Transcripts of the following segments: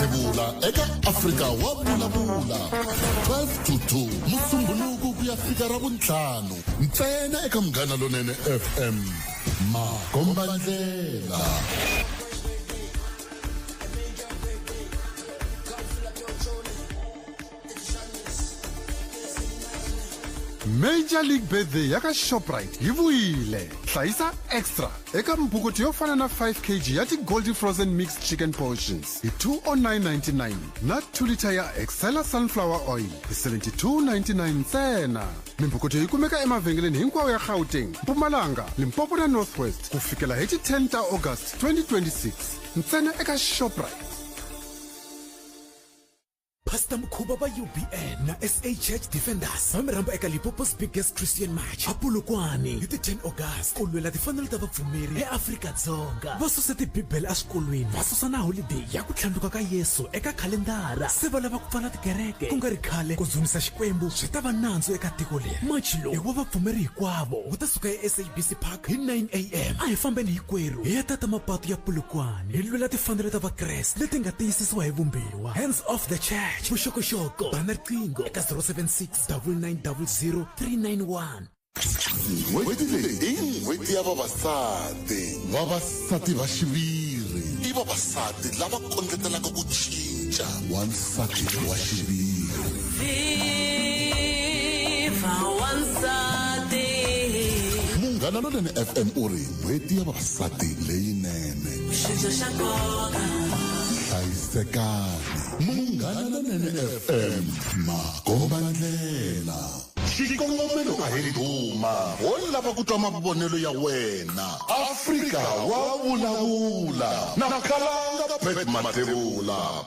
Mathebula eka Afrika wa Vulavula 12 to 2 Musumbhunuku ku ya fika Ravuntlhanu ntsena eka Munghana Lonene FM. Makombandlela. Major League Birthday ya ka Shoprite yi vuyile. Hlayisa extra eka mbhukuto yo fana na 5 kg ya ti-Goldi Frozen Mixed Chicken Portions hi 209.99 na 2 liter ya Excella Sunflower Oil hi 72.99 ntsena. Mimbhukuto yi kumeka emavhengeleni hinkwawo ya Gauteng, Mpumalanga, Limpopo na North West ku fikela hi ti 10 ta August 2026 ntsena eka Shoprite. Pastor Mukhuba va UBN na SA Church Defenders va mi rhamba eka Limpopo's Biggest Christian March a Polokwane hi ti 10 August ku lwela timfanelo ta vapfumeri eAfrika-Dzonga. Va suse tibibele eswikolweni, va susa na holiday ya ku tlhandluka ka Yesu eka khalendara. Se va lava ku pfala tikereke ku nga ri khale. Ku dzunisa Xikwembu swi ta va nandzu eka tiko leri. March lowu i wa vapfumeri hinkwavo, wu ta suka eSABC Park hi 9 am. A hi fambeni hinkwerhu hi ya tata mapatu ya Polokwane hi lwela timfanelo ta Vakreste leti nga tiyisisiwa hi Vumbiwa. Hands off the church. Vuxokoxoko bana riqingho eka 076 9900 391. N'hweti leyi i n'hweti ya vavasati. Vavasati va xiviri i vavasati lava kondletelaka ku cinca. Wansati wa xiviri. Viva wansati. Munghana Lonene FM u ri n'hweti ya vavasati leyinene. Xinca xa nkoka. Hlayisekani. Munghana Lonene FM makombandlela. Xikongomelo a hi ndhuma, ho lava ku twa mavonelo ya wena. Afrika wa vulavula na Khalanga Pat Mathebula.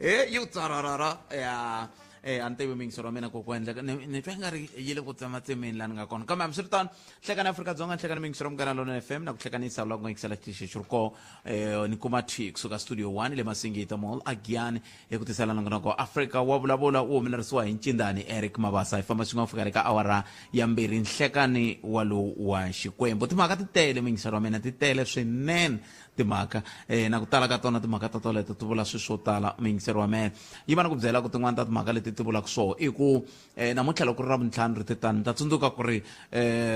E yo tsararara ya. A ni tivi miyingiseri wa mina ku ku endleka ni twa nga ri yi le ku tsematsemeni laha ni nga kona, kambe hambiswiritano, hlekani Afrika-Dzonga, nhlekani miyingiseri wa Munghana Lonene FM na ku hlekanisa la ku nga yingisela xitichi xi ri koho. Ni kuma thi kusuka Studio 1 le Masingita Mall agiyani hi ku tisela nongonoko Afrika wa Vulavula, wu humelerisiwa hi Ncindani Eric Mabasa. Hi famba swin'we fika le ka awara ya 2 nhlekani wa lowu wa Xikwembu. Timhaka ti tele, miyingiseri wa mina, ti tele swinene timhaka, na ku tala ka tona timhaka ta toleto ti vula swilo swo tala. Miyingiseri wa mina, yi va na ku byela ku tin'wani ta timhaka leti ti vulaka swoho i ku namuntlha loko ri ra vuntlhanu ri titani, ni ta tsundzuka ku ri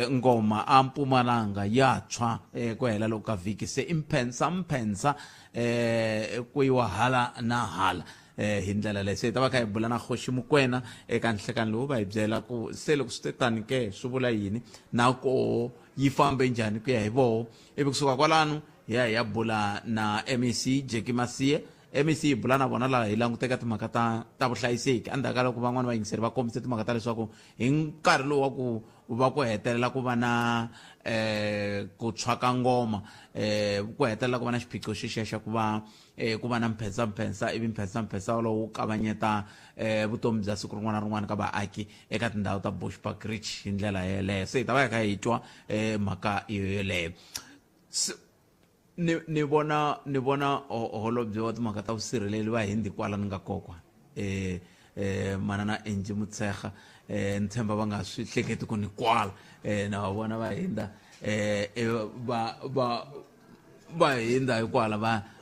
ngoma a Mpumalanga ya tshwa ku hela loko ka vhiki, se i mphensa mphensa, ku yiwa hala na hala. Hi ndlela leyi se hi ta va kha hi bula na Kgoši Mokwena eka nhlekani lowu, va hi byela ku se loko swi te tani ke swi vula yini na koho yi fambe njhani ku ya hi voho. Ivi kusuka kwalano hi ya hi ya bula na MEC Jackie Masie. MEC hi bula na vona laha hi languteka timhaka ta vuhlayiseki endzhaku ka loko van'wani vayingiseri va kombise timhaka ta leswaku hi nkarhi lowu wa ku va ku hetelela ku va na ku tshwa ka ngoma, ku hetelela ku va na xiphiqo xexiya xa ku va ku va na mphensamphensa, ivi mphensamphensa wolowo wu kavanyeta vutomi bya siku rin'wana na rin'wana ka vaaki eka tindhawu ta Bushbuckridge hi ndlela yeleyo. Se hi ta va hi kha hi twa mhaka yoyoleyo. Ni vona holobye wa timhaka ta vusirheleli va hindi kwala ni nga kokwa, manana Angie Motshekga. Ni tshemba va nga swi hleketi ku ni kwala, na va vona va hindza, va hindza hikwala,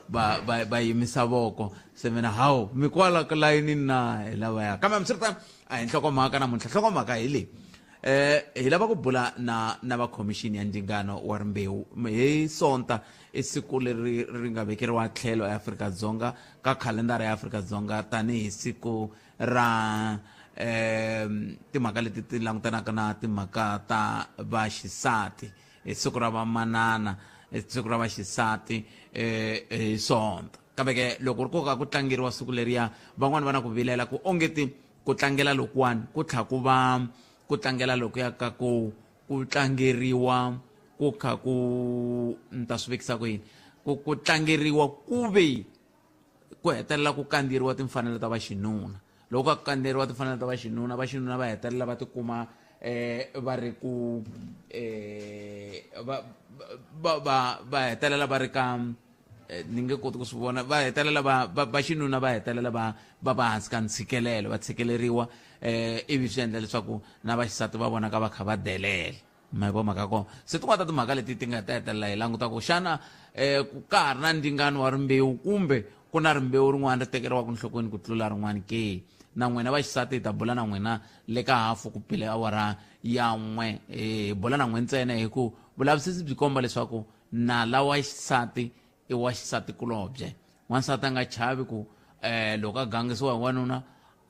va yimisa voko. Se mina hawu, mi kwala ka layinini na hi lavaya. Kambe hambiswiritano, a hi nhlokomhaka namuntlha. Nhlokomhaka hi leyi: hi lava ku bula na va khomixini ya ndzingano wa rimbewu. Hi Sonta i siku leri ri nga vekeriwa tlhelo eAfrika-Dzonga ka khalendara ya Afrika-Dzonga tanihi siku ra timhaka leti ti langutanaka na timhaka ta vaxisati, hi siku ra vamanana, hi siku ra vaxisati, hi Sonta. Kambe ke loko ri koka ku tlangeriwa siku leriya, van'wani va na ku vilela ku ongeti ku tlangela lokuwani ku tlha ku va ku tlangela lokuya ka ku tlangeriwa ku kha ku ni ta swi vekisa ku yini, ku tlangeriwa ku ve ku hetelela ku kandziyeriwa timfanelo ta vaxinuna. Loko ka ku kandziyeriwa timfanelo ta vaxinuna, vaxinuna va hetelela va tikuma va ri ku va hetelela va ri ka ni nge koti ku swi vona, va hetelela va xinuna va hetelela va hansi ka ntshikelelo, va tshikeleriwa, ivi swi endla leswaku na vaxisati va vonaka va kha va delela. Ma yi vo mhaka kona? Se tin'wana ta timhaka leti ti nga ta hetelela hi languta ku xana ku ka ha ri na ndzingano wa rimbewu kumbe ku na rimbewu rin'wana ri tekeriwaka nhlokweni ku tlula rin'wana ke. Na n'wina vaxisati hi ta bula na n'wina le ka hafu ku bile awara ya 1. Hi bula na n'we ntsena hi ku vulavisisi byi komba leswaku nala wa xisati i wa xisati kulobye. N'wansati a nga chavi ku loko a gangisiwa hi wanuna,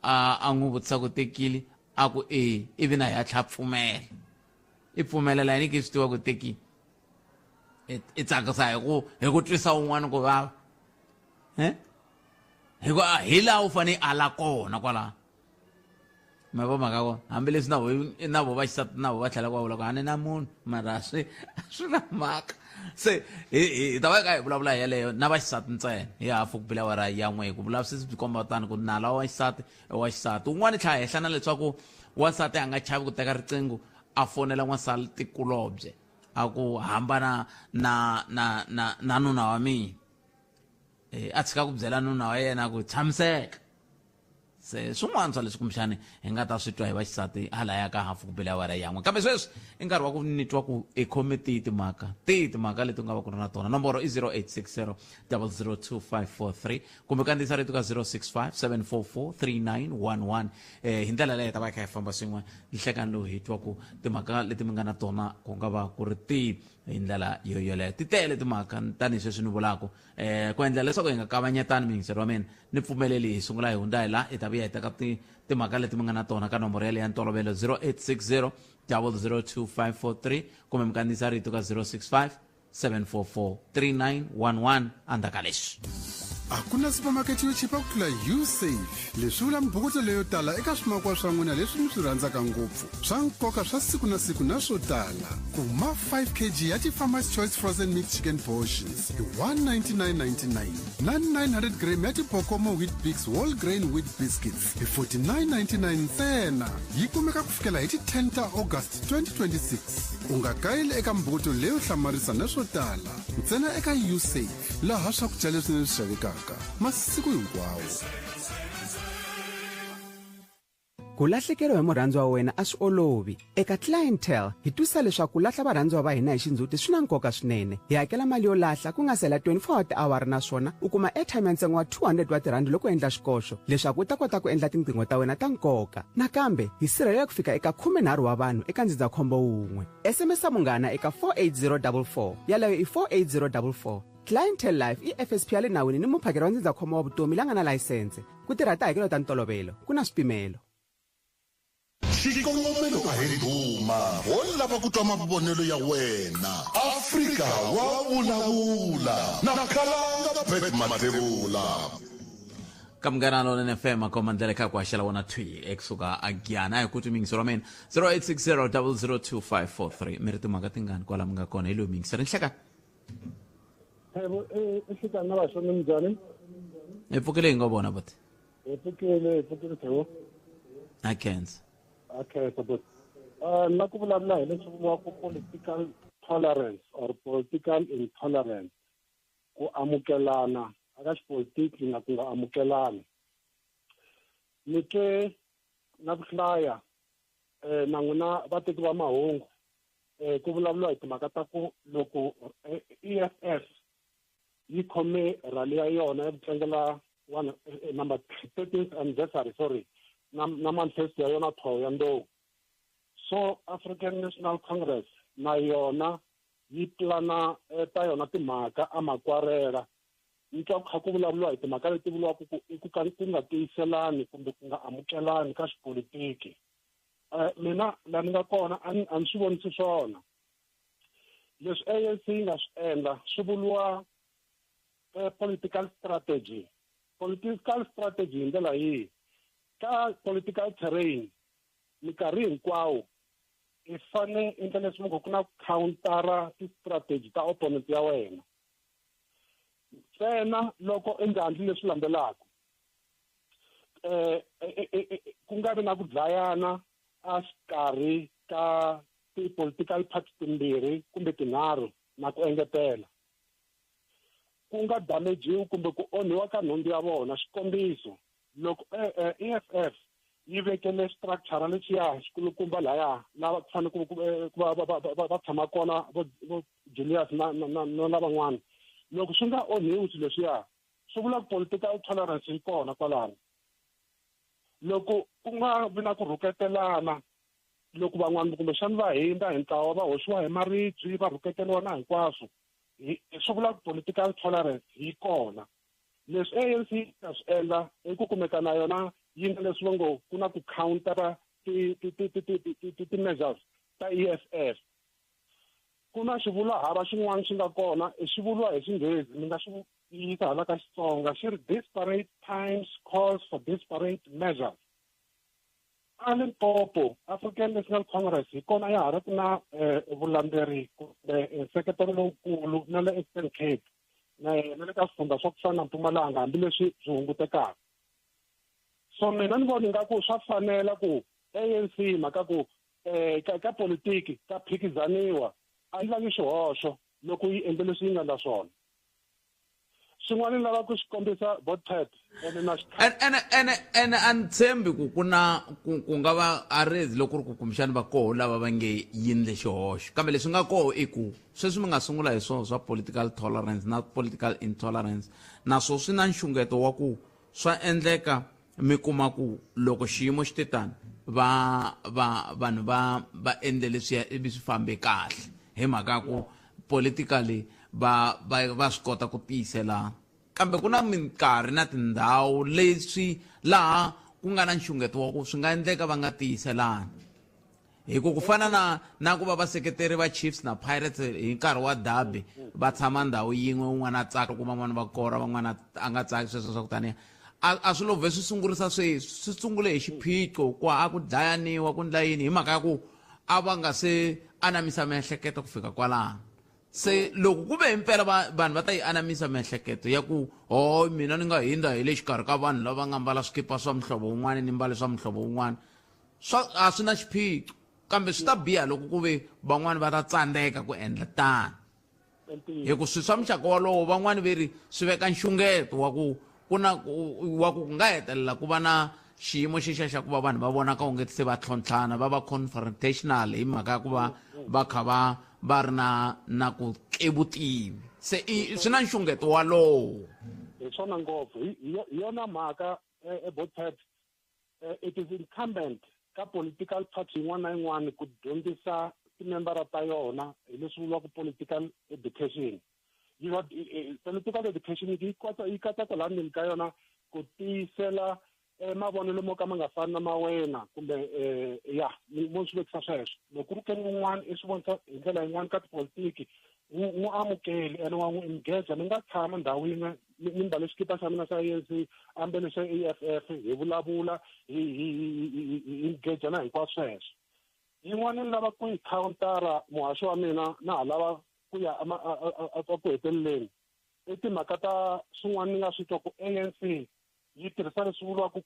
a n'wi vutisa ku tekile, a ku e, ivi na hi a tlha pfumela. I pfumelela yini ke swi tiva ku tekile? I tsakisa hi ku twisa un'wana ku vava, hi ku hi laha u fanele ala kona kwalaho. Ma vo mhaka kona? Hambileswi na vo vaxisati na vo va tlhela va vula ku a ni na munhu, mara swi na mhaka. Se hi ta va ka hi vulavula hi yeleyo na vaxisati ntsena hi hafu ku bile awara ya 1, hi ku vulavisisi byi komba tani ku nala wa xisati i wa xisati. Un'wana tlhela hehla na leswaku wansati a nga chavi ku teka riqingho a fonela n'wansati kulobye a ku hambana na nuna wa mina, a tshika ku byela nuna wa yena ku tshamiseka. Se swin'wana swa leswi kumbexani hi nga ta swi twa hi vaxisati halaya ka hafu ku bile awara ya 1. Kambe sweswi i nkarhi wa ku ni twa ku i khome tihi timhaka, tihi timhaka leti u nga va ku ri na tona. Nomboro i 0860 002543 kumbe kandziyisa rito ka 065 744 3911. Hi ndlela leyi hi ta va hi kha hi famba swin'we nhlekani lowu, hi twa ku timhaka leti mi nga na tona ku nga va ku ri tihi hi ndlela yo yoleyo. Ti tele timhaka tanihi sweswi ni vulaka, ku endlela leswaku hi nga kavanyetani. Miyingiseri wa mina, ni pfumeleli hi sungula hi hundza hi laha, hi ta vuya hi teka timhaka leti mi nga na tona ka nomboro yaleyo ya ntolovelo 0860 002543 kumbe mi kandziyisa rito ka 065 744 3911 endzhaku ka leswi. A ku na supermarket yo chipa ku tlula Usave. Leswi vula mibukuto leyo tala eka swimakiwa swa n'wina leswi mi swi rhandzaka ngopfu, swa nkoka swa siku na siku na swo tala. Kuma 5 kg ya ti-Farmer's Choice Frozen Mixed Chicken Portions hi 199.99 na 900 gram ya ti-Bokomo Wheat Bix Whole Grain Wheat Biscuits hi 49.99 ntsena. Yi kumeka ku fikela hi ti-10 ta August 2026. U nga kayeli eka mibukuto leyo hlamarisa na swo tala ntsena eka Usave, laha swakudya leswinene swi xavekaka masiku hinkwawo. Ku lahlekeriwa hi murhandziwa wa wena a swi olovi. Eka Clientele, hi twisisa leswaku ku lahla varhandziwa va hina hi xindzhuti swi na nkoka swinene. Hi hakela mali yo lahla ku nga si hela 24 wa tiawara naswona u kuma airtime ya ntsengo wa 200 wa tirhandi loko u endla xikoxo leswaku u ta kota ku endla tinqingho ta wena ta nkoka. Nakambe, hi sirhelela ku fika eka 13 wa vanhu eka ndzindzakhombo wun'we. SMS munghana eka 48044. Yaleyo i 48044. Clientele Life i FSP ya le nawini ni muphakeri wa ndzindzakhombo wa vutomi la nga na layisense. Ku tirha tihakelo ta ntolovelo, ku na swipimelo. Xikongomelo a hi ndhuma, ho lava ku twa mavonelo ya wena. Afrika wa vulavula na Khalanga Pat Mathebula. Ka Munghana Lonene FM a komba ndlela kha ku haxela wona thwi ekusuka a Giyani. A hi ku twi mingiso ra mina 0860 002543 mi ri timhaka tingani kwala mi nga kona hi loyi mingiseri nhlekani. Thebo e hlekani na vaxoni minjhani? Hi pfukile hi ngo vona buti. Hi pfukile, hi pfukile Thebo. A khensa. A khensa buti. Na ku vulavula hi leswi vuriwaka political tolerance or political intolerance, ku amukelana aka xipolitiki na ku nga amukelani. Ni twe na ku hlaya na n'wina vateki va mahungu ku vulavuriwa hi timhaka ta ku loko EFF yi khome rally ya yona ya ku tlangela one number 13th anniversary, sorry, na manifesto ya yona Thohoyandou. So African National Congress na yona yi plana ta yona timhaka a makwarela. Ni twa ku kha ku vulavuriwa hi timhaka leti vuriwaka ku i ku ka ku nga tiyiselani kumbe ku nga amukelani ka xipolitiki. Mina la ni nga kona a ni swi vonisi swona. Leswi ANC yi nga swi endla swi vuriwa political strategy. Political strategy hi ndlela yihi? Ka political terrain minkarhi hinkwawo i fane endla leswi ku na countera ti-strategy ta opponent ya wena. Ntsena loko i nga endli leswi landzelaka, ku nga vi na ku dlayana a xikarhi ka ti-political party timbirhi kumbe tinharhu na ku engetela, ku nga damajiwi kumbe ku onhiwa ka nhundzu ya vona. Xikombiso, loko EFF yi vekele structure lexiya xikulukumba laya lava ku fanele ku va tshama kona vo Julius na lavan'wana, loko swi nga onhiwi swilo leswiya, swi vula ku political tolerance yi kona kwalano. Loko ku nga vi na ku rhuketelana, loko van'wana kumbexana va hindza hi ntlawa va hoxiwa hi maribye va rhuketeriwa na hinkwaswo, swi vula ku political tolerance yi kona. Leswi ANC yi nga swi endla i ku kumeka na yona yi nga leswi va ngo ku na ku countera ti-measures ta EFF. Ku na xivulwahava xin'wana xi nga kona, i xi vuriwa hi Xinghezi, ni nga xi yisa hala ka Xitsonga, xi ri disparate times calls for disparate measures. A Limpopo, African National Congress hi kona ya ha ri ku na vulandzeri kumbe nseketelo lowukulu na le Eastern Cape na le ka swifundza swa ku fana na Mpumalanga, hambileswi byi hungutekaka. So mina ni vona ingaku swa fanela ku ANC mhaka ku ka politiki ka phikizaniwa a yi lavi xihoxo loko yi endle leswi yi nga endla swona. Xin'wana ni lava ku xi kombisa Botpet ene na Ene a ni tshembi ku ku na ku nga va a rezi loko ri ku kumbexani va koho lava va nge yini le xihoxo, kambe leswi nga koho i ku sweswi mi nga sungula hi swona swa political tolerance na political intolerance, naswo swi na nxungeto wa ku swa endleka mi kuma ku loko xiyimo xi te tano va va vanhu va va endle leswiya ivi swi fambe kahle hi mhaka ku politically va va va swi kota ku tiyiselana. Kambe ku na minkarhi na tindhawu leswi laha ku nga na nxungeto wa ku swi nga endleka va nga tiyiselani. Hi ku fana na ku va vaseketeri va Chiefs na Pirates hi nkarhi wa derby va tshama ndhawu yin'we, un'wana a tsaka ku van'wana va kora, van'wana a nga tsaki, sweswo swa ku taniya a swi lo vhe swi sungurisa sweswi, swi sungule hi xiphiqo ku a ku dlayaniwa ku ndla yini hi mhaka ya ku a va nga se anamisa miehleketo ku fika kwalano. Se loko ku ve himpela vanhu va ta yi anamisa miehleketo ya ku ho mina ni nga hindza hi le xikarhi ka vanhu lava nga mbala swikipa swa muhlovo wun'wana ni mbale swa muhlovo wun'wana, swa a swi na xiphiqo, kambe swi ta biha loko ku ve van'wani va ta tsandzeka ku endla tano. Hi ku swi swa muxaka wolowo van'wani ve ri swi veka nxungeto wa ku ku na wa ku nga hetelela ku va na xiyimo xexiya xa ku va vanhu va vonaka onge se va tlhontlhana, va va confrontational hi mhaka ya ku va va kha va ri na ku kevutivi. Se swi na nxungeto walowo. Hi swona ngopfu. Hi yona mhaka Botpet, it is incumbent ka political party yin'wana na yin'wana ku dyondzisa timembara ta yona hi leswi vuriwaka political education. Political education yi katsa kwala ndzeni ka yona ku tiyisela mavonelo mo ka ma nga fani na ma wena, kumbe ya mo swi vekisa sweswo. Loko ku ri ke ni un'wana i swi vonisa hi ndlela yin'wana ka tipolitiki, n'wi amukeli ene wa n'wi engage. Ni nga tshama ndhawu yin'we ni mbale xikipa xa mina xa ANC, a mbale xa EFF, hi vulavula hi engage na hinkwaswo sweswo. Yin'wana ni lava ku yi counter-a muhaxi wa mina, na ha lava ku ya ku heteleleni i timhaka ta swin'wana ni nga swi twa ku ANC yi tirhisa leswi vuriwaka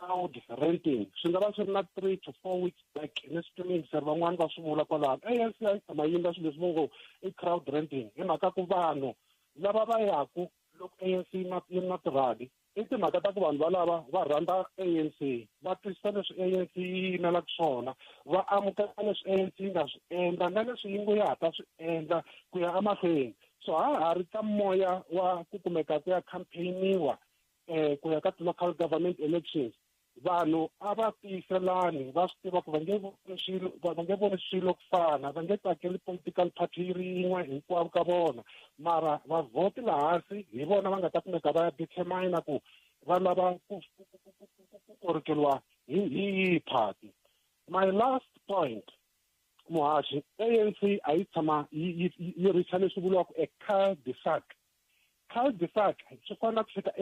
crowd renting. Swi nga va swi ri na 3 to 4 weeks back ni swi twile van'wani va swi vula kwalano. ANC a yi tshama yi endla swilo leswi vo ngo i crowd renting hi mhaka ku vanhu lava va yaku loko ANC yi na tirhali i timhaka ta ku vanhu valava va rhandza ANC, va twisisa leswi ANC yi yimelaka swona, va amukela leswi ANC yi nga swi endla na leswi yi ngo ya ha ta swi endla ku ya emahlweni. So ha ha ri ka moya wa ku kumeka ku ya campaign-iwa ku ya ka local government elections, vanhu a va tiyiselani, va swi tiva ku va nge voni swilo, va nge voni swilo ku fana, va nge tsakeli political party yi ri yin'we hinkwavo ka vona, mara vavhoti laha hansi hi vona va nga ta kumeka va ya determine ku va lava ku korokeriwa hi yihi party. My last point, muhaxi, ANC a yi tshama yi richa leswi vuriwaka a cul-de-sac. Cul-de-sac swi fana na ku fika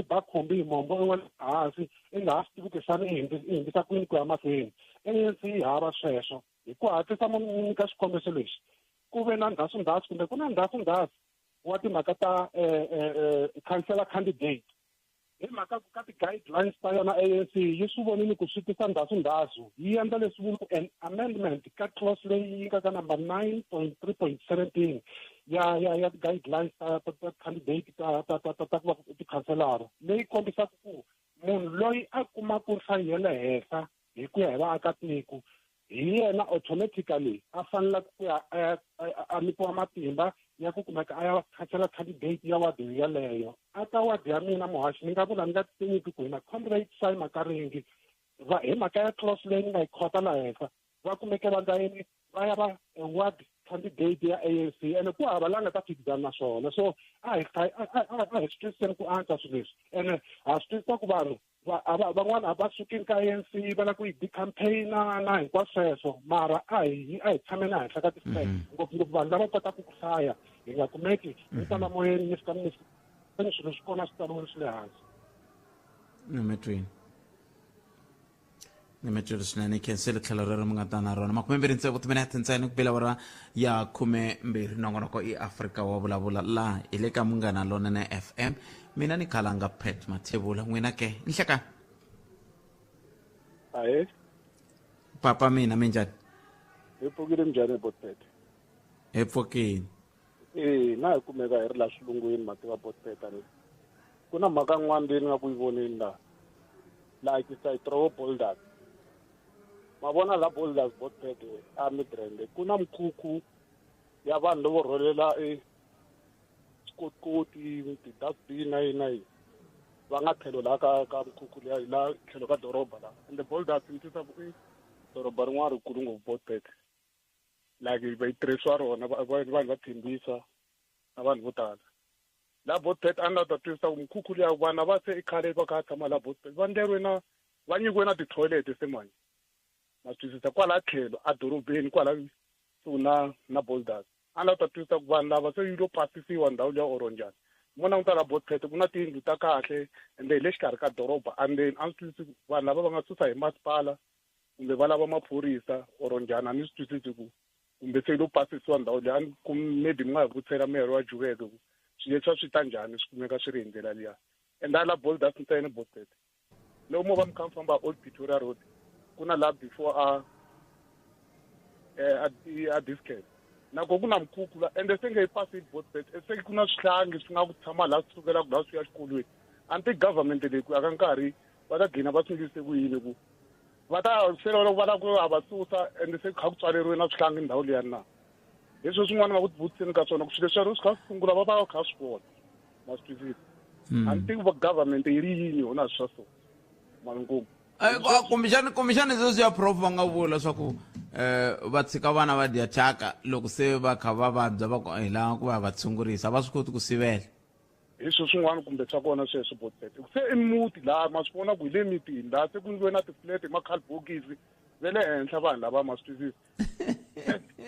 ebakhombi hi mombo i wela hansi i nga ha swi tivi ku xana i hundzisa kwini ku ya mahlweni. ANC yi hava sweswo. Hi ku hatlisa mo nyika xikombiso lexi, ku ve na ndhasundhasu kumbe ku na ndhasundhasu wa timhaka ta councillor candidate. Hi mhaka ku ka ti-guidelines ta yona ANC yi swi vonile ku swi tisa ndhasundhasu, yi endla leswi vuriwaka an amendment ka clause leyi yi nga ka number 9.3.17 ya ti-guidelines ta candidate ta ku va tikhanselara, leyi kombisaka ku munhu loyi a kumaka nhlayo ya le henhla hi ku ya hi vaakatiko hi yena automatically a fanelaka ku ya a nyikiwa matimba ya ku kumeka a ya khansela candidate ya wadi yeleyo. A ka wadi ya mina muhaxi ni nga vula ni nga tinyiki ku hina comrade Sai Makaringi va hi mhaka ya clause leyi ni nga yi khota laha henhla va kumeke va ndayeni va ya va ward candidate ya ANC, ene ku hava la nga ta phikizana na swona. So a hi swi twisiseni ku antswa swilo leswi, ene ha swi twisisa ku vanhu van'wana a va sukini ka ANC va lava ku yi decampaign-a na hinkwaswo sweswo, mara a hi tshameni ehenhla ka ti-facts, ngopfungopfu vanhu lava kotaka ku hlaya, hi nga kumeki hi tala moyeni ni fika ni swilo swi kona swi tsariwile swi le hansi. Ni swinene khensile tlhelo rero mi nga ta na rona. 26 timinete ntsena ku bela awara ya 12, nongonoko i Afrika wa vulavula laha hi le ka Munghana Lonene FM. Mina ni Khalanga Pat Mathebula, n'wina ke nhleka? Ahe papa mina minjhani? Hi pfukile minjhani Botpet? Hi pfukile. Na hi kumeka hi ri laha xilungwini mativa Botpet ani. Ku na mhaka yin'wana leyi ni nga ku yi voneni laha. Like it's like throw boulders. Mavona la boulders Botpet a Midrand ku na mkhukhu ya vanhu lavo rhwalela swikotikoti, ti-dustbin na yini na yini. Va nga tlhelo laha ka mkhukhu liya la tlhelo ka doroba la. And the boulders ni twisisa ku i doroba rin'wana rikulu ngopfu Botpet. Like va yi tirhisiwa rona vanhu va tshembisa na vanhu vo tala. La Botpet a ni la ta twisisa ku mkhukhu liya vana va se i khale va kha tshama la Botpet. Va ndleriwe na va nyikiwe na ti-toilet se manje. Ma twisisa kwala tlhelo a dorobeni kwala kusuhi na na Boulders. A ni lava ku ta twisisa ku vanhu lava se yi lo pasisiwa ndhawu liya or njhani. Mo languta la Botpet ku na tiyindlu ta kahle ende hi le xikarhi ka doroba andzeni a ni swi twisisi ku vanhu lava va nga susa hi masipala kumbe va lava maphorisa or njhani a ni swi twisisi ku kumbe se yi lo pasisiwa ndhawu liya a ni ku maybe mi nga hi vutisela meyara wa Joburg ku swilo leswiya swi ta njhani swi kumeka swi ri hi ndlela liya ende a la Boulders ntsena Botpet. Loko mo va mi kha mi famba Old Pretoria Road ku na laha before a eh, a a Dischem na ko ku na mikhukhu la ende se nge yi pasi Botbet se ku na swihlangi swi nga ku tshama laha swi sukelaka laha swi ya xikolweni a ni ti government leyi ku ya ka nkarhi va ta gcina va swi ndlise ku yini ku va ta se loko va lava ku a va susa ende se kha ku tswaleriwe na swihlangi ndhawu liyani na hi swo swin'wana va ku tivutiseni ka swona ku swilo leswi swi kha swi sungula va va kha swi vona ma swi twisisa a ni tivi va government yi ri yini yona swa so malinkomu Kumbexani kumbexani sweswi ya prof va nga vula leswaku va tshika vana va dya thyaka loko se va kha va vabya va ku hi lava ku va va tshungurisa va swi koti ku sivela. Hi swo swin'wana kumbe swa kona sweswo botbet se i muti laha ma swi vona ku hi le mitini laha se ku ndliwe na ti-flat hi makhalibokisi ve le henhla vanhu lava ma swi twisisa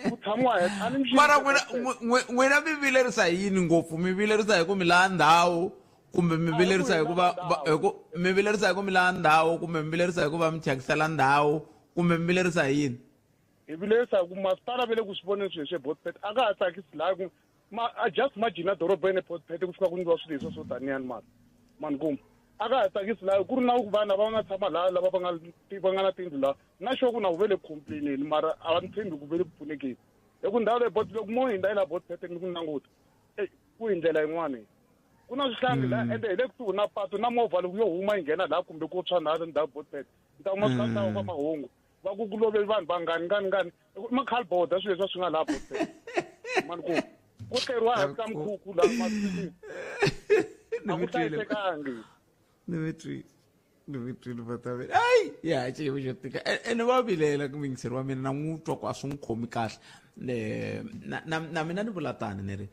ku tshamiwa henhla a ni mara n'wina mi vilerisa hi yini ngopfu? Mi vilerisa hi ku mi laha ndhawu kumbe mi vilerisa hi ku va hi ku mi vilerisa hi ku mi laha ndhawu kumbe mi vilerisa hi ku va mi thyakisela ndhawu kumbe mi vilerisa hi yini? Hi vilerisa hi ku masipala ve le ku swi voneni swilo leswi ebotbet a ka ha tsakisi laha ku ma a just imagine edorobeni eBotpet ku fika ku ndliwa swilo leswi swo taniyani mara manikumbu a ka ha tsakisi laha ku ri na vanhu va nga tshama laha lava va nga va nga na tindlu laha na sure ku na ku ve le complaineni mara a va ni tshembi ku ve le ku pfunekeni hi ku ndhawu leyi bot loko mo hindza yi la Botpet ni ku languta eyi ku hi ndlela yin'wana ku na swihlangi laha ende hi le kusuhi na patu na movha loko yo huma yi nghena laha kumbe ku tshwa na ndhawu Botpet ni ta kuma swi kha ka mahungu va ku ku love vanhu vangani ngani ngani makhaliboda swilo leswi swi nga laha Botpet mani ku ku tleriwa hansi ka mikhukhu laha masini a ku hlayisekangi. Ni mi twile, ni mi twile vatameni. Ayi ya xiyimo xo tika ene va vilela ku muyingiseri wa mina na n'wi twa ku a swi n'wi khomi kahle. Na na na mina ni vula tani ni ri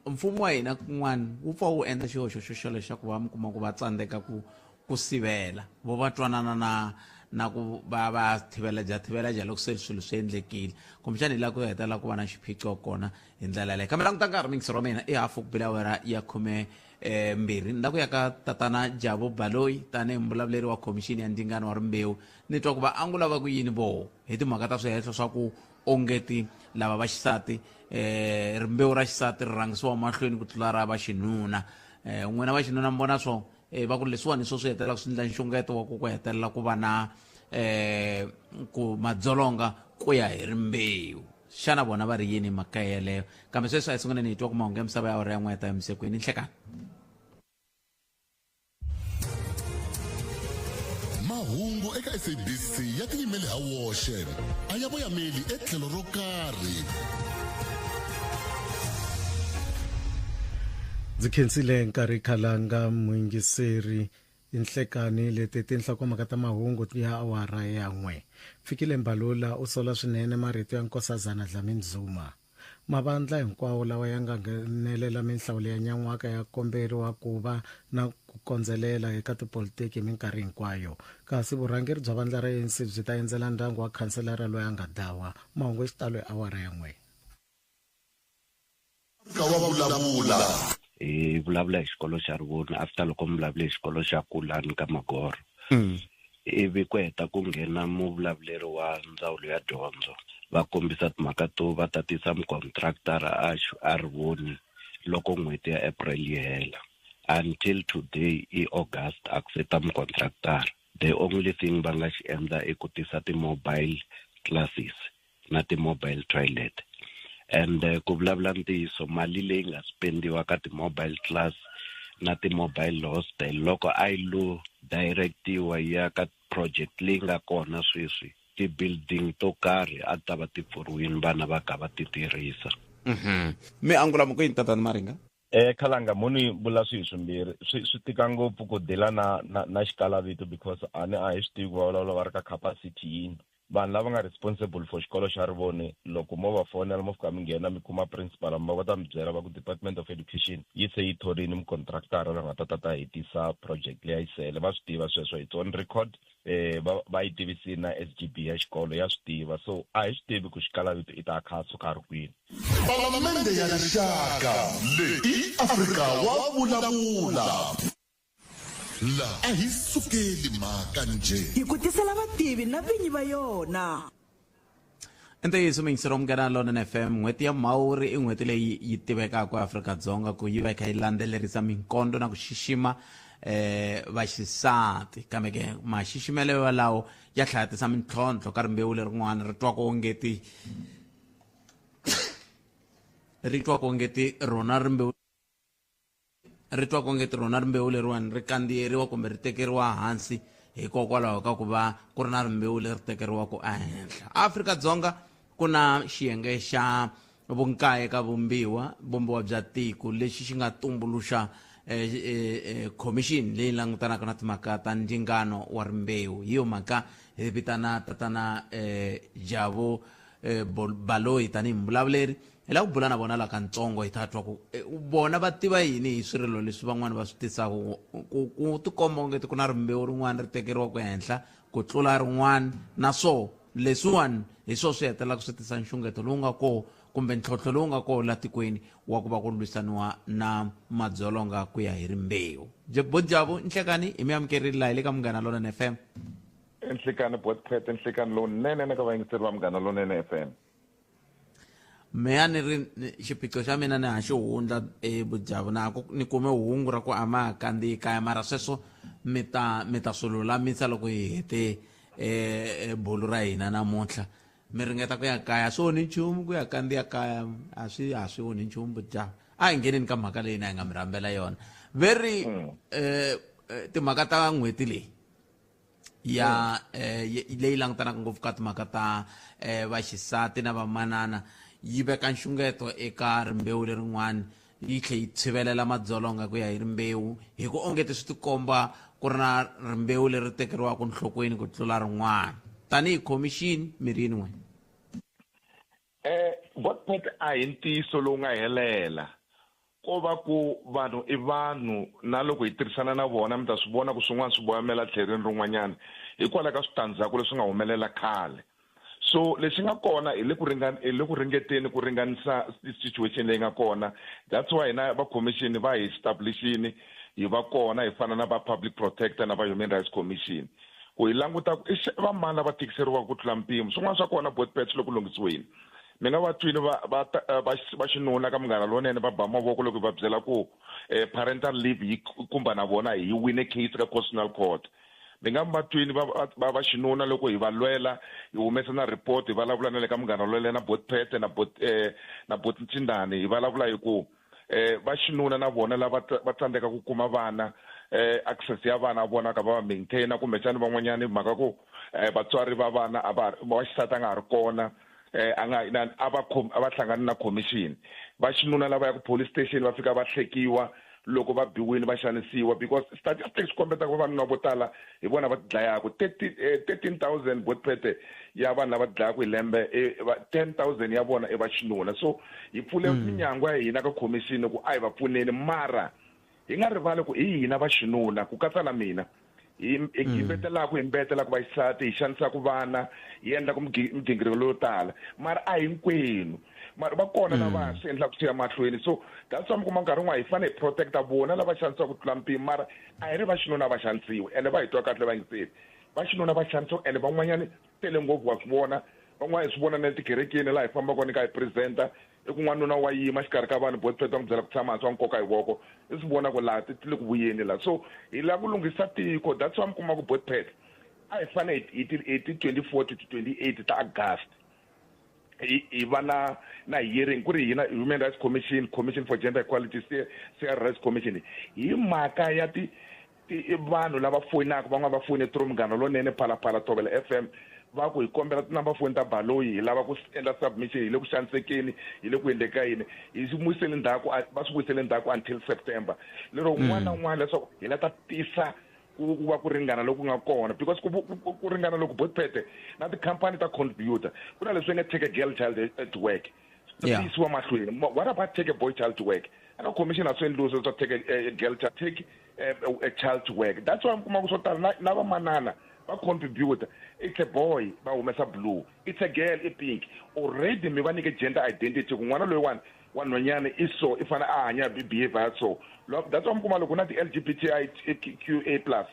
mfumo wa hina kun'wana wu pfa wu endla xihoxo xo xolexo xa ku va mi kuma ku va tsandzeka ku ku sivela vo va twanana na na ku va va thiveleja thiveleja loko se swilo swi endlekile kumbexana hi laha ku hetelela ku va na xiphiqo kona hi ndlela yaleyo. Kambe languta nkarhi muyingiseri wa mina i hafu ku bile awara ya khume 2 ni la ku ya ka tatana Jabu Baloyi tanihi muvulavuleri wa khomixini ya ndzingano wa rimbewu ni twa ku va angula va ku yini voho hi timhaka ta swihehlo swa ku ongeti lava va xisati rimbewu ra xisati ri rhangisiwa mahlweni ku tlula ra va xinuna. N'wina va xinuna mi vona swo va ku leswiwani hi swo swi hetelela swi endla nxungeto wa ku ku hetelela ku va na ku madzolonga ku ya hi rimbewu. Xana vona va ri yini mhaka yeleyo? Kambe sweswi a hi sunguleni hi twa ku mahungu ya misava ya awara ya n'we ya ta yimise kwini. Nhlekani. Mahungu eka SABC ya tiyimele ha woxe, a ya voyameli etlhelo ro karhi. Ndzi khensile nkarhi khalanga muyingiseri Tinhlekani leti tinhlokomhaka ta mahungu ya awara ya n'we. Fikile Mbalula u sola swinene marito ya Nkosazana Dlamini Zuma. Mavandla hinkwawo lawa ya nga nghenelela minhlawulo ya nyan'waka ya komberiwa ku va na ku kondzelela eka tipolitiki hi minkarhi hinkwayo. Kasi vurhangeri bya vandla ra ANC byi ta endzela ndyangu wa khanselara loyi a nga dlawa. Mahungu hi xitalo hi awara ya n'we. Afrika wa vulavula. Hi vulavula hi xikolo xa Rivoni after loko mi vulavule hi xikolo xa Kulani ka Magoro. Ivi ku heta ku nghena muvulavuleri wa ndzawulo ya dyondzo va kombisa timhaka to va ta tisa mucontractor a a Rivoni loko n'hweti ya April yi hela. Until today i August a ku se ta mucontractor. The only thing va nga xi endla i ku tisa ti-mobile classes na ti-mobile toilet. And ku vulavula ntiyiso mali leyi nga spendiwa ka ti-mobile class na ti-mobile hostel loko a yi lo directiwa yi ya ka project leyi nga kona sweswi ti-building to karhi a ti ta va ti pfuriwile vana va kha va ti tirhisa. Mi angula mi ku yini tatana Maringa? Khalanga mo ni vula swilo swimbirhi swi swi tika ngopfu ku dila na na na xikalavito because a ni a hi swi tivi ku va vulavula va ri ka capacity yini. Vanhu lava nga responsible for xikolo xa Rivoni, loko mo va fonela mo fika mi nghena mi kuma principal, va ta mi byela va ku Department of Education yi se yi thorile mucontractor la nga ta ta ta hetisa project leyi a yi sele. Va swi tiva sweswo, it's on record. Va yi tivisile na SGB ya xikolo, ya swi tiva. So a hi swi tivi ku xikalavito i ta kha a suka a ri kwini. Palamende ya Rixaka leyi i Afrika wa vulavula. La a hi sukeli mhaka njhe. Hi ku tisela vativi na vinyi va yona. I ntiyiso miyingiseri wa Munghana Lonene FM, n'hweti ya Mhawuri i n'hweti leyi yi tivekaka eAfrika-Dzonga ku yi va yi kha yi landzelerisa minkondo na ku xixima eh vaxisati. Kambe ke maxiximelo yalawo ya tlhela ya tisa mintlhontlho ka rimbewu lerin'wana ri twaka ongeti ri twaka ongeti rona rimbewu ri twa kongeti rona rimbewu leriwani ri kandziyeriwa kumbe ri tekeriwa hansi hikokwalaho ka ku va ku ri na rimbewu leri tekeriwaka ehenhla. Afrika-Dzonga ku na xiyenge xa vunkaye ka vumbiwa vumbiwa bya tiko lexi xi nga tumbuluxa eh, eh, eh, khomixini leyi langutanaka na timhaka ta ndzingano wa rimbewu. Hi yo mhaka hi vitana tatana Jabu Baloyi tanihi muvulavuleri. Hi lava ku bula na vona la kantsongo, hi ta twa ku vona va tiva yini hi swirilo leswi van'wana va swi tisaka ku tikomba ongeti ku na rimbewu rin'wana ri tekeriwaka ehenhla ku tlula rin'wana, na swo leswiwani hi swo swi hetelelaka swi tisa nxungeto lowu nga koho kumbe ntlhontlho lowu nga koho la tikweni wa ku va ku lwisaniwa na madzolonga ku ya hi rimbewu. Bojabu, nhlekani hi mi amukerile laha hi le ka Munghana Lonene FM. Enhlekani Botpet, nhlekani lowunene na ka vayingiseri va Munghana Lonene FM. Meya ni ri xiphiqo xa mina ni ha xi hundla evujavu na ku ni kume hungu ra ku a ma ha kandziyi kaya, mara sweswo mi ta mi ta swi lulamisa loko hi hete bulu ra hina namuntlha. Mi ringeta ku ya kaya, swi onhi nchumu ku ya kandziya kaya, a swi a swi onhi nchumu vujavu. A hi ngheneni ka mhaka leyi na hi nga mi rhambela yona ve ri timhaka ta n'hweti leyi ya leyi langutanaka ngopfu ka timhaka ta vaxisati na vamanana, yi veka nxungeto eka rimbewu lerin'wana, yi tlhe yi tshivelela madzolonga ku ya hi rimbewu, hi ku ongeti swi tikomba ku ri na rimbewu leri tekeriwaka nhlokweni ku tlula rin'wana. Tanihi khomixini mi ri yini n'we? Godpet a hi ntiyiso lowu nga helela. Ko va ku vanhu i vanhu, na loko hi tirhisana na vona mi ta swi vona ku swin'wana swi voyamela tlhelweni rin'wanyana hikwalaho ka switandzhaku leswi nga humelela khale. So lexi nga kona hi le ku hi le ku ringeteni ku ringanisa situation leyi nga kona. That's why hina va commission va hi establishini, hi va kona hi fana na va public protector na va human rights commission, ku hi languta ku i va mani lava tikiseriwaka ku tlula mpimo. Swin'wana swa kona Botpet swi le ku lunghisiweni. Mi nga va twini va va va va xinuna ka Munghana Lonene va ba mavoko loko hi va byela ku parental leave yi kumba na vona hi wine case ka constitutional court. Mi nga va twini va va va xinuna loko hi va lwela, hi humesa na report, hi vulavula na le ka Munghana Lonene na Botpete na Bot na Bot Ncindani, hi vulavula hi ku va xinuna na vona lava va tsandzeka ku kuma vana, access ya vana vona ka va va maintainer, kumbexani van'wanyani mhaka ku vatswari va vana a va va xisati a nga ha ri kona, a nga na a va a va hlangani na commission. Va xinuna lava ya ku police station va fika va hlekiwa loko va biwile, va xanisiwa, because statistics kombeta ku vavanuna vo tala hi vona va tidlayaku. 13,000 Botpete ya vanhu lava tidlayaku hi lembe, 10,000 ya vona i va xinuna. So hi pfule minyangwa ya hina ka commission ku a hi va pfuneni, mara hi nga rivali ku hi hina va xinuna, ku katsa na mina, hi gimbetelaka, hi mbetelaka vaxisati, hi xanisaka vana, hi endlaka migingiriko leyo tala, mara a hinkwenu. Mara va kona lava swi endlaka swi ya mahlweni. So that's why mi kuma nkarhi wun'wana hi fanele hi protecta vona lava xanisiwaka ku tlula mpimo, mara a hi ri va xinuna va xanisiwi, ende va hi twa kahle vayingiseri. Va xinuna va xanisiwa, ende van'wanyani tele ngopfu wa swi vona, van'wana hi swi vona na le tikerekeni laha hi fambaka kona ka hi presenta, i ku n'wanuna wa yima xikarhi ka vanhu, Botpet va n'wi byela ku tshama hansi, va n'wi koka hi voko, i swi vona ku laha ti le ku vuyeni laha. So hi lava ku lunghisa tiko. That's why mi kuma ku Botpet a hi fanele hi ti hi ti 24 to 28 ta August hi va na na hearing, ku ri hina Human Rights Commission, Commission for Gender Equality, CR Rights Commission, hi mhaka ya ti vanhu lava foyinaka, van'wana va foyine through Munghana Lonene, Phalaphala, Thobela FM, va ku hi kombela ti-number phone ta Baloyi, hi lava ku endla submission, hi le ku xanisekeni, hi le ku endleni ka yini. Hi swi vuyisele ndzhaku, va swi vuyisele ndzhaku until September, lero un'wana na un'wana leswaku hi la ta tisa Ku va ku ringana loku nga kona, because ku ringana loko botpete na tikhampani ta contributor, ku na leswi nga take a girl child at work, swi yisiwa mahlweni. What about take a boy child to work? Aka commission a swi endliwi swa take a girl child, take a child to work. That's why mi kuma ku swo tala na vamanana va contributor, it's a boy va humesa blue, it's a girl i pink. Already mi va nyike gender identity ku n'wana loyiwani wa nhwanyana i so, i fanele a hanya behavior so. That's why mi kuma loko na ti-LGBTIQA plus,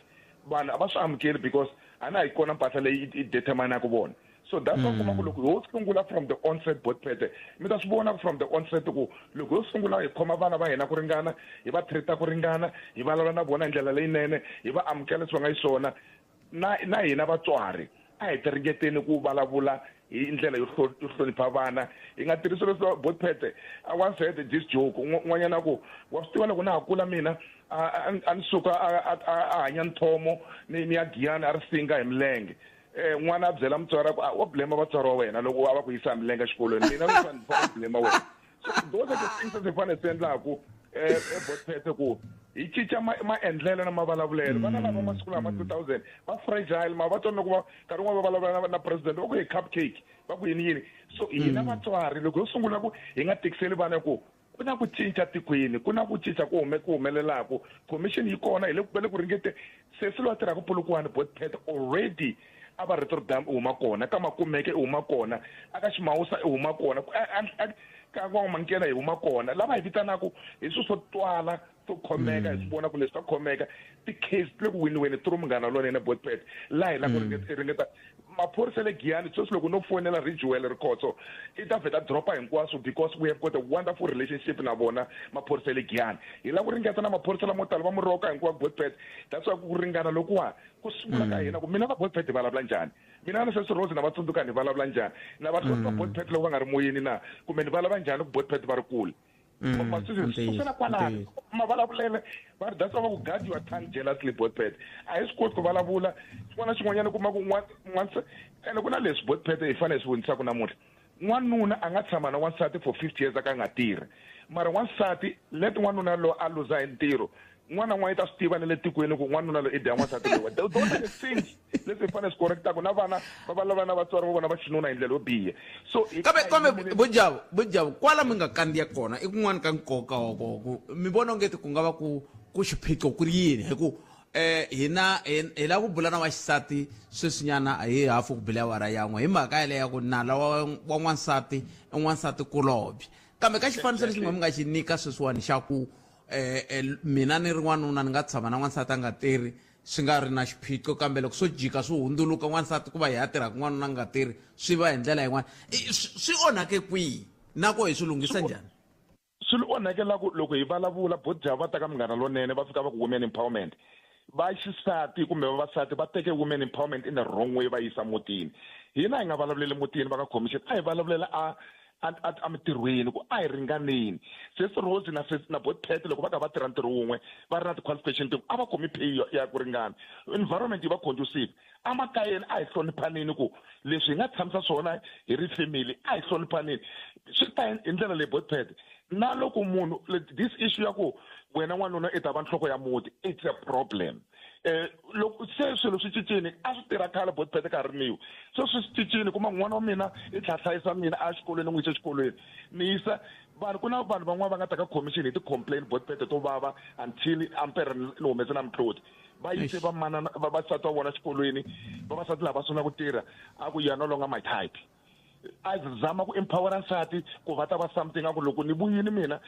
vanhu a va swi amukeli because a na hi kona mpahla leyi i determinaka vona. So that's why kuma ku loko ho sungula from the onset, botpete, mi ta swi vona from the onset ku loko ho sungula hi khoma vana va hina ku ringana, hi va treat ku ringana, hi vulavula na vona hi ndlela leyinene, hi va amukela leswi va nga xiswona, na hina vatswari a hi ti ringeteni ku vulavula hi ndlela yo hlonipha vana, hi nga tirhisi leswi. Botpete, I once heard this joke, n'wanyana ku wa swi tiva loko na ha kula mina a ni suka a hanya nthomo ni ya Giyani a ri singa hi milenge. N'wana a byela mutswari ku wa blame vatswari wa wena loko a va ku yisa hi milenge exikolweni, mina ni fanele blame wena. So those are the things that hi fanele swi endlaku, botpete, ku hi cinca maendlelo na mavulavulelo. Vana lava masiku lama 2000 va fragile, ma va twa loko va nkarhi wun'wana va vulavula na president, va ku hi cupcake, va ku yini yini. So hina vatswari loko ho sungula ku hi nga tikiseli vana ku ku na ku cinca tikweni, ku na ku cinca ku hume ku humelelaku, commission yi kona, hi le va le ku ringete. Sesi loyi a tirhaka Polokwane, botpet, already a va Rotterdam i huma kona, ka Makumeke i huma kona, aka Ximawusa i huma kona, ka N'wamankela hi huma kona, lava hi vitanaku hi swilo swo twala to khomeka, hi swi vona ku leswi swa khomeka. Ti-case ti le ku winiweni through Munghana Lonene, botpet, laha hi lava ku ringeta maphorisa le Giyani. Sweswi loko no fonela Ridgewell Rikhotso, i ta vheta dropa hinkwaswo because we have got a wonderful relationship na vona maphorisa le Giyani. Hi lava ku ringeta na maphorisa lamo tala va Muroka hinkwavo, botpet. That's why ku ringana lokuwa ku sungula ka hina, ku mina va botpet hi vulavula njhani, mina na sesi Rose na va tsundzuka ni vulavula njhani na va va botpet loko va nga ri moyeni na, kumbe ni vulavula njhani ku botpet va ri kule. Sukela kwalano mavulavulele va ri, that's why va ku guard your tongue jealously, botpet. A hi swi koti ku vulavula xin'wana na xin'wanyana, kuma ku ene ku na leswi, botpet, hi fanele hi swi vonisaka namuntlha. N'wanuna a nga tshama na wansati for 50 years a ka a nga tirhi, mara wansati let n'wanuna loyi a luza hi ntirho, n'wana n'wana i ta swi tiva na le tikweni ku n'wanuna loyi i dya n'wansati loyi. Those are the things leswi hi fanele swi correctaka, na vana va vulavula na vatswari va vona va xinuna hi ndlela yo biha. So Kambe bojavu kwala mi nga kandziya kona i kun'wana ka nkoka wa ku mi vona ongeti ku nga va ku xiphiqo ku ri yini, hi ku hina hi lava ku bula na waxisati sweswinyana hi hafu ku bile awara yan'we hi mhaka yaleyo ya ku nala wa n'wansati i n'wansati kulobye. Kambe ka xifaniso lexi mi nga xi nyika sweswiwani xa ku mina ni ri n'wanuna ni nga tshama na n'wansati a nga tirhi swi nga ri na xiphiqo, kambe loko swo jika swi hundzuluka n'wansati ku va hi ya tirhaka, n'wanuna nga tirhi, swi va hi ndlela yin'wana, swi onhake kwihi na ko hi swi lunghisa njhani? Swi onhakela ku loko hi vulavula, bodya, va ta ka Munghana Lonene, va fika va ku women empowerment. Va xisati kumbe vavasati va teke women empowerment in the wrong way, va yisa mutini. Hina hi nga vulavuleli mutini, va ka commission a hi vulavulela a emitirhweni ku a hi ringaneni. Sesi Rose na sesi na botpet loko va ka va tirha ntirho wun'we, va ri na ti-qualification tin'we, a va khomi pay ya ku ringana, environment yi va conducive emakayeni, a hi hloniphaneni ku leswi hi nga tshamisa swona hi ri family, a hi hloniphaneni. Swi ta hi ndlela leyi, botpet, na loko munhu this issue ya ku wena n'wanuna i ta va nhloko ya muti, it's a problem. Loko se swilo swi cincile, a swi tirha khale, botpet, ka ha rimiwa. Se swi cincile, kuma n'wana wa mina i tlha hlayisa mina a xikolweni, n'wi yisa exikolweni, ni yisa vanhu. Ku na vanhu van'wana va nga ta ka commission hi ti-complain, botpet, to vava until ampere ni humese na mitloti. Va yise vamanana vavasati va vona xikolweni, vavasati lava sungula ku tirha, a ku you are no longer my type. A zama ku empowera nsati ku va ta va something, a ku loko ni vuyini mina,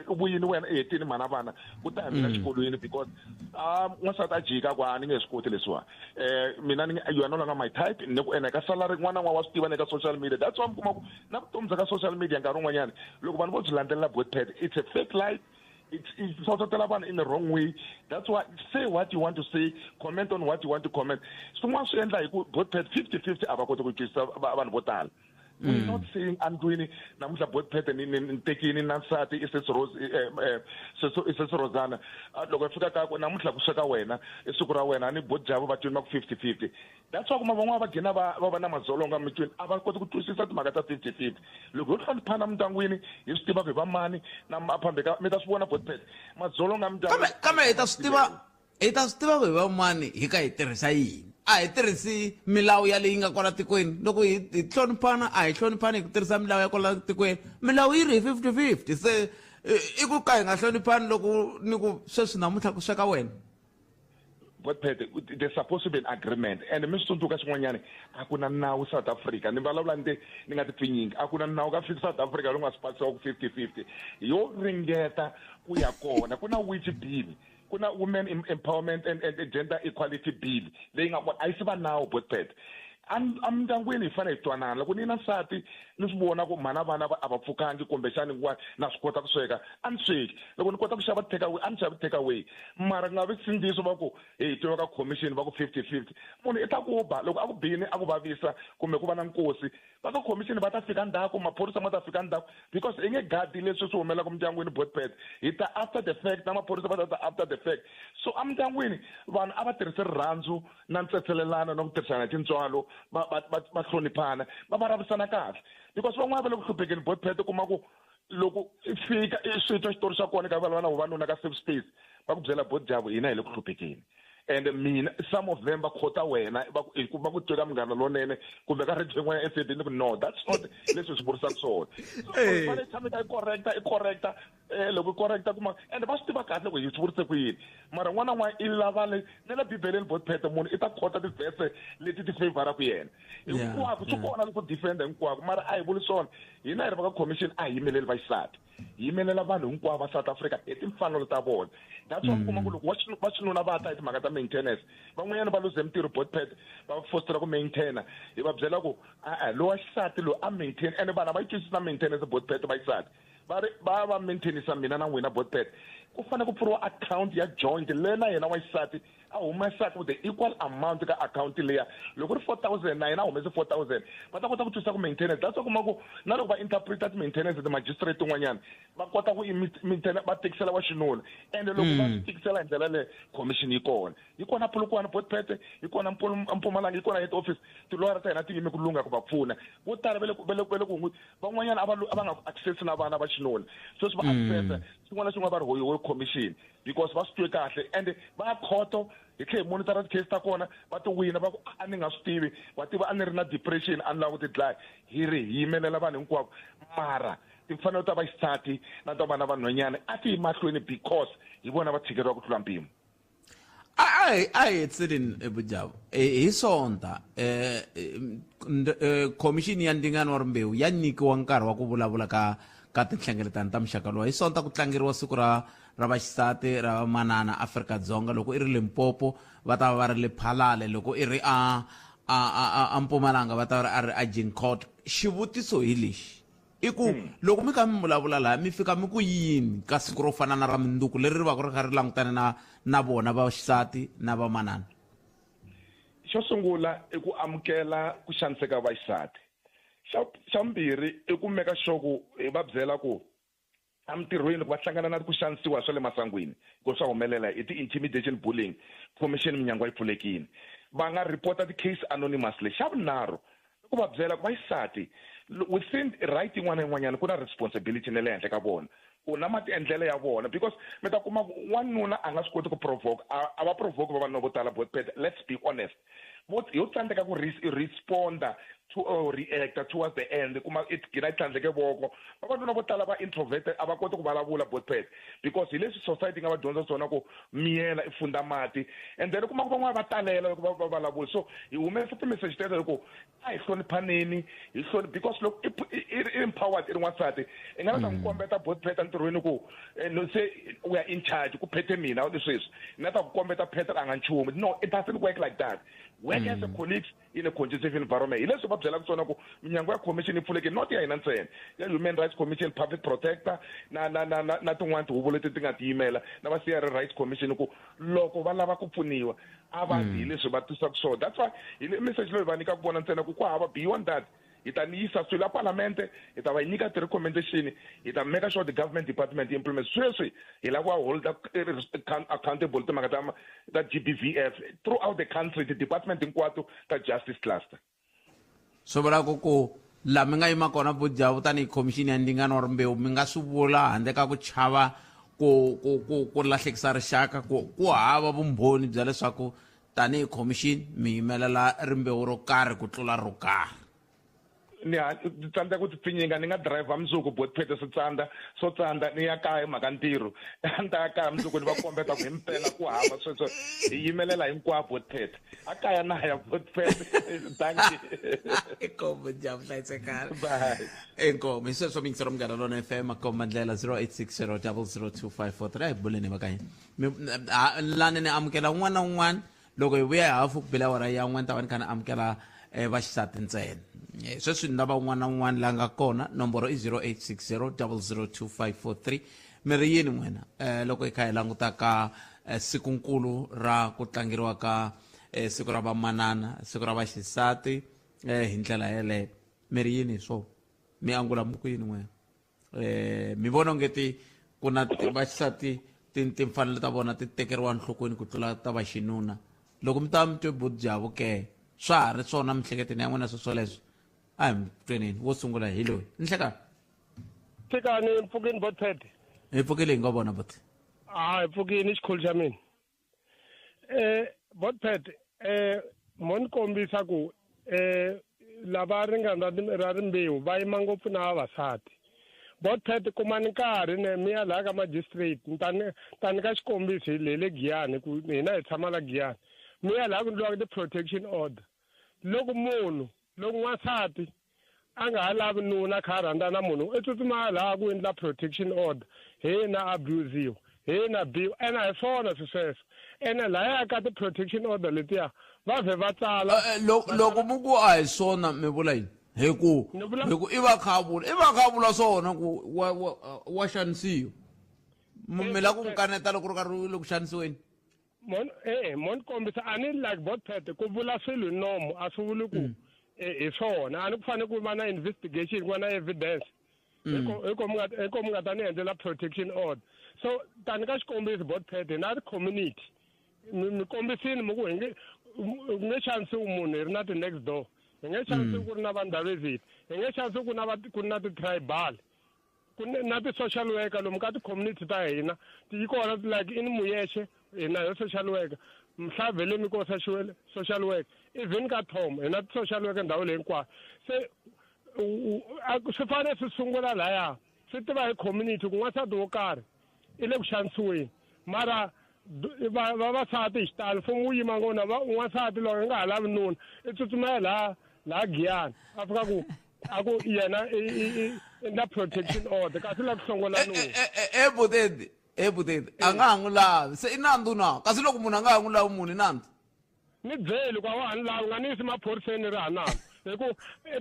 u vuyini wena, i hetini mhana vana, ku ta hi mina xikolweni, because a n'wansati a jika ku a ni nge swi koti leswiwa, mina ni you are no longer my type. Ni ku ene ka salary n'wana n'wana wa swi tiva na ka social media. That's why mi kuma ku na vutomi bya ka social media nkarhi wun'wanyana loko vanhu vo byi landzelela, botpet, it's a fake life, it's hlohlotela vanhu in the wrong way. That's why say what you want to say, comment on what you want to comment. Swin'wana swi endla hi ku, botpet, 50-50 a va koti ku twisisa vanhu vo tala. We're not saying andlwini namuntlha, botpet, ni tekini na nsati i sesi Rose, i sesi Rosana. Loko hi fika ka namuntlha ku sweka wena, i siku ra wena, a ni bodjavo va twini va ku 50-50. That's why kuma van'wana va gcina va va na madzolonga mitwini, a va koti ku twisisa timhaka ta 50-50. Loko ho hloniphana mindyangwini, hi swi tiva ku hi va mani na phambi ka mi ta swi vona, botpet, madzolonga mindyangwini. Kambe hi ta swi tiva. Hi ta swi tiva ku hi vamani hi ka hi tirhisa yini. A hi tirhisi milawu ya leyi nga kwala tikweni. Loko hi hi hloniphana a hi hloniphani hi ku tirhisa milawu ya kwala tikweni. Milawu yi ri hi 50-50 se i ku ka hi nga hloniphani loko ni ku sweswi namuntlha ku sweka wena. Godpet, there's supposed to be an agreement and mi swi tsundzuka xin'wanyana a ku na nawu South Africa ni vulavula ni ni nga ti pfinyingi a ku na nawu ka South Africa lowu nga swi pasiwa ku 50-50 yo ringeta ku ya kona ku na which bill ku na women empowerment and, and gender equality bill leyi nga kona a yi si va nawu Godpet emindyangwini hi fanele hi twanana loko ni na nsati ni swi vona ku mhana vana a va pfukangi kumbexani na swi kota ku sweka a ni sweki loko ni kota ku xava take away a ni xavi take away mara ku nga vi sindziso va ku hi twiwa ka commission va ku 50-50 munhu i ta ku ba loko a ku bini a ku vavisa kumbe ku va na nkosi va ka commission va ta fika ndzhaku maphorisa ma ta fika ndzhaku because i nge gadi leswi swi humelelaka mindyangwini botpet hi ta after the fact na maphorisa va ta ta after the fact so emindyangwini vanhu a va tirhisi rirhandzu na ntsetselelano na ku tirhisana hi tintswalo va va va va hloniphana va vulavurisana kahle because van'wana va le ku hluphekeni botpet u kuma ku loko i fika i swi twa xitori xa kona ka vulavula na vavanuna ka safe space va ku byela bot jabu hina hi le ku hluphekeni and mina some of them va khota wena va ku va ku twe ka munghana lonene kumbe ka radio yin'wana ya SAB ni ku no that's not leswi swi vurisaka swona so fanele tshame ka i correcta i correcta eh loko i correcta kuma and va swi tiva kahle ku hi swi vurise ku yini mara n'wana n'wana i lava le ni la bibeleni bot phete munhu i ta khota tivhese leti ti favoraka yena hinkwako swi kona leswo defender hinkwako mara a hi vuli swona hina hi ri va ka commission a hi yimeleli vaxisati hi yimelela vanhu hinkwavo va South Africa hi timfanelo ta vona that's why mi kuma ku loko va xinuna va ta hi timhaka ta maintenance van'wanyana va luze mintirho botpet va fostela ku maintainer hi va byela ku a-e lowa xisati loyi a maintain ene vanhu a va yi twisisi na maintenance botpet va xisati va ri va va maintainisa mina na n'wina botpet ku fanele ku pfuriwa account ya joint leyi na yena wa xisati a humesaka the equal amount ka akhawunti leya loko ri 4000 na yena a humese 4000 va ta kota ku twisisa ku maintenance that's why kuma ku na loko va interpreta ti-maintenance ti-magistrate tin'wanyana va kota ku maintain va tikisela wa xinuna ende loko va swi tikisela hi ndlela leyo commission yi kona yi kona Polokwane Botpete yi kona Mpumalanga yi kona head office tiloyara ta hina ti yime ku lungha ku va pfuna vo tala va le ku va le va le ku hunguta van'wanyana a va a va nga access na vana va xinuna sweswi va access xin'wana na xin'wana va ri hoyihoyi commission because va swi twe kahle and va ya khoto hi tlhe hi monitor ti-case ta kona va ti wina va ku a ni nga swi tivi wa tiva a ni ri na depression a ni lava ku ti dlaya hi ri hi yimelela vanhu hinkwavo mara timfanelo ta vaxisati na ta vana vanhwanyana a ti yi mahlweni because hi vona va tshikeriwa ku tlula mpimo a a a hi hetiseli Bujavu hi sonta um khomixini ya ndzingano wa rimbewu ya nyikiwa nkarhi wa ku vulavula ka ka tinhlengeletano ta muxaka lowu hi sonta ku tlangeriwa siku ra ra vaxisati ra vamanana Afrika-Dzonga loko i ri Limpopo va ta va va ri le Phalale loko i ri a a a a Mpumalanga va ta va ri a ri Agincourt xivutiso hi lexi i ku loko mi kha mi vulavula laha mi fika mi ku yini ka siku ro fana na ra minduku leri ri va ku ri kha ri langutane na na vona vaxisati na vamanana xo sungula i ku amukela ku xaniseka vaxisati xa xa vumbirhi i ku meka sure ku hi va byela ku emintirhweni loko va hlangana na ku xanisiwa swa le masangwini ku swa humelela hi ti-intimidation bullying commission minyangwa yi pfulekile va nga report ti-case anonymously xa vunharhu i ku va byela ku vaxisati within right yin'wana na yin'wanyana ku na responsibility na le henhla ka vona ku na matiendlelo ya vona because mi ta kuma ku wanuna a nga swi koti ku provoke a va provoke vavanuna vo tala but let's be honest vo yo tsandzeka ku responda to or reacta towards the end kuma i gina i tlhandleke voko vavanuna vo tala va introverted a va koti ku vulavula botpet because hi leswi society nga va dyondza swona ku miyela i funda mati and then u kuma ku van'wana va talela loko va va vulavula so hi humesa ti-message teto hi ku a hi hloniphaneni hi hloni because loko i i empowered i ri n'wansati i nga la ta n'wi kombeta botpet entirhweni ku no se we are in charge ku phethe mina ni sweswi ni nga ta ku kombeta phethe a nga nchumu no it doesn't work like that work as a colleagues in a conducive environment hi leswi va byelaka swona ku minyangwa ya commission yi pfulekile not ya hina ntsena ya human rights commission public protector na na na na na tin'wana tihuvo leti ti nga tiyimela na va CR rights commission ku loko va lava ku pfuniwa a va hi leswi va tisaka swona that's why hi le message loyi va nyikaka vona ntsena ku ku hava beyond that hi ta ni yisa swilo a palamente hi ta va nyika ti-recommendation hi ta make sure the government department implement sweswi hi lava ku va hold accountable timhaka ta ta GBVF throughout the country ti-department hinkwato ta justice cluster swi vula ku ku laha mi nga yima kona vujavu tanihi khomixini ya ndzingano wa rimbewu mi nga swi vula handle ka ku chava ku ku ku ku lahlekisa rixaka ku ku hava vumbhoni bya leswaku tanihi khomixini mi yimelela rimbewu ro karhi ku tlula ro karhi. Ni ha ni tsandzeka ku tipfinyinga ni nga driver mundzuku botpete swi tsandza swo tsandza ni ya kaya hi mhaka ntirho a ni ta ya kaya mundzuku ni va kombeta ku himpela ku hava sweswo hi yimelela hinkwavo botpete a kaya na ya botpete dankie. Inkomu njhani hlayisekani Bye. Inkomu hi sweswo miyingisero Munghana Lona FM makomba ndlela 0860 002543 a hi buleni va ka hina lani ni amukela un'wana na un'wana loko hi vuya hi hafu ku bile awara ya n'we ni ta va ni kha ni amukela eh, vaxisati ntsena. Sweswi ni lava un'wana na un'wana la nga kona nomboro i 0860 002543 mi ri yini n'wina loko hi kha hi languta ka sikunkulu ra ku tlangeriwa ka siku ra vamanana siku ra vaxisati hi ndlela yeleyo mi ri yini hi swona mi angula mi ku yini n'wina mi vona onge ti ku na vaxisati timfanelo ta vona ti tekeriwa enhlokweni ku tlula ta vaxinuna loko mi ta mi twe budjavu ke swa ha ri swona miehleketweni ya n'wina sweswoleswo a hi mi tweneni wo sungula hi loyi nhlekani Tshikani mpfukini botpet hi pfukile hi nga vona bot a hi pfukini xikhulu xa mina botpet mo ni kombisa ku lava ringana ra rimbewu va yima ngopfu na vavasati. Botpet kumani nkarhi ne mi ya laha ka magistrate ni ta ni ta nyika xikombiso hi le le Giyani ku hina hi tshama la Giyani mi ya laha ku endliwaka ti-protection order loko munhu loko n'wansati a nga ha lavi nuna a kha a rhandza na munhu i tsutsuma laha ku endla protection order he na abusiwa he na biwa ene a hi swona swi sweswo ene lahaya ka ti-protection order letiya va vhe va tsala. Loko mi ku a hi swona mi vula yini hi ku hi ku i va kha a vula i va kha a vula swona ku wa wa wa xanisiwa mi lava ku n'wi kaneta loko ri karhi le ku xanisiweni. Mon mo ni kombisa a ni like botpet ku vula swilo hi nomo a swi vuli ku hi swona a ni ku fanele ku va na investigation ku va na evidence hi ko mi nga ta ni endlela protection order so tani ka xikombiso botpet hi na community mi kombisini mi ku hi nge nge xanisiwi munhu hi ri na ti-next door hi nge xanisiwi ku ri na vandhavezini hi nge xanisiwi ku na ku na ti-tribal ku na ti-social worker lomu ka ti-community ta hina yi kona like in Muyexe hi na yo social worker Mhlavele mi ko social worker even ka Tom hi na ti-social worker ndhawu leyi hinkwayo se swi fanele swi sungula laya swi tiva hi community ku n'wansati wo karhi i le ku xanisiweni mara vavasati hi xitalo mfumo wu yima ngona n'wansati loko i nga ha lavi nuna i tsutsumela laha laha Giyani a fika ku a ku yena i endla protection order kasi la ku hlongola nuna. Butedi butedi a nga ha n'wi lavi se i nandzu na kasi loko munhu a nga ha n'wi lavi munhu i nandzu ni byeli ku a wa ha ni lavi nga ni yisi maphoriseni ri ha nandzu hi ku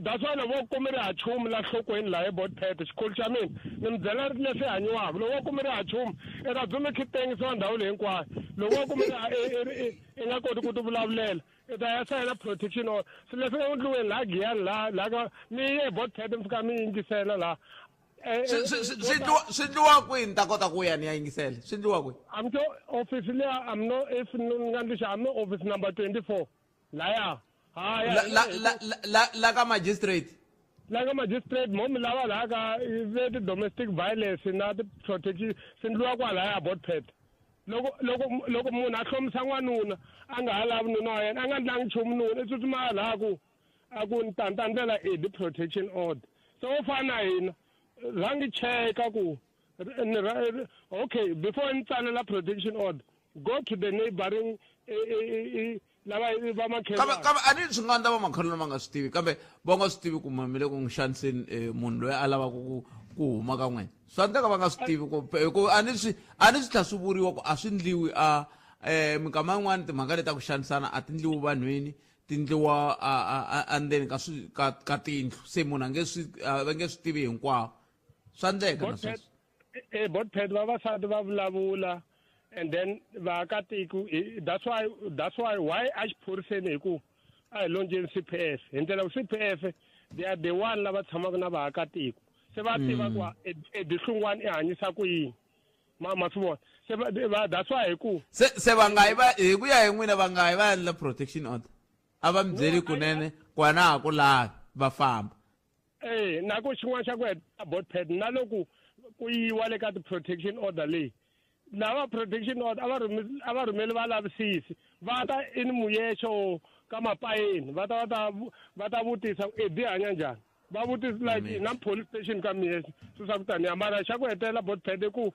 that's why loko vo kumi ri ha chumu la nhlokweni laha ebotpet xikhulu xa mina ni mi byela leswi hanyiwaka loko vo kumi ri ha chumu i ta dzumi khi tengisiwa ndhawu leyi hinkwayo loko vo kumi i nga koti ku ti vulavulela i ta ya sayina protection order swilo leswi nga endliweni laha Giyani laha laha ka mi ye botpet mi fika mi yingisela laha. Swi endliwa kwihi ni ta kota ku ya ni ya yingisela swi endliwa kwihi? I'm to office liya I'm no if ni nga ndlixa I'm no office number 24 laya haya la la ka magistrate la ka magistrate mo mi lava laha ka ve ti-domestic violence na ti-protection swi endliwa kwalaya botpet loko loko loko munhu a hlomisa n'wanuna a nga ha lavi nuna wa yena a nga ndlangi nchumu nuna i tsutsuma laha ku a ku ni ta ndlela i ti-protection order se wo fana na hina rhangi cheka ku okay before ni tsalela protection order go to the neighboring lava va makhelwani kambe a ni swi nga endla va makhelwani va nga swi tivi kambe va nga swi tivi ku mi le ku n'wi xaniseni munhu loyi a lavaka ku ku huma ka n'wina swa endleka va nga swi tivi ku hi ku a ni swi a ni swi tlhela swi vuriwa ku a swi ndliwi a minkama yin'wani timhaka leti ta ku xanisana a ti ndliwi vanhwini ti ndliwa endzeni ka swi ka ka tindlu se munhu a nge swi va nge swi tivi hinkwawo swa endleka na sweswo. Botpet vavasati va vulavula and then vaakatiko that's why that's why why a xiphoriseni hi ku a hi lonjeni CPF hi ndlela ku CPF they are the one lava tshamaka na vaakatiko se va tiva ku edihlungwani i hanyisa ku yini ma ma swi vona se va that's why hi ku se se va nga yi va hi ku ya hi n'wina va nga yi va endla protection order a va mi byeli kunene ku a na ha ku lavi va famba. Na ku xin'wana xa ku heta botpet na loko ku yiwa le ka ti-protection order leyi. Lava protection order a va rhumeli valavisisi va ta in Muyexe ka Mapayeni, va ta va ta vutisa ku Eddie hanya njhani, va vutisa like na police station ka Muyexe swi swa ku taniya. Mara xa ku hetelela botpet i ku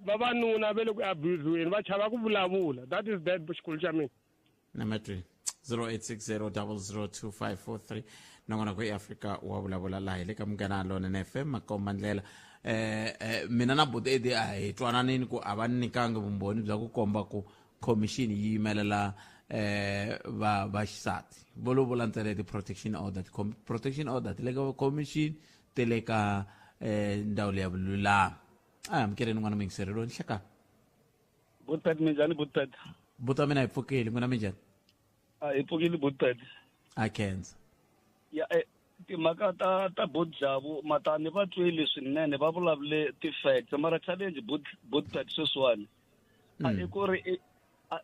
vavanuna va le ku abusiweni, va chava ku vulavula. That is that xikulu xa mina. Number 3 0860002543. Nongonoko eAfrika wa vulavula laha hi le ka Munghana Lonene FM, makomba ndlela. Mina na buti Eddie a hi twananini ku a va nyikangi vumbhoni bya ku komba ku commission yi yimelela va vaxisati vo lo vula ntsena ti-protection order, protection order ti le ka commission, ti le ka ndzawulo ya vululami. A amukeleni n'wana muyingiseri loyi. Nhlekani. Butpet, minjhani Butpet? Buti wa mina, hi pfukile. N'wina minjhani? A hi pfukile Butpet. A khensa. Ya, timhaka ta Bot Jabu matani va twile swinene, va vulavule ti-facts, mara challenge Butpet sweswiwani a i ku ri a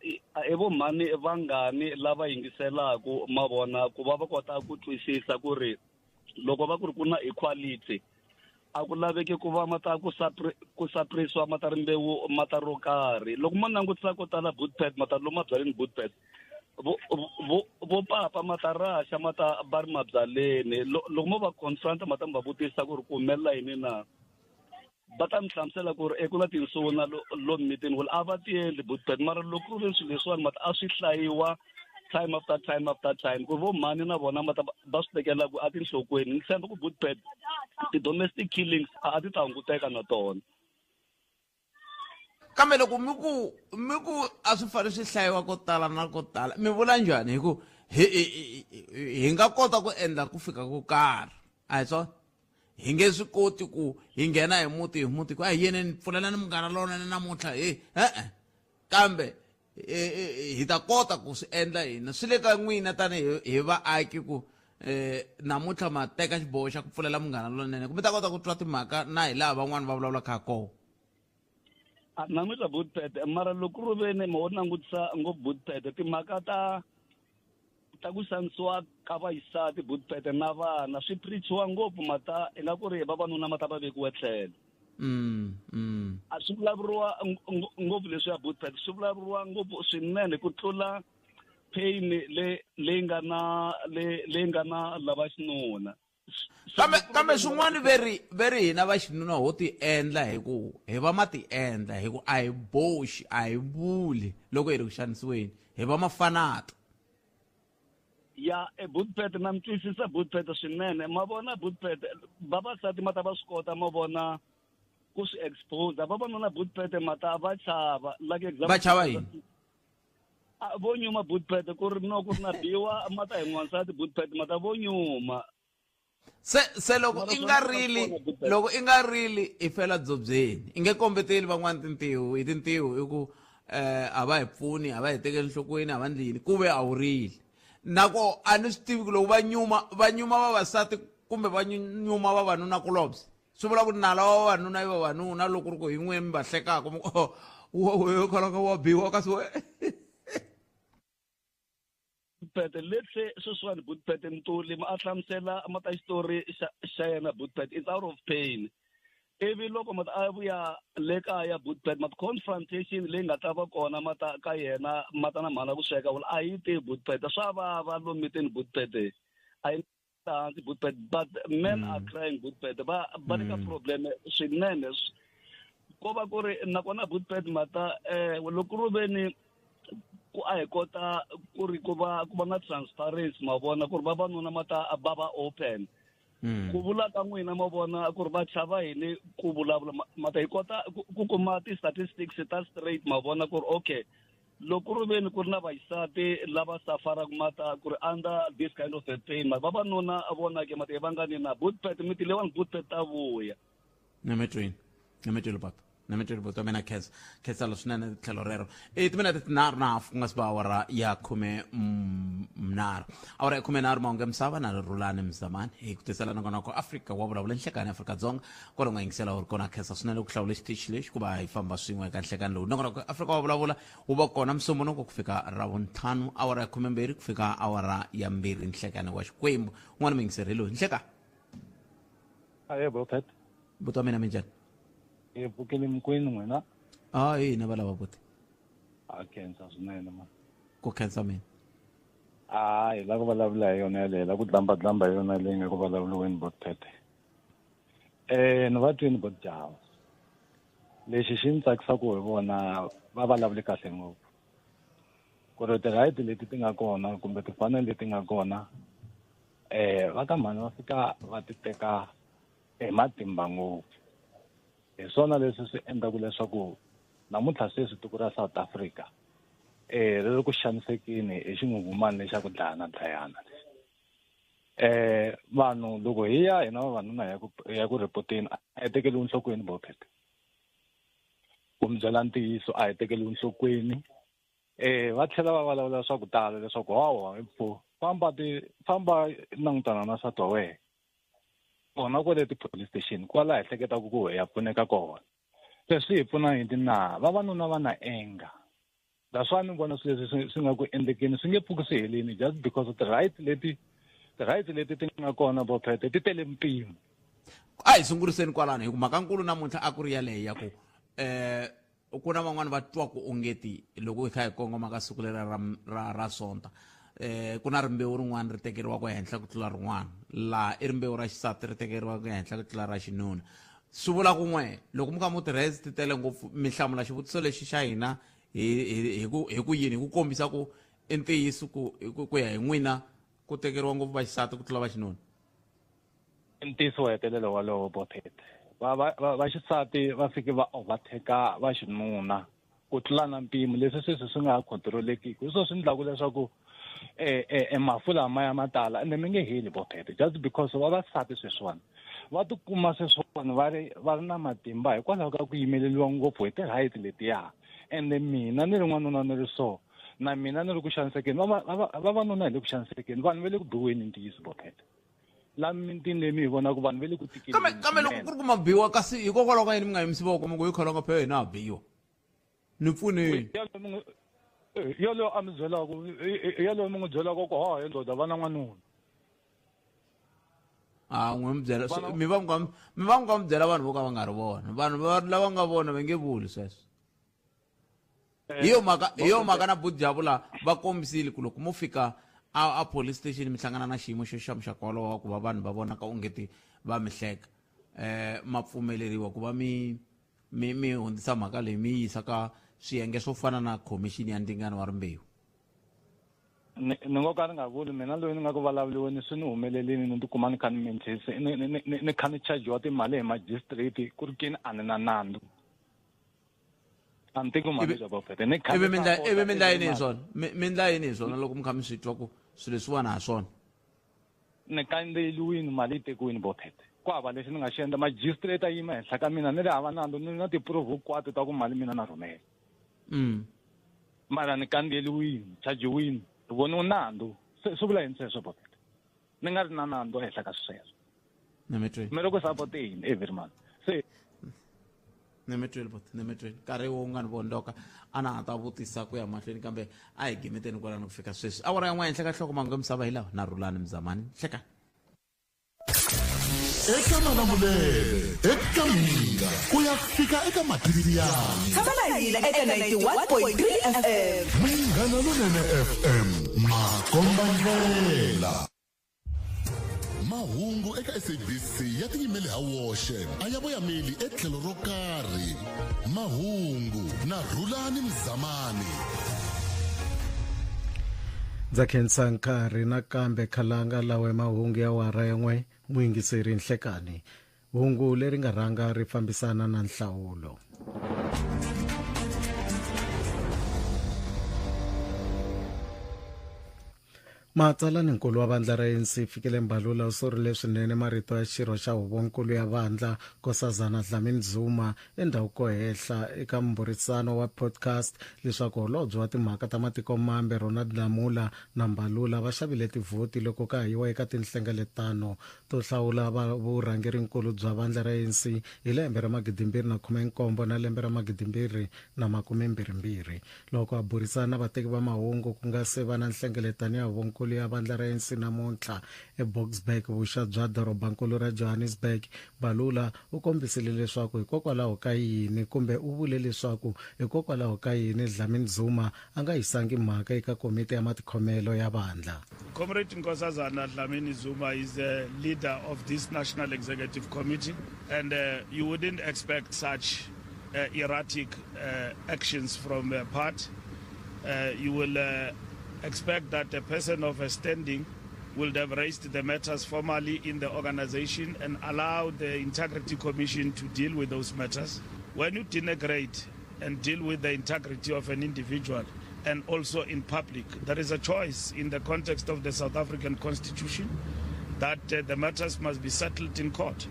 i vo mhani vangani lava yingiselaku mavona ku va va kota ku twisisa ku ri loko va ku ri ku na equality a ku laveki ku va mata ku ku suppressiwa mata rimbewu mata ro karhi. Loko mo langutisa ko tala Butpet mata lomu mabyaleni Butpet, vo papa mata raxa mata va ri mabyaleni. Loko mo va confront mata mi va vutisa ku ri ku humelela yini na, va ta mi hlamusela ku ri eku na tinsuna lomu mitini wula a va ti endli Butpet. Mara loko ku ri swilo leswiwani mata a swi hlayiwa time after time after time ku ri vo mhani na vona mata va swi tekela ku a tinhlokweni, ni tshemba ku Butpet ti-domestic killings a ti ta hunguteka na tona. Kambe loko mi ku a swi fanele swi hlayiwa ko tala na ko tala, mi vula njhani? Hi ku hi nga kota ku endla ku fika ko karhi, a hi swona? Hi nge swi koti ku hi nghena hi muti hi muti ku a hi yeneni pfulelani Munghana Lonene namuntlha he e-e, kambe hi ta kota ku swi endla hina. Swi le ka n'wina tanihi hi vaaki ku namuntlha ma teka xiboho xa ku pfulela Munghana Lonene ku mi ta kota ku twa timhaka na hi laha van'wani va vulavulaka ha kona. Namuntlha Butpet, mara loko ri veni mo langutisa ngopfu Butpet timhaka ta ku xanisiwa ka vaxisati Butpet na vana swi preachiwa ngopfu, mata ingaku ri vavanuna mata va vekiwe tlhelo. A swi vulavuriwa ngopfu leswi ya Butpet, swi vulavuriwa ngopfu swinene ku tlula pain le leyi nga na le leyi nga na lava xinuna. Kambe swin'wana veri hina va xinuna ho ti endla hi ku hi va ma ti endla hi ku a hi boxi, a hi vuli loko hi ri ku xanisiweni, hi va mafanata. Ya, e Butpet na mi twisisa Butpet swinene. Ma vona Butpet, vavasati ma ta va swi kota ma vona ku swi expose. Vavanuna Butpet ma ta va chava. Like example, va chava yini? Vo nyuma Butpet ku ri no ku ri na biwa mata hi n'wansati Butpet mata vo nyuma. Se loko i nga rili, loko i nga rili i fela dzobyeni, i nge kombeteli van'wani tintiho hi tintiho i ku a va hi pfuni, a va hi tekeli enhlokweni, a va ndli yini, ku ve a wu rili. Nako a ni swi tivi ku loko va nyuma, va nyuma vavasati kumbe va nyuma vavanuna kulobye, swi vula ku nala wa vavanuna i vavanuna. Loko ri ku hi n'wini mi va hlekaka, mi ku, oh, wo kwalaho ka wa biwa kasi we. Butpet, let's say sweswiwani Butpet Ntuli a hlamusela mata xitori xa yena Butpet, it's out of pain. Ivi loko mata a vuya le kaya Butpet, mata confrontation leyi nga ta va kona mata ka yena mata na mhana ku sweka vula a yi tivi Butpet, swa vava lomu mitini Butpet, a yi hansi Butpet, but men are crying Butpet, va va le ka problem swinene. Ko va ku ri nakona Butpet mata loko ri veni ku a hi kota ku ri ku va na transparency, ma vona ku ri vavanuna mata va va open. Ku vula ka n'wina ma vona ku ri va chava yini ku vulavula, mata hi kota ku kuma ti-statistics ta straight, ma vona ku ri okay loko ri veni ku ri na vaxisati lava safaraka mata ku ri under this kind of a pain, mara vavanuna vona ke mata va nga ni na Butpet miti leyiwani Butpet ta vuya. Nemetweni, nemetweni papa, nemetweni buti wa mina, khensa khensalo swinene tlhelo rero. I timinete tinharhu na hafu ku nga si va awara ya 13, awara ya 13. Mahungu ya misava na Rhulani Mzamani hi ku tisela nongonoko Afrika wa vulavula nhlekani Afrika-Dzonga kwala u nga yingisela u ri kona. Khensa swinene ku hlawula xitichi lexi ku va hi famba swin'we eka nhlekani lowu. Nongonoko Afrika wa vulavula wu va kona Musumbunuko ku fika Ravuntlhanu, awara ya 12 ku fika awara ya 2 nhlekani wa Xikwembu. Un'wana muyingiseri loyi, nhleka. Aye, Bopet. Buti wa mina, minjhani? Hi pfukile mikwenu n'wina? A hi hina va lava buti. A khensa swinene ma. Ku khensa mina. A hi la ku vulavula hi yona yaleyo, la ku dlamba dlamba hi yona leyi nga ku vulavuriweni botete. Ni va twini bot Java. Lexi xi ni tsakisaka hi vona va vulavule kahle ngopfu. Ku ri ti-right leti ti nga kona kumbe timfanelo leti nga kona va ka mhani va fika va ti teka hi matimba ngopfu. Hi swona leswi swi endlaka leswaku namuntlha sweswi tiko ra South Africa ri ri ku xanisekeni hi xinghunghumani lexa ku dlayana dlayana lexi. Vanhu loko hi ya hina vavanuna hi ya ku rhipoteni a hi tekeriwi enhlokweni Bophet. Ku mi byela ntiyiso a hi tekeriwi enhlokweni. Va tlhela va vulavula swa ku tala leswaku hawa hi pfu famba ti famba langutana na nsati wa wena kona kwale ti-police station kwala hi hleketaka ku hi ya pfuneka kona. Leswi hi pfuna hi na vavanuna va na anger. That's why ni vona swilo leswi swi nga ku endlekeni swi nge pfuki swi helini just because ti-right leti ti-right leti ti nga kona Bophet ti tele mpimo. A hi sunguriseni kwalano hi ku mhaka nkulu namuntlha a ku ri yaleyo ya ku ku na van'wani va twa ku ongeti loko hi kha hi kongoma ka siku leri ra Sonta ku na rimbewu rin'wana ri tekeriwaka ehenhla ku tlula rin'wana laha i rimbewu ra xisati ri tekeriwaka ehenhla ku tlula ra xinuna. Swi vula ku n'we loko mi kha mu ti-rights ti tele ngopfu mi hlamula xivutiso lexi xa hina hi ku yini hi ku kombisa ku i ntiyiso ku ya hi n'wina ku tekeriwa ngopfu va xisati ku tlula va xinuna. Ntiyiso wo hetelela walowo Bophet. Va xisati va fike va overtake va xinuna ku tlula na mpimo leswi sweswi swi nga ha controlekiki. Hi swona swi endlaka leswaku mafu lama ya matala ende mi nge heli Bophet just because vavasati sweswiwani va tikuma sweswiwani va ri na matimba hikwalaho ka ku yimeleriwa ngopfu hi ti-right letiya. Ende mina ni ri n'wanuna ni ri so na mina ni ri ku xanisekeni vavanuna hi le ku xanisekeni vanhu va le ku biweni ntiyiso Bophet. La mitini leyi mi hi vonaka vanhu va le ku tikeli. Kambe loko ku ri ku ma biwa kasi hikokwalaho ka yini mi nga yimisi voko mi ku hi kholonga phela hina ha biwa ni pfuneni. Yolowo a mi byelaka yolowo mi n'wi byelaka ku ha hi ndoda va na n'wanuna. A n'wi mi byela mi va mi nga mi byela vanhu vo ka va nga ri vona vanhu lava nga vona va nge vuli sweswo. Hi yo mhaka na Budjabula va kombisile ku loko mo fika a police station mi hlangana na xiyimo xo xa muxaka wolowo ku va vanhu va vonaka ongeti va mi hleka ma pfumeleriwa ku va mi hundzisa mhaka leyi mi yisa ka swiyenge swo fana na khomixini ya ndzingano wa rimbewu. Ni ngo ka ni nga vuli mina loyi ni nga ku vulavuriweni swi ni humelelini ni tikuma ni kha ni menchisi ni kha ni chajiwa timali hi magistrate ku ri kini a ni na nandzu. A ni tiki mali bya Bophet. Ni kha ivi mi ndla yini hi swona? Mi ndla yini hi swona loko mi kha mi swi twa ku swilo leswiwani ha swona? Ni kandziyeliwini mali yi tekiwini Bophet. Ku hava lexi ni nga xi endla magistrate a yima henhla ka mina ni ri hava nandzu ni na ti-proof hinkwato ta ku mali mina na rhumela. Mara ni kandziyeliwini, chajiwini, ni voniwe nandzu. Swi vula yini sweswo Bophet? Ni nga ri na nandzu ehenhla ka sweswo. Mi ri ku sapoteni every month. Se Ni mi twile nkarhi wo nga ni vondoka a na ha ta vutisa ku ya mahlweni kambe a hi gimeteni kwalano ku fika sweswi awara yan'we henhla ka nhloko mahungu ya misava hi lawa na Rhulani Mzamani hlekani. Eka Malamulele eka Mhinga ku ya fika eka Matiriyani. Tshama na hina eka 91.3 FM. Munghana Lonene FM makomba ndlela. Mahungu eka SABC ya tiyimele ha woxe a ya voyameli etlhelo ro karhi. Mahungu na Rhulani Mzamani. Ndza khensa nkarhi nakambe khalanga lawa mahungu ya wara yan'we muyingiseri nhlekani. Hungu leri nga rhanga ri fambisana na nhlawulo. Matsalaninkulu wa vandla ra ANC Fikile Mbalula u sorile swinene marito ya xirho xa huvonkulu ya vandla Nkosazana Dlamini Zuma endzhaku ko hehla eka mbhurisano wa podcast leswaku holobye wa timhaka ta matiko mambe Ronald Lamola na Mbalula va xavile tivhoti loko ka ha yiwa eka tinhlengeletano to hlawula vurhangerinkulu bya vandla ra ANC hi lembe ra 2017 na lembe ra 2022. Loko a burisana na vateki va mahungu ku nga se va na nhlengeletano ya huvonkulu Huvonkulu ya Vandla ra ANC namuntlha eBoksburg, vuxa bya dorobankulu ra Johannesburg. Balula u kombisile leswaku hikokwalaho ka yini kumbe u vule leswaku hikokwalaho ka yini Dlamini Zuma a nga yisangi mhaka eka komiti ya matikhomelo ya vandla. Comrade Nkosazana Dlamini Zuma is the leader of this National Executive Committee and uh, you wouldn't expect such uh, erratic uh, actions from her part. Uh, you will uh, expect that a person of a standing would have raised the matters formally in the organization and allow the Integrity Commission to deal with those matters. When you denigrate and deal with the integrity of an individual and also in public, there is a choice in the context of the South African Constitution that uh, the matters must be settled in court.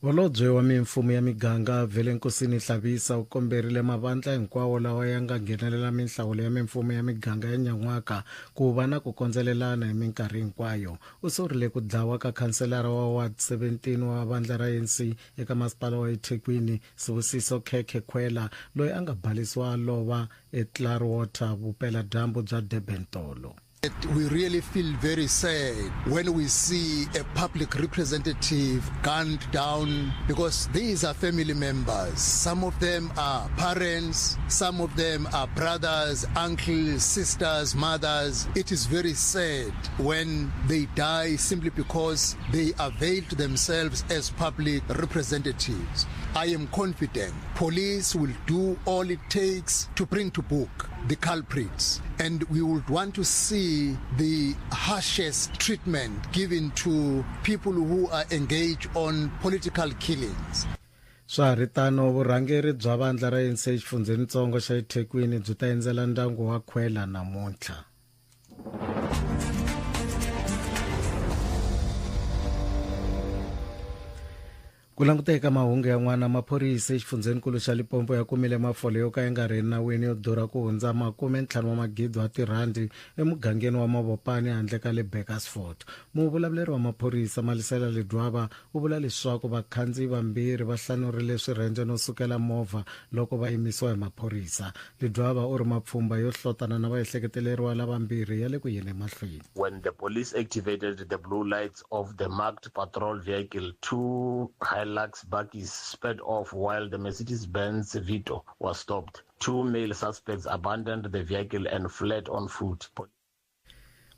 Holobye wa Mimfumo ya Miganga Velenkosini Hlabisa u komberile mavandla hinkwawo lawa ya nga nghenelela minhlawulo ya mimfumo ya miganga ya nyan'waka ku va na ku kondzelelana hi minkarhi hinkwayo. U sorile ku dlawa ka khanselara wa Ward 17 wa vandla ra ANC eka masipala wa eThekwini Sibusiso Khekhe Khwela loyi a nga balisiwa a lova eClarwater vupela-dyambu bya Durban tolo. We really feel very sad when we see a public representative gunned down because these are family members. Some of them are parents, some of them are brothers, uncles, sisters, mothers. It is very sad when they die simply because they availed themselves as public representatives. I am confident police will do all it takes to bring to book the culprits and we would want to see the harshest treatment given to people who are engaged on political killings. Swa ha ri tano, vurhangeri bya vandla ra ANC exifundzhenitsongo xa eThekwini byi ta endzela ndyangu wa Khwela namuntlha. Ku languta eka mahungu yan'wana, maphorisa exifundzheninkulu xa Limpopo ya kumile mafole yo ka ya nga ri enawini yo durha ku hundza makume-ntlhanu wa magidi wa tirhandi emugangeni wa Mabopane handle ka le Burgersfort. Muvulavuleri wa maphorisa Malisela Ledwaba u vula leswaku vakhandziyi vambirhi va hlanurile swirhendze no sukela movha loko va yimisiwa hi maphorisa. Ledwaba u ri mapfhumba yo hlotana na vaehleketeleriwa lavambirhi ya le ku yeni emahlweni. When the police activated the blue lights of the marked patrol vehicle, two Hilux bakkies sped off while the Mercedes-Benz Vito was stopped. Two male suspects abandoned the vehicle and fled on foot.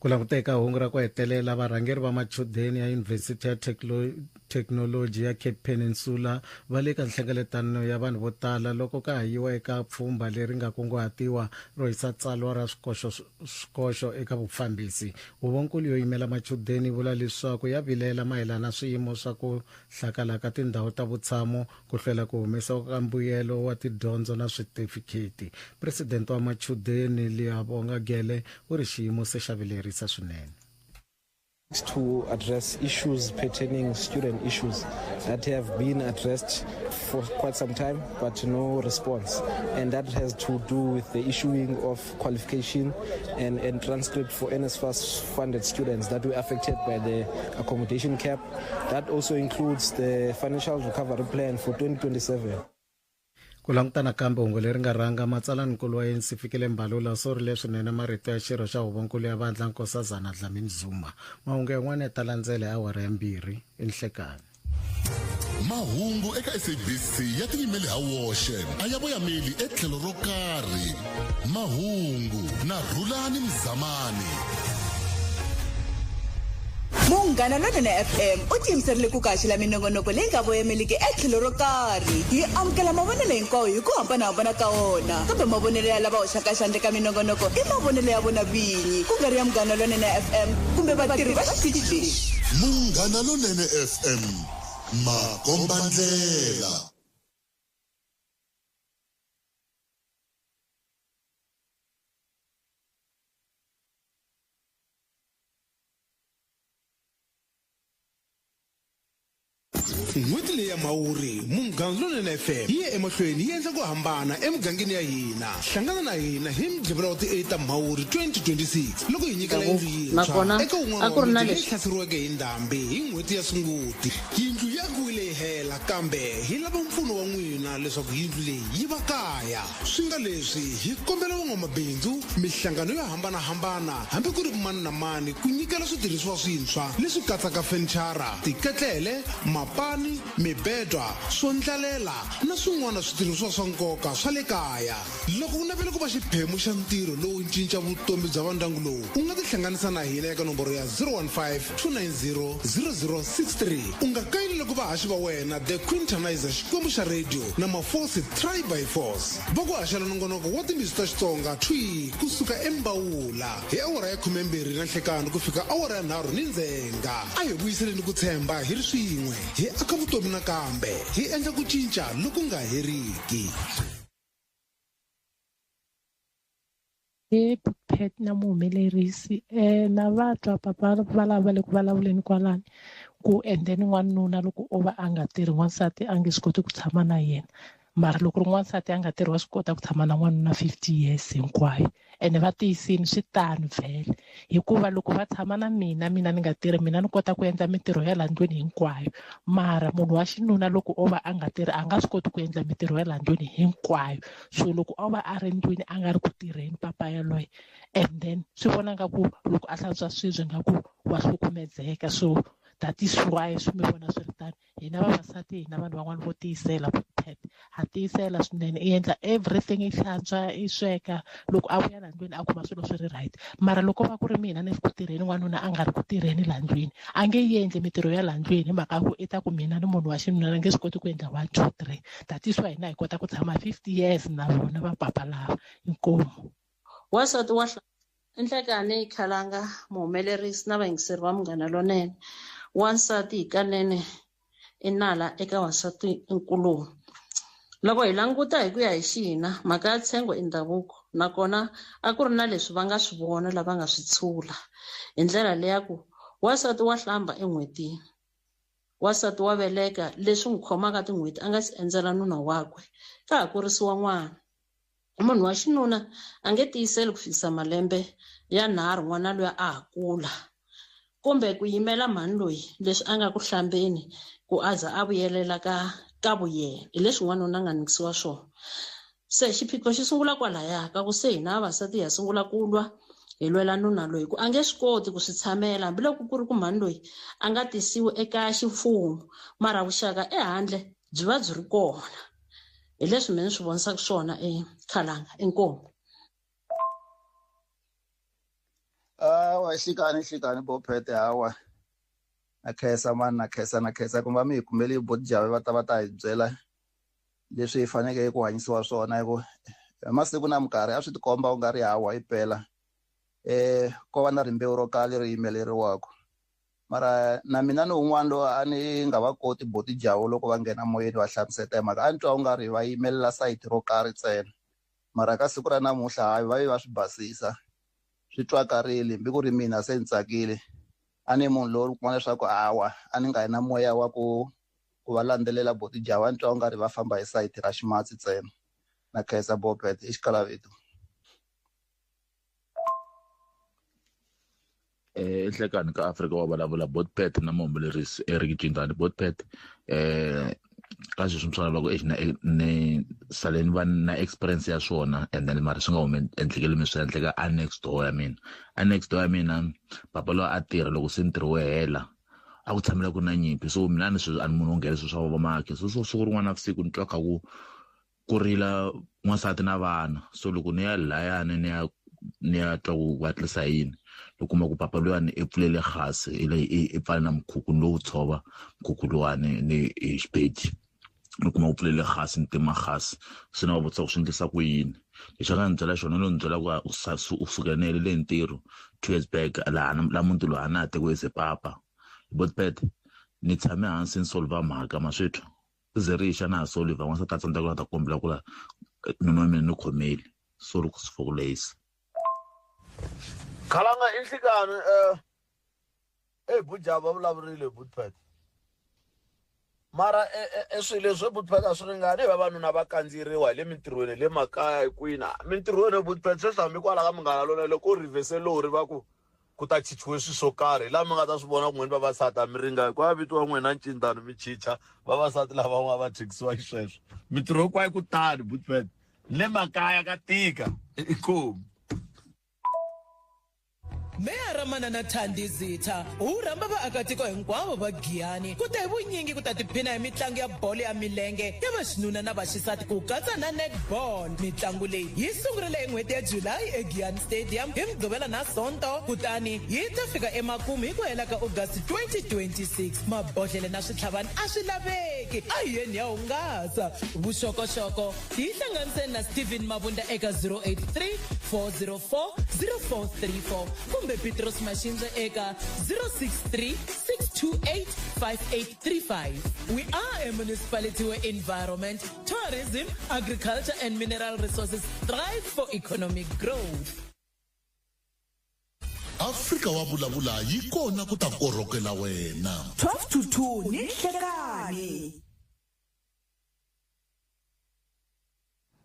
Ku languteka hungu ra ku hetelela, varhangeri va machudeni ya Yunivhesiti ya Thekinoloji ya Cape Peninsula va le ka nhlengeletano ya vanhu vo tala loko ka ha yiwa eka pfhumba leri nga kunguhatiwa ro yisa tsalwa ra swikoxo swikoxo eka vufambisi. Huvonkulu yo yimela machudeni yi vula leswaku ya vilela mayelana na swiyimo swa ku hlakala ka tindhawu ta vutshamo, ku hlwela ku humesiwa ka mbuyelo wa tidyondzo na switifikheti. Presidente wa machudeni Liyabonga Gele u ri xiyimo se xa vilerisa swinene. To address issues pertaining student issues that have been addressed for quite some time but no response and that has to do with the issuing of qualification and, and transcript for NSFAS funded students that were affected by the accommodation cap that also includes the financial recovery plan for 2027 Ku languta nakambe hungu leri nga rhanga, matsalaninkulu wa ANC Fikile Mbalula u sorile swinene marito ya xirho xa huvonkulu ya vandla Nkosazana Dlamini Zuma. Mahungu yan'wana ya ta landzela hi awara ya mbirhi enhlekani. Mahungu eka SABC ya tiyimele ha woxe, a ya voyameli etlhelo ro karhi. Mahungu na Rhulani Mzamani. Munghana Lonene FM u tiyimiserile ku kaxela minongonoko leyi nga voyameliki etlhelo ro karhi. Hi amukela mavonelo hinkwawo hi ku hambanahambana ka wona, kambe mavonelo ya lava hoxaka xandla eka minongonoko i mavonelo ya vona vinyi, ku nga ri ya Munghana Lonene FM kumbe vatirhi va xitichi lexi. Munghana Lonene FM, makombandlela. N'hweti leyi ya Mhawuri, Munghana Lonene FM yi ya emahlweni yi endla ku hambana emugangeni ya hina. Hlangana na hina hi Mugqivela wa ti-8 ta Mhawuri 2026 loko hi nyikela yindlu yintshwa Nakona eka wun'wana a ku wa ri na miti leyi leswi. hlaseriweke hi ndhambi hi n'hweti ya Sunguti. Yindlu yi akiwile yi hela kambe hi lava mpfuno wa n'wina leswaku yindlu leyi yi va kaya. Swi nga leswi hi kombela van'wamabindzu, mihlangano yo hambanahambana hambi ku ri mani na mani ku nyikela switirhisiwa swintshwa leswi katsaka fenichara, tiketlele, mapani, mibedwa, swo ndlalela na swin'wana switirhisiwa swa nkoka swa le kaya. Loko u navela ku va xiphemu xa ntirho lowu cinca vutomi bya vandyangu lowu, u nga tihlanganisa na hina eka nomboro ya 015 290 0063. U nga kayeli loko vahaxi va wena The Quintanizer Xikwembu xa Radio na Mafosi Try by Force va ku haxela nongonoko wa timitsu ta Xitsonga thwi kusuka eMbawula hi awara ya 12 na nhlekani ku fika awara ya 3 ni ndzhenga. A hi vuyiseleni ku tshemba hi ri swin'we, hi aka vutomi nakambe, hi endla ku cinca loku nga heriki. He Pet na muhumelerisi na va twa papa va lava le ku vulavuleni kwalani ku and then n'wanuna loko o va a nga tirhi n'wansati a nge swi koti ku tshama na yena, mara loko ri n'wansati a nga tirhi wa swi kota ku tshama na n'wanuna 50 years hinkwayo. Ene va tiyisile swi tano vhele, hikuva loko va tshama na mina, mina ni nga tirhi, mina ni kota ku endla mintirho ya laha ndlwini hinkwayo, mara munhu wa xinuna loko o va a nga tirhi a nga swi koti ku endla mintirho ya laha ndlwini hinkwayo. So loko o va a ri ndlwini a nga ri ku tirheni papa yaloye, and then swi vona nga ku loko a hlantswa swibye nga ku wa hlukumezeka. So that is why swi mi vona swi ri tano. Hina vavasati hina vanhu van'wana vo tiyisela, Pet ha tiyisela swinene, i endla everything, i hlantswa, i sweka, loko a vuya laha ndlwini a kuma swilo swi ri right. Mara loko va ku ri mina ni ri ku tirheni, n'wanuna a nga ri ku tirheni laha ndlwini, a nge endli mintirho ya laha ndlwini hi mhaka ya ku i ta ku mina ni munhu wa xinuna ni nge swi koti ku endla 1 2 3. That is why hina hi kota ku tshama 50 years na vona va papa lava. Inkomu. Wansati wa Nhlekani Khalanga, muhumelerisi na vayingiseri va Munghana Lonene. Wansati hikanene i nala eka wansati nkulumo. Loko hi languta hi ku ya hi xihina, mhaka ya tshengwe i ndhavuko, nakona a ku ri na leswi va nga swi vona lava nga swi tshula hi ndlela leya ku wansati wa hlamba en'hwetini, wansati wa veleka leswi n'wi khomaka tin'hweti a nga si endzela nuna wakwe, ka ha kurisiwa n'wana. Munhu wa xinuna a nge tiyiseli ku fikisa malembe ya 3 n'wana loyi a ha kula, kumbe ku yimela mhani loyi leswi a nga ku hlambeni ku a za a vuyelela ka vuyena, hi leswi n'wanuna a nga nikisiwa swona. Se xiphiqo xi sungula kwalaya ka ku se hina vavasati ha sungula ku lwa, hi lwela nuna loyi ku a nge swi koti ku swi tshamela, hambiloko ku ri ku mhani loyi a nga tisiwi eka ximfumo, mara vuxaka ehandle byi va byi ri kona. Hi leswi mina ni swi vonisaka swona eKhalanga, inkomu. Hawa, nhlikani, nhlikani, Bophete, hawa. Na khensa mani, na khensa, na khensa ku va mi hi kumele Botjave va ta va ta hi byela leswi hi faneleke ku hanyisiwa swona, hi ku hi masiku na minkarhi a swi tikomba u nga ri hawa yi pela. Ko va na rimbewu ro karhi leri yimeleriwaka. Mara na mina ni un'wana loyi a ni nga va koti Botjave loko va nghena moyeni va hlamuseta hi mhaka a ni twa u nga ri va yimelela sayiti ro karhi ntsena. Mara ka siku ra namuntlha hayi va ve va swi basisa, swi twakarile, hambi ku ri mina se ni tsakile. A ni munhu loyi u kuma leswaku hawa a ni nga yi na moya wa ku va landzelela Botjave, a ni twa u nga ri va famba hi sayiti ra ximatsi ntsena. Na khensa Bobet, i xikalaveto. Enhlekani ka Afrika wa vulavula Botpet na muhumelerisi Eric Jingani. Botpet, ka sweswi mi swi lavaka exi na, ni sale ni va na experience ya swona, and then mara swi nga humi endlekeli mi swi endleka a next door ya mina. A next door ya mina papa loyi a tirha loko se ntirho wu hela a ku tshamela ku na nyimpi, so mina ni sweswi a ni munhu wo nghena swilo swa vamaki. So, so siku rin'wana na vusiku ni twa kha ku rila n'wansati na vana, so loko ni ya lahayani ni ya twa ku va tlisa yini, ni kuma ku papa luyani i pfulele gas, i le, i pfale na mukhukhu lowu tshova mukhukhu luwani ni hi xipedi, ni kuma ku pfulele gas, ni tima gas. Se ni va vutisa ku swi endlisa ku yini, lexi a nga ni byela xona, no ni byela ku u sukela ni helele hi ntirho 2 years back, laha la muti lowu a na ha tekiwe se papa. Botpet, ni tshame hansi ni solva mhaka maswitwa, ze ri xa na ha solva, n'wansati a tsandzeka ku ta kombela ku la nuna wa mina ni khomeli, sorry ku for ku lehisa. Khalanga i nhlikani, Bujava va vulavurile Botpet. Mara e swilo leswi Butpet a swi ringani vavanuna va kandziyeriwa hi le mintirhweni le makaya hi kwini mintirhweni Butpet sweswi hambi kwala ka Munghana Lonene loko reverse lori va ku ku ta chichiwe swilo swo karhi hi laha mi nga ta swi vona ku n'wini vavasati a mi ringani ku ya vitiwa n'wina ncindani mi chicha vavasati lavan'wana va thyikisiwa xisweswo mintirho hinkwayo ku tani Butpet le makaya ka tika inkomu. Meyara Manana Thandi Zitha u rhamba vaakatiko hinkwavo va Giyani ku ta hi vunyingi ku ta tiphina hi mitlangu ya bolo ya milenge ya vaxinuna na vaxisati ku katsa na netball. Mitlangu leyi yi sungurile hi n'hweti ya July eGiyani Stadium hi Mugqivela na Sonto kutani yi ta fika emakumu hi ku hela ka August 2026. Mabodlhele na switlhavani a swi laveki, a hi yeni ya hungasa. Vuxokoxoko Hi hlanganiseni na Steven Mabunda eka 083 404 0434 kumbe Petros Mashinze eka 063 628 5835. We are a municipality where environment, tourism, agriculture and mineral resources thrive for economic growth. Afrika wa vulavula yi kona ku ta korhokela wena. 12 to 2 ni nhlekani.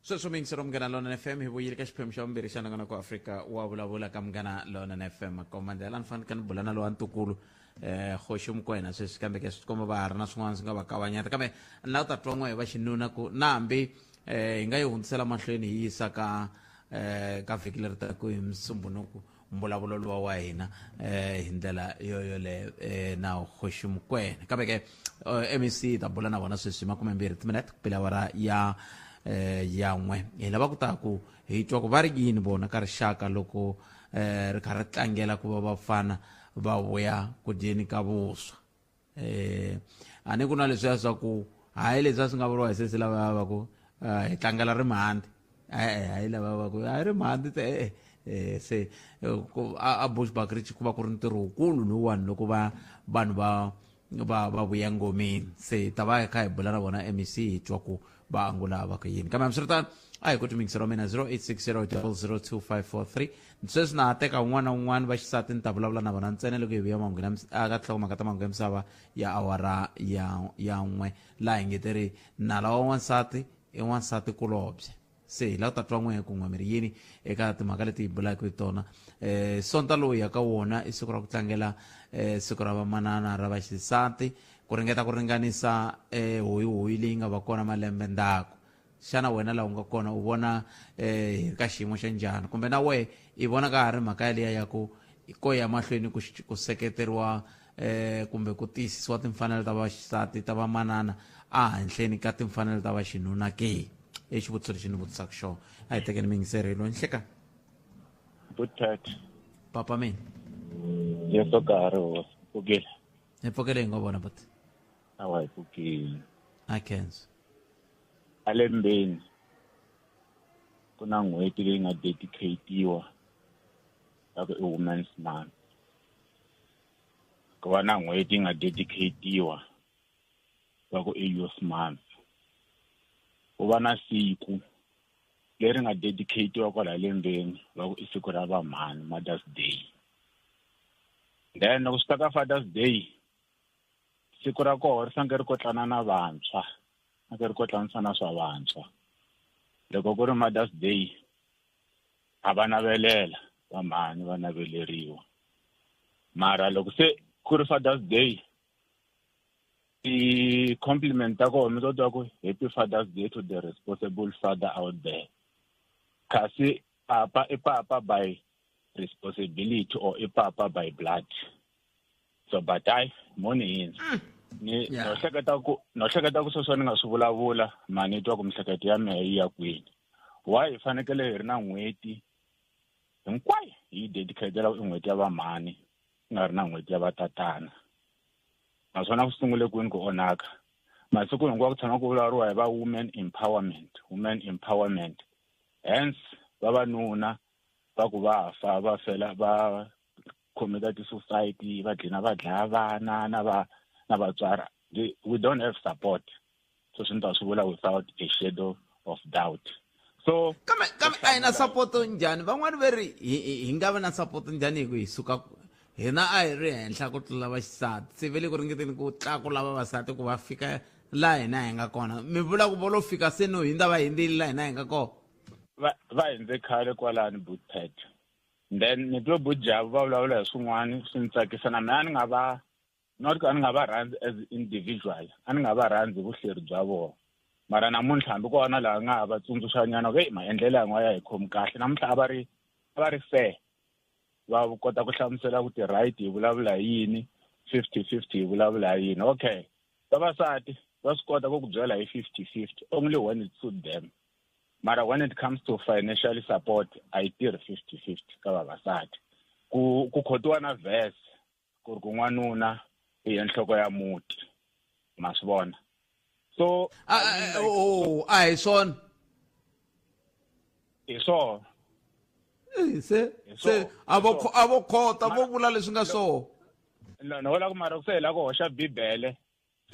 Sweswo miyingisero Munghana Lonene FM hi vuyile ka xiphemu xa vumbirhi xa nongonoko Afrika wa vulavula ka Munghana Lonene FM komandela ni fanele ni bula na lowa ntukulu eh Kgoši Mokoena sweswi kambe ke swi tikomba va ha ri na swin'wana swi nga va kavanyeta kambe ni lava ku ta twa n'we hi va xinuna ku na hambi eh hi nga yi hundzisela mahlweni hi yisa ka eh ka vhiki leri taka hi Musumbhunuku mbulavulo luwa wa hina eh hi ndlela yo yoleyo eh na Kgoši Mokoena kambe ke MEC yi ta bula na vona sweswi 20 timinete ku pela awara ya ya n'we hi lava ku ta ku hi twa ku va ri yini vona ka rixaka loko ri kha ri tlangela ku va vafana va vuya ku dyeni ka vuswa a ni ku na leswiya swa ku hayi leswiya swi nga vuriwa hi sesi lava va ku hi tlangela rimhandi e-e hayi lava va ku hayi rimhandi te e-e se a Bushbuckridge ku va ku ri ntirho wukulu lowuwani loko va vanhu va va va vuya ngomeni se ta va hi kha hi bula na vona MEC hi twa ku va angula va ku yini kambe hambiswiritano a hi koti miyingiselo wa mina 0860 002543 sweswi na ha teka un'wana na un'wana va xisati ni ta vulavula na vona ntsena loko hi vuya mahungu aka tinhlokomhaka ta mahungu ya misava ya awara ya ya n'we laha hi nge te ri nala wa n'wansati i n'wansati kulobye Se hi lava ku ta twa n'we kun'we mi ri yini eka timhaka leti hi bulaka hi tona. Sonta lowu hi ya ka wona i siku ra ku tlangela siku ra vamanana ra vaxisati, ku ringeta ku ringanisa hoyihoyi leyi nga va kona malembe ndzhaku. Xana wena laha u nga kona u vona hi ri ka xiyimo xa njhani? Kumbe na wehe i vona ka ha ri mhaka yaliya ya ku ko ya mahlweni ku ku seketeriwa kumbe ku tiyisisiwa timfanelo ta vaxisati ta vamanana ehenhleni ka timfanelo ta vaxinuna ke? I xivutiso lexi ni vutisaka xona. A hi tekeni miyingiseri loyi nhleka. Buthat. Papa mina. Yesu ka ha ri hosi. Pfukile. Hi pfukile hi nga vona buti. Awa hi pfukile. A khensa. A lembeni ku na n'hweti leyi nga dedicatiwa ya ku i Women's Month. Ku va na n'hweti yi nga dedicatiwa va ku i Youth Month. Ku va na siku leri nga dedicatiwa kwala lembeni va ku i siku ra vamhani, Mother's Day. Then loko swi ta ka Father's Day, siku ra koho ri fanekele ri kotlana na vantshwa, fanekele ri kotlanisa na swa vantshwa. Loko ku ri Mother's Day, a va navelela vamhani va naveleriwa. Mara loko se ku ri Father's Day, ti-compliment ta kona mi to twa ku happy Father's Day to the responsible father out there. Kasi papa i papa by responsibility or i papa by blood. So but I moni hindza. Ni no hleketa ku no hleketa ku sweswo ni nga swi vulavula ma ni twa ku mihleketo ya mehe yi ya kwini. Why hi fanekele hi ri na n'hweti hinkwayo hi yi dedicatela i n'hweti ya vamhani ku nga ri na n'hweti ya vatatana. Naswona ku sungule kwini ku onhaka? Masiku hinkwawo ku tshama ku vulavuriwa hi va women empowerment, women empowerment. Hence vavanuna va ku va fa va fela va commit ti-suicide va dlina va dlaya vana na va na vatswari. We don't have support. So swi ni ta swi vula without a shadow of doubt. So kambe kambe a hi na support njhani? Van'wani va ri hi nga va na support njhani hi ku hi suka hina a hi ri henhla ku tlula vaxisati, se va le ku ringeteni ku tlakula vavasati ku va fika laha hina hi nga kona mi vula ku vo lo fika se no hindza va hindzile laha hina hi nga kona va va hindze khale kwalani bootpad then ni twe bujavu va vulavula hi swin'wana swi ni tsakisa na mina a ni nga va not ku a ni nga va rhandzi as individual a ni nga va rhandzi vuhleri bya vona mara namuntlha hambi kona laha nga ha va tsundzuxanyana ku heyi maendlelo yan'wa ya hi khomi kahle namuntlha a va ri a va ri fair va kota ku hlamusela ku ti-right hi vulavula hi yini 50-50 hi vulavula hi yini okay vavasati va swi kota ku ku byela hi 50-50 only when it suit them mara when it comes to financial support a yi tirhi 50-50 ka vavasati ku ku khotiwa na verse ku ri ku n'wanuna i ye nhloko ya muti ma swi vona so oh, a hi swona hi swona se se a vo a vo khota vo vula leswi nga swona no no vula ku mara ku se hi la ku hoxa bibele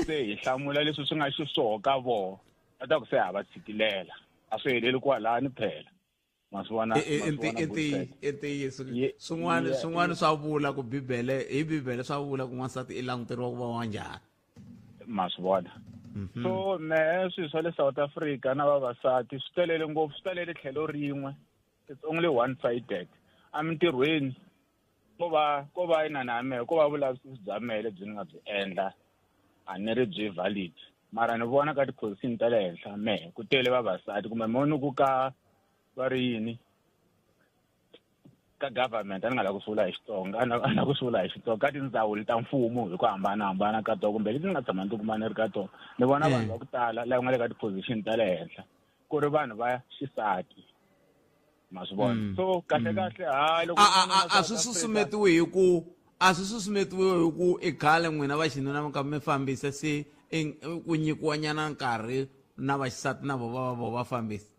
se hi hlamula leswi swi nga xiswoho ka vona va ta ku se ha va tshikilela a swi heleli kwalani phela ma swi vona i ntiyiso swin'wana swin'wana swa vula ku bibele hi bibele swa vula ku n'wansati i languteriwa ku va wa njhani ma swi vona mhm. so mehe swilo swa le South Africa na vavasati swi telele ngopfu swi telele tlhelo rin'we it's only one sided emintirhweni ko va ko va inana ya mehe ko va vulavisisi bya mehe lebyi ni nga byi endla a ni ri byi valid mara ni vona ka tiphozisini ta le henhla mehe ku tele vavasati kumbe mo ni ku ka va ri yini ka government a ni nga la ku swi vula hi Xitsonga a na ku swi vula hi Xitsonga ka tindzawulo ta mfumo hi ku hambanahambana ka tona kumbe leti ni nga tshama ni tikuma ni ri ka tona ni vona vanhu va ku tala lava nga le ka ti-position ta le henhla ku ri vanhu va xisati ma swi vona mm. so kahle mm. kahle hayi loko a swi susumetiwi hi ku a swi susumetiwi hi ku i khale n'wina va xinuna mi ka mi fambisa se ku nyikiwa nyana nkarhi na vaxisati na vo va va vo va fambisa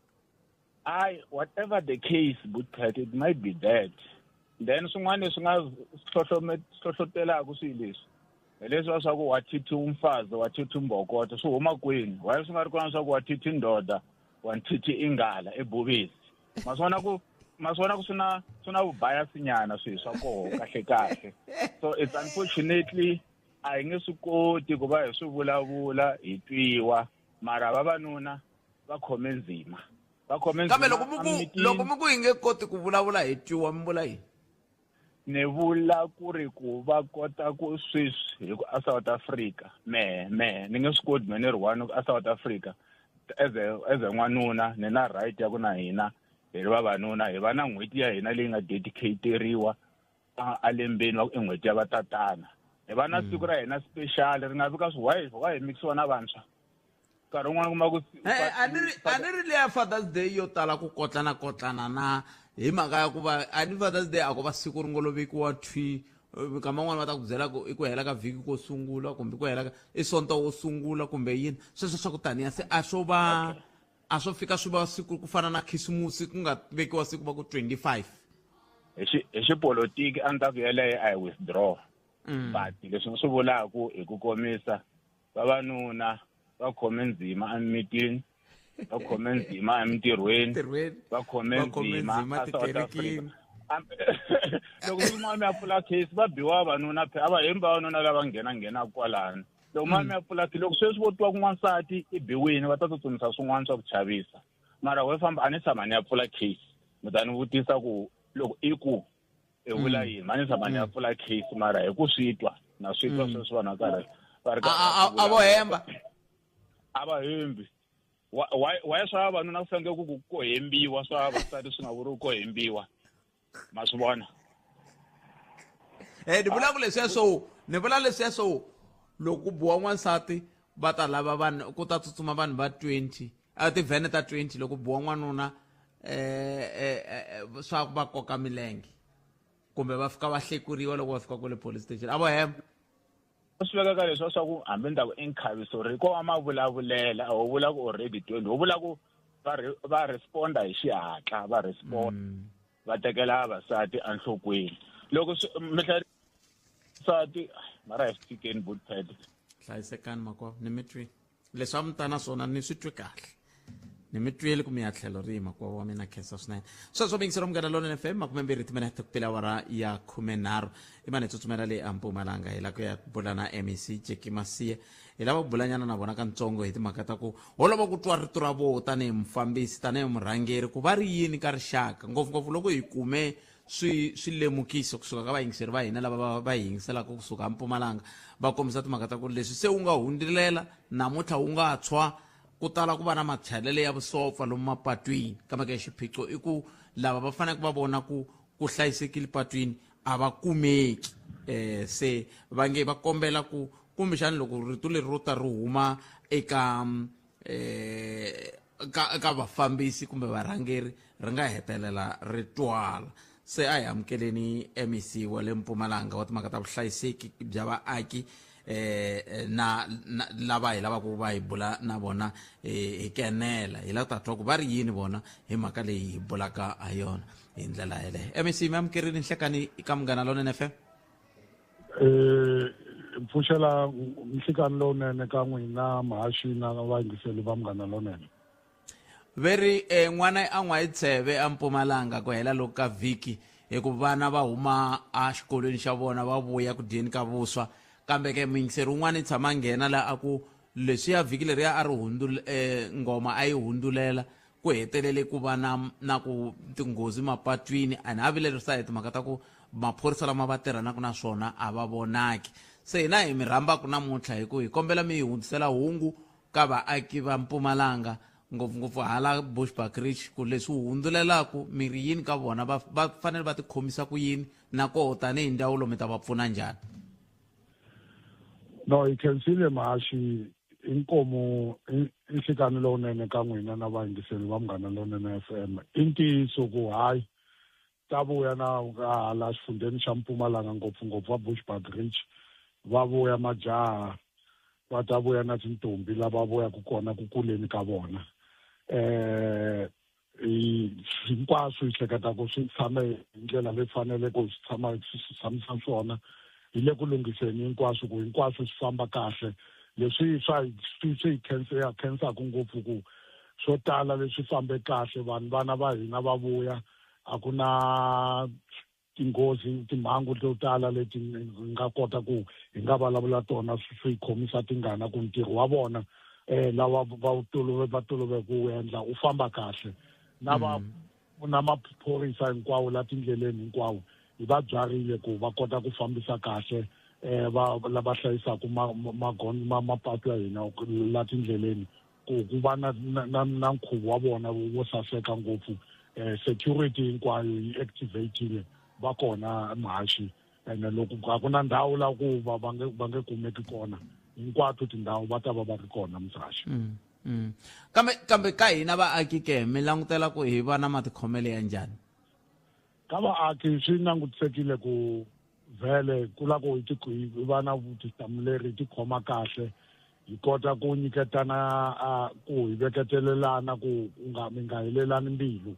I whatever the case but it might be that then swin'wana leswi nga hlohlotelaka swilo leswi hi leswiya swa ku wa thithi umfazi wa thithi mbhokoto swi huma kwini why swi nga ri kona swa ku wa thithi ndoda wa thithi ingala ebuvisi ma swi vona ku ma swi vona ku swi na swi na vubayasinyana swilo swa koho kahle kahle so it's unfortunately a hi nge swi koti ku va hi swi vulavula hi twiwa mara vavanuna va khome ndzima va khome kambe loko mi ku loko mi ku hi nge koti ku vulavula hi twiwa mi vula yini ni vula ku ri ku va kota ku sweswi hi ku a South Africa mehe mehe ni nge swi koti me ni ri one a South Africa as a as a n'wanuna ni na right ya ku na hina hi ri vavanuna hi va na n'hweti ya hina leyi nga dedicateriwa a lembeni va ku i n'hweti ya vatatana hi va na siku ra hina special ri nga vi ka swi why why hi mixiwa na vantshwa nkarhi wun'wana kuma ku eh, a ni ri a ni ri leya fathers day yo tala ku kotlana kotlana na hi mhaka ya ku va a ni fathers day a ko va siku ri ngo lo vekiwa thwi mikama n'wana va ta ku byela ku i ku hela ka vhiki ko sungula kumbe ku hela ka i sonto wo sungula kumbe yini sweswo swa ku taniya se a swo va a swo fika swi va siku ku fana na khisimusi ku nga vekiwa siku va ku 25 hi xi hi xipolotiki a ni ta ku yeleyo i withdraw mm. but leswi ni swi vulaka hi ku komisa vavanuna va khome ndzima emimitini va khome ndzima emintirhweni va khome ndzima eSouth Africa loko mi mi ya pfula case va biwa vavanuna phela a va hembi vavanuna lava nghena nghenaka kwalano loko ma mi ya pfula case loko sweswi vo twa ku n'wansati i biwini va ta tsutsumisa swin'wana swa ku chavisa mara we famba a ni tshama ni ya pfula case mi ta ni vutisa ku loko i ku i vula mm. yini mani tshama ni ya mm. pfula case mara hi ku swi twa na swi twa mm. sweswi vanhu va karhi va ri a vo hemba a va hembi why swa vavanuna ku fanele ku ko hembiwa swa vavasati swi nga vuriwi ko hembiwa ma swi vona e ni vula ku leswiya swo ni vula leswiya swo loko ku biwa n'wansati va ta lava vanhu ku ta tsutsuma vanhu va 20 a tivhene ta 20 loko biwa n'wanuna eh, eh, eh, swa ku va koka milenge kumbe va fika va hlekuriwa loko va fika kwale police station a vo hemba swi veka ka leswi swa ku hambi ni ta ku i nkhaviso ri ko va mavulavulela a ho vula ku already 20 ho vula ku va va responda hi xihatla va respond mm. va tekela vavasati enhlokweni loko mi nsati mara hi swi tshikeni bootpad hlayisekani makwavo ni mi twi leswi a mi ta na swona ni swi twi kahle Ni mi twile ku mi ya tlhelo rihi makwavo wa mina khensa swinene. Sweswo miyingiselo Munghana Lonene FM 20 timinete ku pela awara ya 13 i mani hi tsutsumela le a Mpumalanga hi lava ku ya bula na MEC Jackie Masia. Hi lava ku bulanyana na vona kantsongo hi timhaka ta ku ho lava ku twa rito ra voho tanihi mufambisi tanihi murhangeri ku va ri yini ka rixaka ngopfungopfu loko hi kume swi swilemukiso kusuka ka vayingiseri va hina lava va va hi yingiselaka kusuka eMpumalanga va kombisa timhaka ta ku leswi se wu nga hundzilela namuntlha wu nga tshwa ku tala ku va na machalele ya vusopfa lomu mapatwini kambe ke xiphiqo i ku lava va faneleke va vona ku ku hlayisekile patwini a va kumeki eh se va nge va kombela ku kumbexani loko rito leri ro ta ri huma eka eh ka ka vafambisi kumbe varhangeri ri nga hetelela ri twala se a hi amukeleni MEC wa le Mpumalanga wa timhaka ta vuhlayiseki bya vaaki eh na, na lava hi lavaka ku va hi bula na vona eh, hi kenela hi lava ta twa ku va ri yini vona hi mhaka leyi hi bulaka ha yona hi ndlela yeleyo MEC mi amukerile nhlekani ka Munghana Lonene FM. Eh pfuxela nhlikani lowunene ka n'wina muhaxi na vayingiseli va Munghana Lonene. Ve ri e n'wana a n'wa hi tsheve a Mpumalanga ku hela loku ka vhiki hi ku vana va huma a xikolweni xa vona va vuya ku dyeni ka vuswa kambe ke muyingiseri un'wana i tshama a nghena la a ku leswiya vhiki leriya a ri hundzul e ngoma a yi hundzulela ku hetelele ku va na na ku tinghozi mapatwini and a vilerisa hi timhaka ta ku maphorisa lama va tirhanaka na swona a va vonaki se hina hi mi rhambaka namuntlha hi ku hi kombela mi hi hundzisela hungu ka vaaki va Mpumalanga ngopfungopfu hala Bushbuckridge ku leswi wu hundzulelaku mi ri yini ka vona va va fanele va tikhomisa ku yini na koho tanihi ndzawulo mi ta va pfuna njhani. No hi khensile mhaxi inkomu i nhlikani lowunene ka n'wina na vayingiseli va Munghana Lonene FM i ntiyiso ku hayi ta vuya na hala xifundzheni xa Mpumalanga ngopfungopfu va Bushbuckridge va vuya majaha va ta vuya na tintombi lava vuyaka kona ku kuleni ka vona eh hinkwaswo hi hleketa ku swi tshame hi ndlela leyi faneleke swi tshama swi tshamisa swona hi le ku lunghiseni hinkwaswo ku hinkwaswo swi famba kahle leswi swa swi swi hi khensa khensaka ngopfu ku swo tala leswi fambe kahle vanhu vana va hina va vuya a ku na tinghozi timhangu to tala leti hi nga kota ku hi nga vulavula tona swi khomisa tingana ku ntirho wa vona eh lawa va wu tolove va tolove ku wu endla u famba kahle na va mm. na maphorisa hinkwawo la tindleleni hinkwawo hi va byarile ku va kota ku fambisa kahle eh va lava hlayisaka magondzo mapatu ya hina la tindleleni ku ku va na na na nkhuvo wa vona wo saseka ngopfu eh security hinkwayo yi activatile va kona muhaxi ene loko a ku na ndhawu la ku va va nge va nge kumeki kona hinkwato tindhawu va ta va va ri kona muhaxi mm, mm. kambe kambe ka hina vaaki ke mi langutela ku hi va na matikhomelo ya njhani Ka vaaki swi langutisekile ku vhele ku la ku hi va na vutihlamuleri hi tikhoma kahle hi kota ku nyiketana ku hi veketelelana ku u nga mi nga helelani mbilu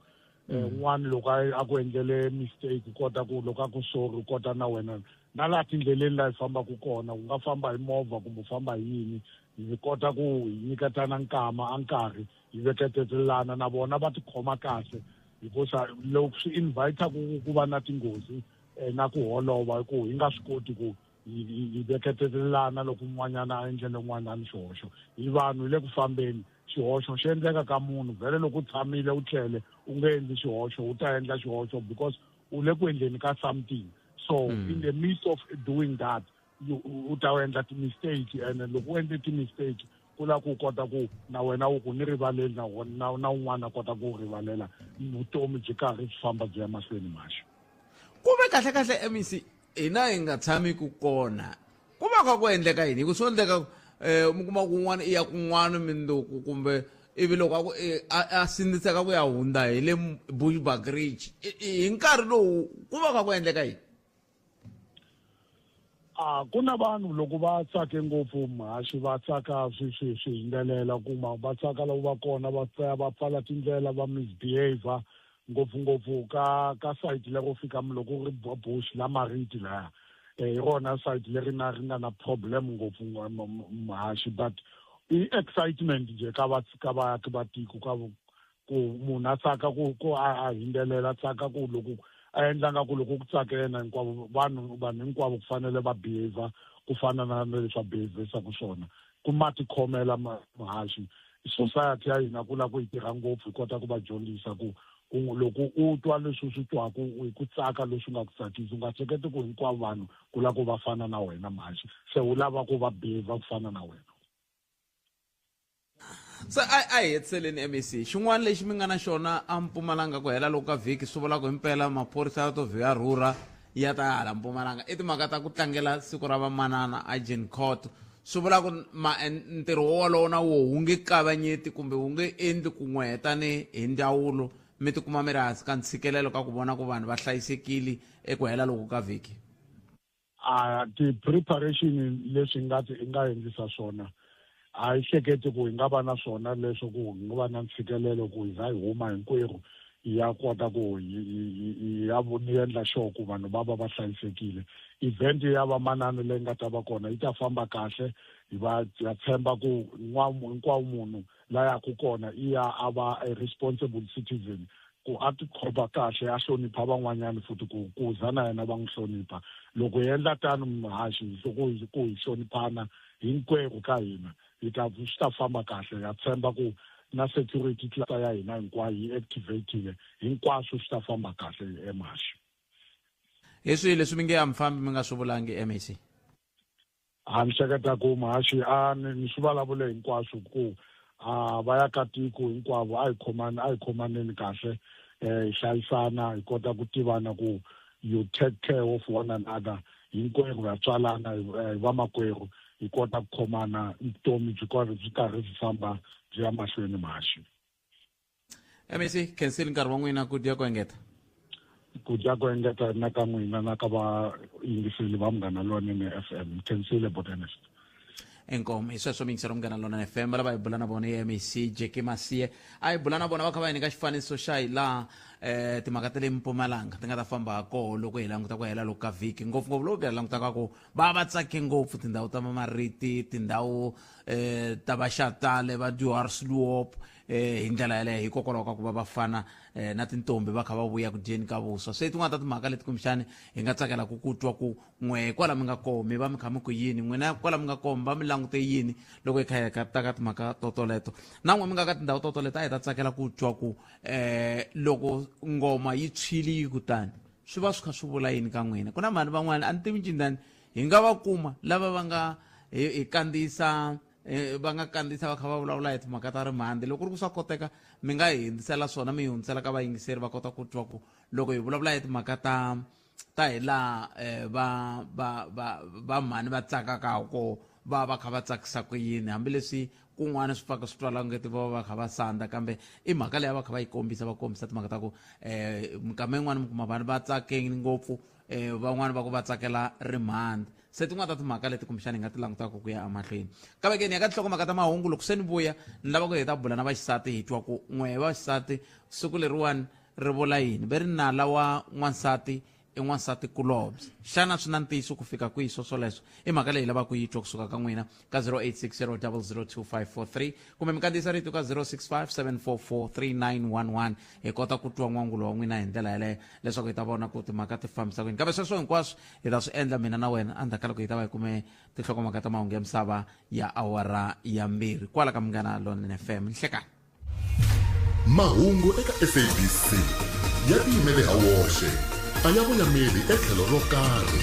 mm. un'wana loko a ku endlele mistake u kota ku loko a ku sorry u kota na wena na laha tindleleni laha hi fambaka kona u nga famba hi movha kumbe u famba hi yini hi kota ku hi nyiketana nkama a nkarhi hi veketelelana na vona va tikhoma kahle hikusa loko swi invite ku ku va na tinghozi eh, na ku holova hi ku hi nga swi koti ku hi veketelelana loko un'wanyana a endlele un'wanyana xihoxo hi vanhu hi le ku fambeni xihoxo xi endleka ka munhu vhele loko u tshamile u tlele u nge endli xihoxo u ta endla xihoxo because u le ku endleni ka something so mm. in the midst of doing that u ta endla ti-mistake and loko u endle ti-mistake ku la ku kota ku na wena u ku ni rivaleli na na na un'wana a kota ku rivalela vutomi byi karhi byi famba byi ya mahlweni maxo ku ve kahle kahle mec hina hi nga tshami ku kona ku va kha ku endleka yini hi ku swo endleka um mi kuma kun'wana i ya kun'wana minduku kumbe ivi loko a ku a sindziseka ku ya hundza hi le bushbuckridge hi nkarhi lowu ku va kha ku endleka yini A ku na vanhu loko va tsake ngopfu mhaxi va tsaka swi swi swi hindzelela kuma va tsaka loko va kona va pfa va pfala tindlela va misbehavior ngopfungopfu ka ka sayiti lero fika loko ri bush la mariti laya eh, hi rona sayiti leri na ri nga na problem ngopfu mhaxi but i excitement nje ka va ka vaaki va tiko ka Ku munhu a tsaka ku ku a a hindzelela a tsaka ku loko a endla nga ku loko ku tsake yena hinkwavo vanhu vanhu hinkwavo ku fanele va behavior ku fana na leswi a behavisaka swona ku ma tikhomela muhaxi society ya hina ku lava ku yi tirha ngopfu hi kota ku va dyondzisa ku ku loko u twa leswi u swi twaku hi ku tsaka leswi nga ku tsakisi u nga hleketi ku hinkwavo vanhu ku lava ku va fana na wena muhaxi se u lava ku va behavior ku fana na wena. Se a a hi hetiseleni mec xin'wana lexi mi nga na xona a mpumalanga ku hela loko ka vhiki swi vula ku himpela maphorisa ya to vhiya rhurha ya ta hala mpumalanga i timhaka ta ku tlangela siku ra vamanana a Jean Court swi vula ku ma ntirho wolowo na wo wu nge kavanyeti kumbe wu nge endli ku n'we hetani hi ndzawulo mi tikuma mi ri hansi ka ntshikelelo ka ku vona ku vanhu va hlayisekile eku hela loko ka vhiki. A ti-preparation leswi hi nga hi nga endlisa swona a hi hleketi ku hi nga va na swona leswo ku hi nga va na ntshikelelo ku hi za hi huma hinkwerhu hi ya kota ku hi hi hi ya ni endla sure ku vanhu va va va hlayisekile. Event ya vamanana leyi nga ta va kona yi ta famba kahle hi va ha tshemba ku hinkwawo munhu la yaku kona i ya a va a responsible citizen ku a tikhoma kahle a hlonipha van'wanyana futhi ku ku za na yena va n'wi hlonipha loko hi endla tano muhaxi hi ku ku hi hloniphana hinkwerhu ka hina hi ta swi ta famba kahle ha tshemba ku na security cluster ya hina hinkwayo yi activatile hinkwaswo swi ta famba kahle emuhaxi. Hi swihi leswi mi nge a mi fambi mi nga swi vulangi MEC? A ni hleketa ku muhaxi a ni ni swi vulavule hinkwaswo ku a va ya ka tiko hinkwavo a hi khomani a hi khomaneni kahle um hi hlayisana hi kota ku tivana ku you take care of one another hinkwerhu ha tswalana hi vamakwerhu hi kota ku khomana vutomi byi karhi byi karhi byi famba byi ya mahlweni muhaxi. Mec khensile nkarhi wa n'wina ku dya ku engeta. Ku dya ku engeta na ka n'wina na ka vayingiseli va Munghana Lonene FM. Khensile Botanist. Inkomu hi sweswo miyingiselo Munghana Lonene FM lava hi bula na vona i MEC Jackie Masie a hi bula na vona va kha va hi nyika xifaniso xa hi laha eh timhaka ta le Mpumalanga ti nga ta famba ha koho loko hi languta ku hela loko ka vhiki ngopfungopfu loko hi langutaka ku va va tsake ngopfu tindhawu ta Mamariti tindhawu eh ta Vaxatale va Dwarsloop eh hi ndlela yaleyo hikokwalaho ka ku va vafana eh, na tintombi va kha va vuya ku dyeni ka vuswa se tin'wana ta timhaka leti kumbexani hi nga tsakelaka ku twa ku n'we kwala mi nga koho mi va mi kha mi ku yini n'wina kwala mi nga koho mi va mi langute yini loko hi kha hi ta ka timhaka totoleto na n'we mi nga ka tindhawu totoleto a hi ta tsakela ku twa ku eh loko ngoma yi tshwile yi kutani swi va swi kha swi vula yini ka n'wina ku na mhani van'wana a ni tivi ncindani hi nga va kuma lava va nga hi kandziyisa Eh, va nga kandziyisa va kha va vulavula hi timhaka ta rimhandi loko ku ri ku swa koteka mi nga hi hundzisela swona mi hi hundzisela ka vayingiseri va kota ku twa ku loko hi vulavula hi timhaka ta ta hi laha eh, va va va va mhani va tsakaka ha koho va va kha va tsakisa ku yini hambileswi kun'wana swi pfaka swi twala ngeti va va kha va sandza kambe i mhaka leyi va kha va yi kombisa va kombisa timhaka ta ku um minkama yin'wana mi kuma vanhu va tsake ngopfu um van'wani va ku va tsakela rimhandi Se tin'wana ta timhaka leti kumbexana hi nga ti langutaka ku ya emahlweni. Kambe ke ni ya ka tinhlokomhaka ta mahungu loko se ni vuya ni lava ku hi ta bula na vaxisati hi twa ku n'we vaxisati siku leriwani ri vula yini ve ri nala wa n'wansati i n'wansati kulobye xana swi na ntiyiso ku fika kwihi swoswoleswo i mhaka leyi lavaka yi twa kusuka ka n'wina ka 0860002543 kumbe mi kandziyisa rito ka 0657443911 hi kota ku twa n'wangulo wa n'wina hi ndlela yaleyo leswaku hi ta vona ku timhaka ti fambisa kuyini kambe sweswo hinkwaswo hi ta swi endla mina na wena endzhaku ka loko hi ta va hi kume tinhlokomhaka ta mahungu ya misava ya awara ya mbirhi kwala ka Munghana Lonene FM nhlekani. Mahungu eka SABC ya tiyimele ha woxe a ya voyameli etlhelo ro karhi.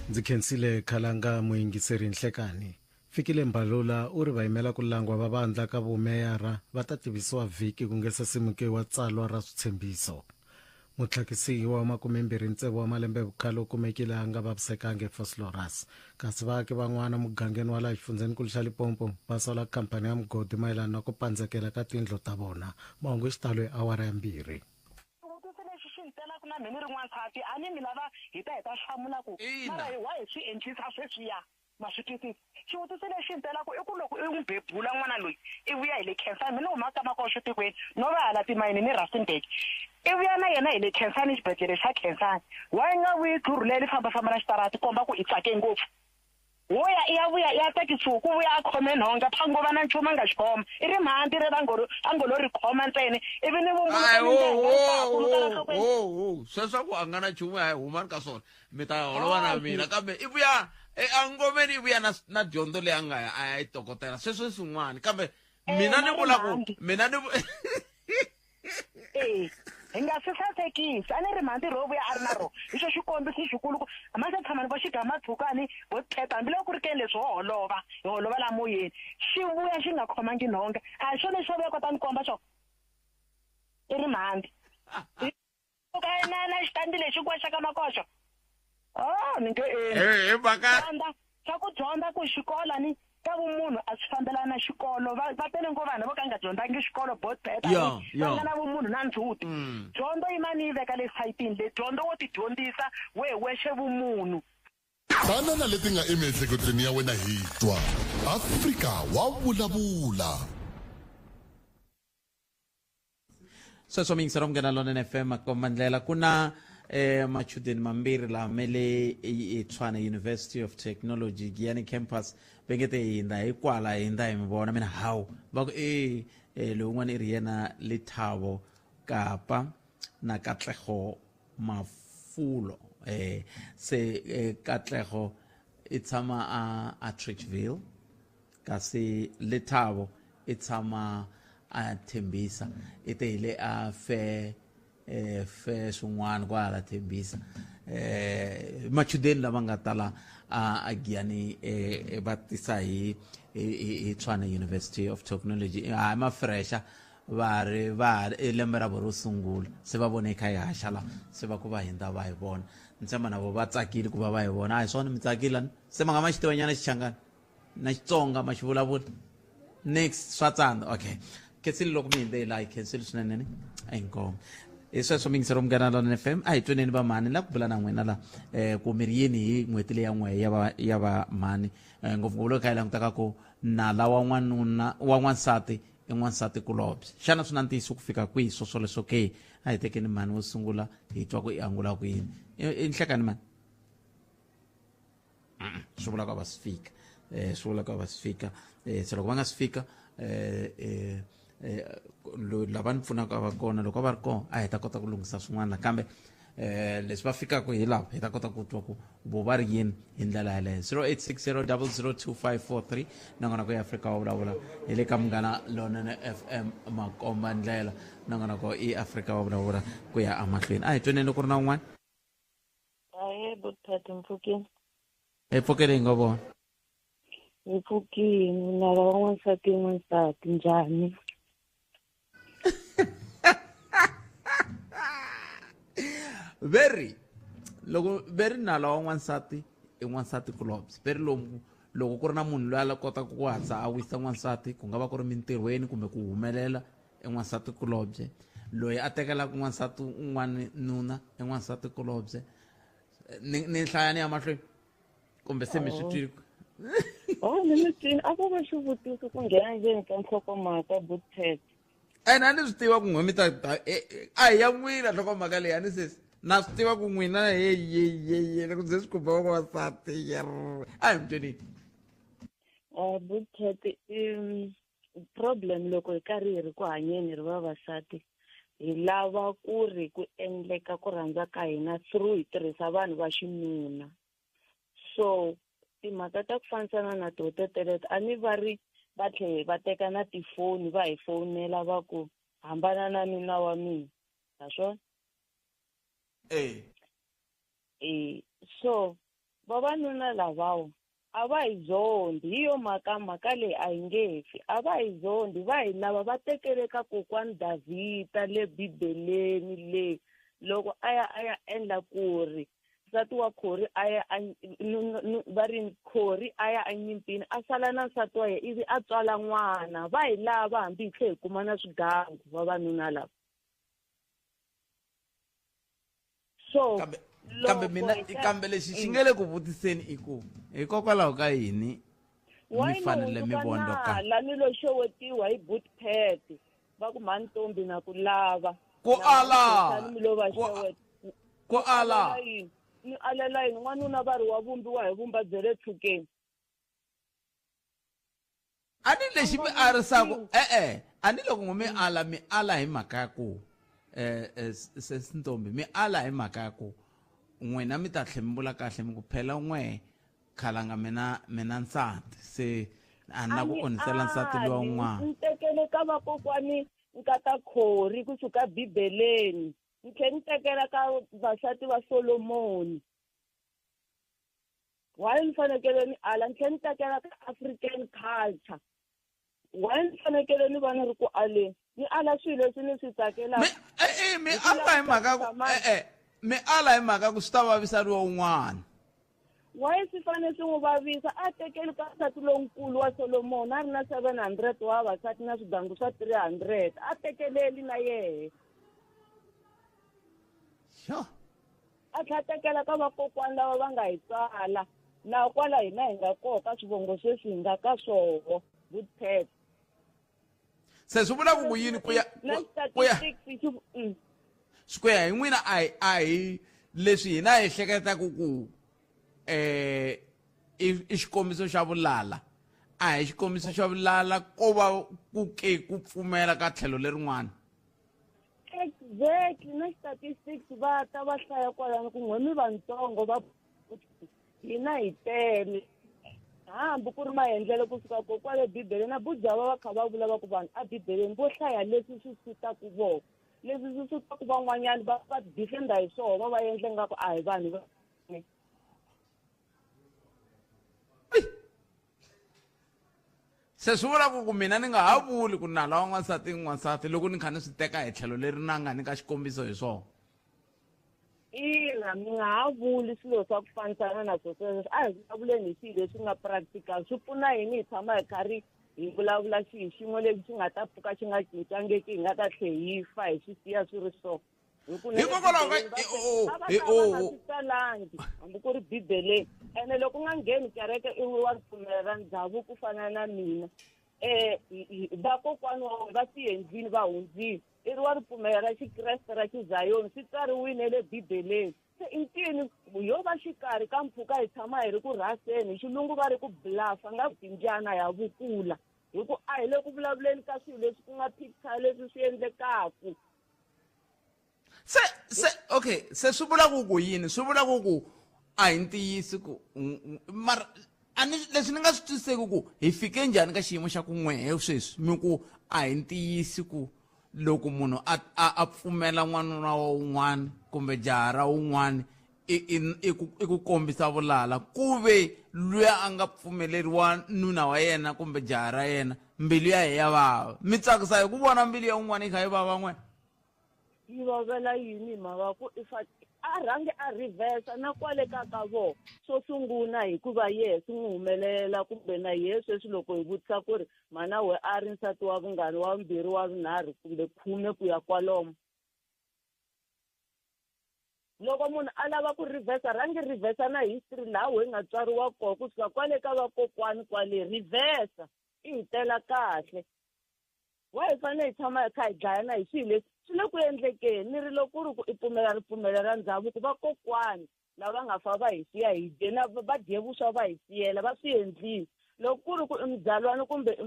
Ndzi khensile Khalanga muyingiseri nhlekani. Fikile Mbalula u ri vayimela ku langwa va vandla ka vumeyara va ta tivisiwa vhiki ku nge se simukiwa tsalwa ra switshembiso. Mutlhakisiwa wa 26 wa malembe vukhale u kumekile a nga vavisekanga eVosloorus. Kasi vaaki van'wana mugangeni wa laha xifundzhenikulu xa Limpopo va sola khampani ya mugodi mayelana na ku pandzekela ka tindlu ta vona. Mahungu hi xitalo hi awara ya mbirhi. Xivutiso lexi xi ni telaka na mhe ni ri n'wansati, a ni mi lava hi ta hi ta hlamula ku mara hi why hi swi endlisa sweswiya? Ma swi twisisa? Xivutiso lexi ni telaka i ku loko i n'wi bebula n'wana loyi i vuya hi le Khensani, mina ni huma ka Makoxo tikweni no va hala timayini ni Rustenburg, i vuya na yena hi le Khensani xibedhlele xa Khensani, why i nga vuyi tlhurhu leri fambafamba na xitarati komba ku i tsake ngopfu? Wo ya i ya vuya i ya tsakisiwa ku vuya a khome nhonga pha ngo va na nchumu a nga xi khoma i ri mhanti rero a ngo ri a ngo lo ri khoma ntsena ivi ni vumbuluka Ai, ni ho ndlela ho yi ta kuluka la ho nhlokweni ho ho sweswo ku a nga na nchumu hayi humani ka swona mi ta holova na mina kambe i vuya engomeni i vuya na na dyondzo leyi a nga ya a ya yi tokotela sweswo i swin'wana kambe mina ni na vula ku rimhanti. mina ni e hi nga swi sasekisi a ni ri mhanti ro vuya a ri na rona hi xo xikombiso xikulu ku a ma se tshama ni vo xigamatshukani vo pheta hambiloko ku ri keni leswi ho holova hi holova la moyeni xi vuya xi nga khomangi nhonga a hi xona xo vuya kota ni komba xo i ri mhanti ka na na xitandi lexi hinkwaxo xa ka makoxo oh ni nge Eh, hi mhaka dyondza swa ku dyondza ku xikolo ni ka vumunhu a swi fambelana na xikolo va va tele ngopfu vanhu vo ka nga dyondzangi xikolo bot better Ya, va ya. nga na vumunhu na ndzhuti dyondzo yi mani yi veka le sayitini le dyondzo wo ti dyondzisa we wexe vumunhu Tana na leti nga emiehleketweni ya wena hi twa Afrika wa vulavula Sweswo mi yingisela Munghana Lonene FM makomba ndlela ku na eh machudeni mambirhi laha me le eTshwane University of Technology Giyani campus va nge te hindza hi kwala hindza hi mi vona mina hawu va ku e eh, lowun'wana i ri yena Lethabo Kapa na Katlego Mafulo eh se eh, Katlego i tshama a Atteridgeville kasi Lethabo i tshama a Thembisa i te hi le a fe eh, fe swin'wana kwala Thembisa eh machudeni lava nga tala a a Giyani eh, va tisa hi hi Tshwane University of Technology hayi mafresha va ri va i lembe ra vo ro sungula se va vone kha hi haxa la se va ku va hindza va hi vona ni tshemba na vo va tsakile ku va va hi vona a hi swona mi tsakile se ma nga ma xi tivanyana xichangani na Xitsonga ma xi vulavula next swa tsandza okay khensile loko mi hindze hi laha hi khensile swinene ni inkomu hi sweswo mi yingisela Munghana Lonene FM a hi tweneni va mhani la ku bula na n'wina la um ku mi ri yini hi n'hweti leyi ya n'we ya va ya va mhani um ngopfungopfu loko kha hi langutaka ku nala wa n'wanuna wa n'wansati i n'wansati kulobye xana swi na ntiyiso ku fika kwihi swo swoleswo ke a hi tekeni mhani wo sungula hi twa ku i angula ku yini i nhlekani mhani swi vula ku a va si fika um swi vula ku a va si fika um se loko va nga si fika um um lava ni pfunaka a va kona loko a va ri kona a hi ta kota ku lunghisa swin'wana nakambe eh leswi va fikaka hi lava hi ta kota ku twa ku vo va ri yini hi ndlela yeleyo 0860002543 nongonoko ya Afrika wa vulavula hi le ka Munghana Lonene FM makomba ndlela nongonoko i Afrika wa vulavula ku ya emahlweni a hi tweneni loko ri na un'wana Ahee botata mpfukeni. Hi pfukile hi ngo vona. Hi pfukile nala wa n'wansati n'wansati njhani? Veri loko veri nala wa n'wansati i n'wansati kulobye veri lomu loko ku ri na munhu loyi a kotaka ku hatla a wisa n'wansati ku nga va ku ri mintirhweni kumbe ku humelela i n'wansati kulobye loyi a tekelaka n'wansati un'wana nuna i n'wansati kulobye ni ni hlaya ni ya mahlweni kumbe se mi swi twile Oh, ni mi twile a ko va xivutiso ku nghena ndzeni ka nhlokomhaka butpet ene a ni swi tiva ku n'we mi ta a hi ya n'wina nhlokomhaka leyi a ni sesi na swi tiva ku n'wina heyeyeye loko bye swi khumba vavasati yer a hi mi twenini butpet problem loko hi karhi hi ri ku hanyeni hi ri vavasati hi lava ku ri ku endleka ku rhandza ka hina through hi tirhisa vanhu va xinuna so timhaka ta ku fambisana na toho teteleto a ni va ri va tlhe va teka na tifoni va hi fowunela va ku hambana na nuna wa mina naswona e e so vavanuna lavawa a va hi zondi hi yo mhaka mhaka leyi a yi nge fi a va hi zondi va hi lava va tekele ka kokwani Davhida le Bibeleni le loko a ya a ya endla ku ri nsati wa Khori a ya a va ri Khori a ya enyimpini a sala na nsati wa yena ivi a tswala n'wana va hi lava hambi hi tlhe hi kuma na swigangu vavanuna lava so kambe kambe mina kambe lexi xi nga le ku vutiseni i ku hikokwalaho ka yini mi fanele mi vondoka la ni lo xewetiwa hi bootpad va ku mhani ntombi na ku lava ku ala mi lo va xeweta ku ala ni alela yini n'wanuna va ri wa vumbiwa hi vumba bya le tshukeni A ni lexi mi arisaku e-e a ni loko ngo mi ala mi ala hi mhaka ya ku sesi Ntombi mi ala hi mhaka ya ku n'wina mi ta tlhe mi vula kahle mi ku phela n'we khalanga mina mina nsati se a na ku onhisela nsati luwa un'wana. Ni tekele ka vakokwani nkata Khori kusuka Bibeleni ni tlhe ni tekela ka vasati va Solomoni. Why ni fanekele ni ala? Ni tlhe ni tekela ka African culture. Why ni fanekele ni va ni ri ku aleni? Ni ala swilo leswi ni swi tsakelaka. E-e mi ala hi mhaka ku e-e mi ala hi mhaka ku swi ta vavisa luwa un'wana. Why swi fanele swi n'wi vavisa? A tekeli ka nsati lonkulu wa Solomoni a ri na 700 wa vavasati na swigangu swa 300. A tekeleli na yehe. Sure. A tlhela a tekela ka vakokwani lava va nga hi tswala na kwala hina hi nga koho ka swivongo sweswi hi nga ka swoho. Good pet. Se swi vula ku ku yini ku ya ku ya swi ku ya hi n'wina a hi a hi leswi hina hi hleketaka ku eh i xikombiso xa vulala a hi xikombiso xa vulala ko va ku ke ku pfumela ka tlhelo lerin'wana. Exactly na statistics va ta va hlaya kwalano ku n'we mi vantsongo va hina hi tele hambi ku ri maendlelo kusuka ko kwale Bibeleni na Bujava va kha va vula va ku vanhu a Bibeleni vo hlaya leswi swi sutaku vona leswi swi sutaku van'wanyana va va defender hi swona va va endle nga ku a hi vanhu va Se swi vula ku ku mina ni nga ha vuli ku nala wa n'wansati i n'wansati loko ni kha ni swi teka hi tlhelo leri na nga nyika xikombiso hi swona. Ina, mi nga ha vuli swilo swa ku fanisana na swo sweswo. A hi vulavuleni hi swilo leswi nga practical. Swi pfuna yini hi tshama hi karhi hi vulavula xihi xin'we lexi xi nga ta pfuka xi nga cincangiki hi nga ta tlhe hi fa hi swi siya swi ri so. Hikokwalaho ka a va ta va nga swi tsalangi hambi ku ri Bibeleni. Ene loko u nga ngheni kereke i wa ripfumelo ra ndhavuko ku fana na mina, vakokwani wa wena va swi endlile va hundzile. I ri wa ripfumelo ra Xikreste ra Xizayoni swi tsariwile le Bibeleni. Se i ncini yo va xikarhi ka mpfhuka hi tshama hi ri ku rhaseni, hi xilungu va ri ku bluff-a nga ku timbyana ya vukula, hi ku a hi le ku vulavuleni ka swilo leswi ku nga picture leswi swi endlekaku. Se se okay se swi vula ku ku yini? Swi vula ku ku a hi ntiyiso ku mara a ni leswi ni nga swi twisiseki ku hi fike njhani ka xiyimo xa ku n'wehe sweswi mi ku a hi ntiyisi ku loko munhu a a a pfumela n'wanuna wa un'wana kumbe jaha ra un'wana i i i ku i ku kombisa vulala ku ve luya a nga pfumeleriwa nuna wa yena kumbe jaha ra yena mbilu ya ye ya vava mi tsakisa hi ku vona mbilu ya un'wana yi kha yi vava n'we. Yi vavela yini hi mhaka ku i fa a rhange a reverse na kwale ka ka vona xo sunguna hikuva yehe swi n'wi humelela kumbe na yehe sweswi loko hi vutisa ku ri mhana we a ri nsati wa vungani wa vumbirhi wa vunharhu kumbe khume ku ya kwalomo. Loko munhu a lava ku reverse rhangi reverse na history laha we nga tswariwa kona kusuka kwale ka vakokwani kwale reverse i hi tela kahle. Why hi fanele hi tshama hi kha hi dlayana hi swilo leswi swi le ku endlekeni? Ni ri loko ku ri ku i pfumela ripfumelo ra ndhavuko, vakokwani lava nga fa va hi siya hi dye na va dye vuswa va hi siyela, va swi endlile. Loko ku ri ku i mudzalwana kumbe i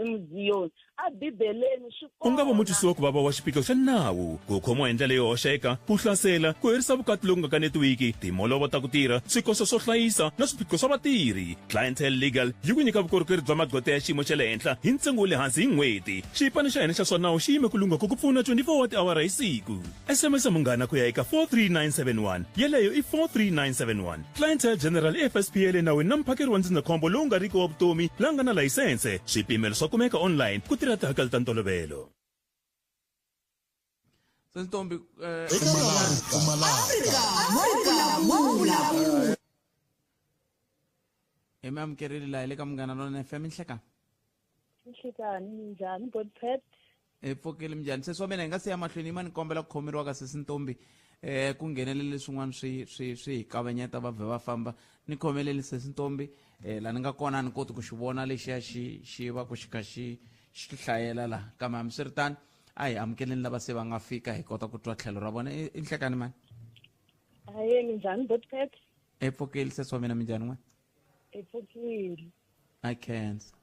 muziyoni, eBibeleni swi U nga va kona. mutwisiwa ku vava wa xiphiqo xa nawu, ku khomiwa hi ndlela yo hoxeka, ku hlasela, ku herisa vukati loku nga kanetiwiki, timholovo ta ku tirha, swikoxo swo hlayisa na swiphiqo swa vatirhi. Clientele Legal yi ku nyika vukorhokeri bya magqweta ya xiyimo xa le henhla hi ntsengo wa le hansi hi n'hweti. Xipano xa hina xa swa nawu xi yime ku lungha ku ku pfuna 24 wa tiawara hi siku. SMS Munghana ku ya eka 43971, yeleyo i 43971. Clientele General i FSP ya le nawini na muphakeri wa ndzindzakhombo lowu nga riki wa vutomi la nga na layisense. Swipimelo swa kumeka online ku tirha tihakelo ta ntolovelo. Sentombi hi mi amukerile laha hi le ka Munghana Lonene FM nhlekani. Nhlekani minjhani Botpet? Hi pfukile minjhani sesi wa mina hi nga si ya mahlweni yima ni kombela ku khomeriwa ka sesi Ntombi ku nghenelele swin'wana swi swi swi hi kavanyeta va vhe va famba ni khomeleli sesi Ntombi la ni nga kona a ni koti ku xi vona lexiya xi xi va ku xi kha xi xi hlayela la kambe hambiswiritano a hi amukeleni lava se va nga fika hi kota ku twa tlhelo ra vona i nhlekani mani. Aye minjhani Botpet? Hi pfukile sesi wa mina minjhani n'we? Hi pfukile. I khensa.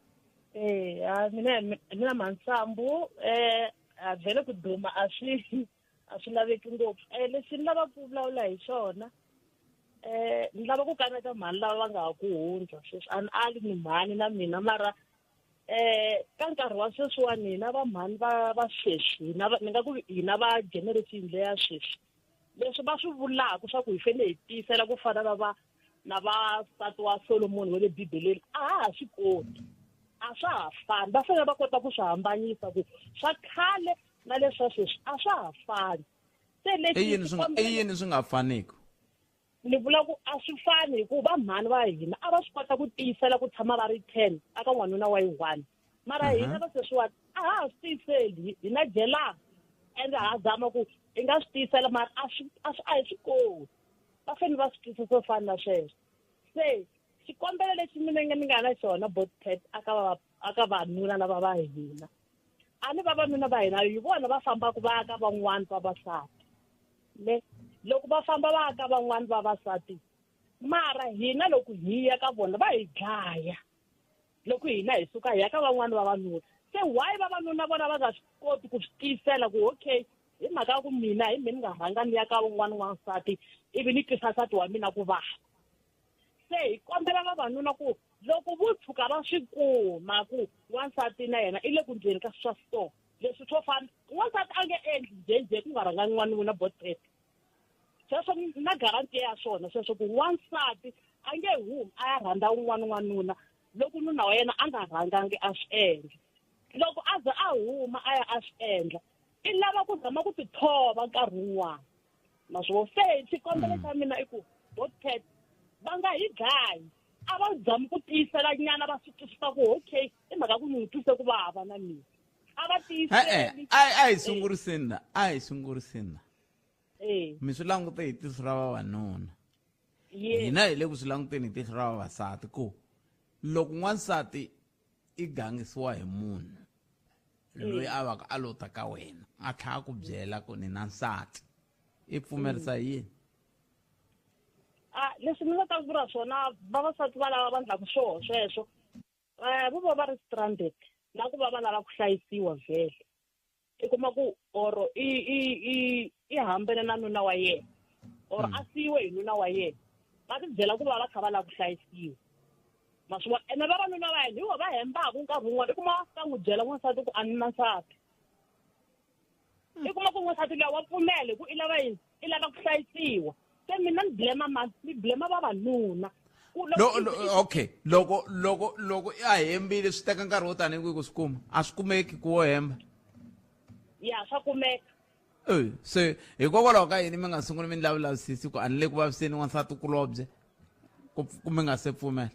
A mina mina Mantsambu a vhele ku duma a swi laveki ngopfu. Lexi ni lavaka ku vulavula hi xona ni lava ku kaneta mhani lava va nga ha ku hundza sweswi a ni ali ni mhani na mina mara ka nkarhi wa sweswiwani hina va mhani va sweswi hina ni nga ku hina va generation leya sweswi leswi va swi vulaka swa ku hi fanele hi tiyisela ku fana na va nsati wa Solomon wa le Bibeleni a ha ha swi koti, a swa ha fani. Va fanele va kota ku swi hambanyisa ku swa khale na leswa sweswi a swa ha fani. Se leswi i yini swi nga faniki? Ni vula ku a swi fani hikuva mhani va hina a va swi kota ku tiyisela ku tshama va ri 10 aka n'wanuna wa yi 1 mara hina va sweswiwani a ha ha swi tiyiseli, hina jelana ende ha zama ku i nga swi tiyisela mara a hi swi koti. Va fanele va swi twisisa swo fana na sweswo. Se xikombelo lexi mina ni nga na xona Botpet aka vanuna lava va hina, a ni vavanuna va hina hi vona va fambaka va aka van'wana vavasati le loko va famba va aka van'wana vavasati mara hina loko hi ya ka vona va hi dlaya loko hina hi suka hi ya ka van'wana vavanuna. Se why vavanuna vona va nga swi koti ku swi tiyisela ku okay hi mhaka ya ku mina hi mina ni nga rhanga ni ya ka un'wana wansati ivi ni twisa nsati wa mina ku vava. Se hi kombela vavanuna ku loko vo tshuka va swi kuma ku wansati na yena i le ku ndleni ka swa so leswi swo fana wansati a nge endli njhenjhe ku nga rhangani n'wanuna Botpet. Sweswo na guarantee ya swona sweswo ku wansati a nge humi a ya rhandza un'wana n'wanuna loko nuna wa yena a nga rhangangi a swi endla. Loko a ze a huma a ya a swi endla i lava ku zama ku tithova nkarhi wun'wana. Naswona se xikombelo xa mina i ku Botpet va nga hi dlayi, a va zami ku tiyisela nyana va swi twisisa ku okay i mhaka ku ni n'wi twise ku vava na mina a va tiyiseli. A hi sunguriseni la, a hi sunguriseni la. Mi swi langute hi tihlo ra vavanuna, hina hi le ku swi languteni hi tihlo ra vavasati ku loko n'wansati i gangisiwa hi munhu loyi a va ka a lo ta ka wena a tlhela a ku byela ku ni na nsati i pfumerisa yini? Leswi ni nga ta vula swona vavasati va lava va endlaka swoho sweswo vo va va ri stranded na ku va va lava ku hlayisiwa vhele. I kuma ku or i hambene na nuna wa yena or a siyiwe hi nuna wa yena va ti byela ku va va kha va lava ku hlayisiwa. Maswi ene vavanuna va hina hi vo va hembaka nkarhi wun'wana i kuma ka n'wi byela n'wansati ku a ni na nsati. I kuma ku n'wansati luya wa pfumela hi ku i lava yini, i lava ku hlayisiwa. Se mina ni blame mani, ni blame vavanuna. Okay, loko loko loko a hembile swi teka nkarhi wo tanihi kwihi ku swi kuma? A swi kumeki ku wo hemba? Ya swa kumeka. Se hikokwalaho ka yini mi nga sunguli mi ni lavulavisisi ku a ni le ku vaviseni n'wansati kulobye ku mi nga se pfumela?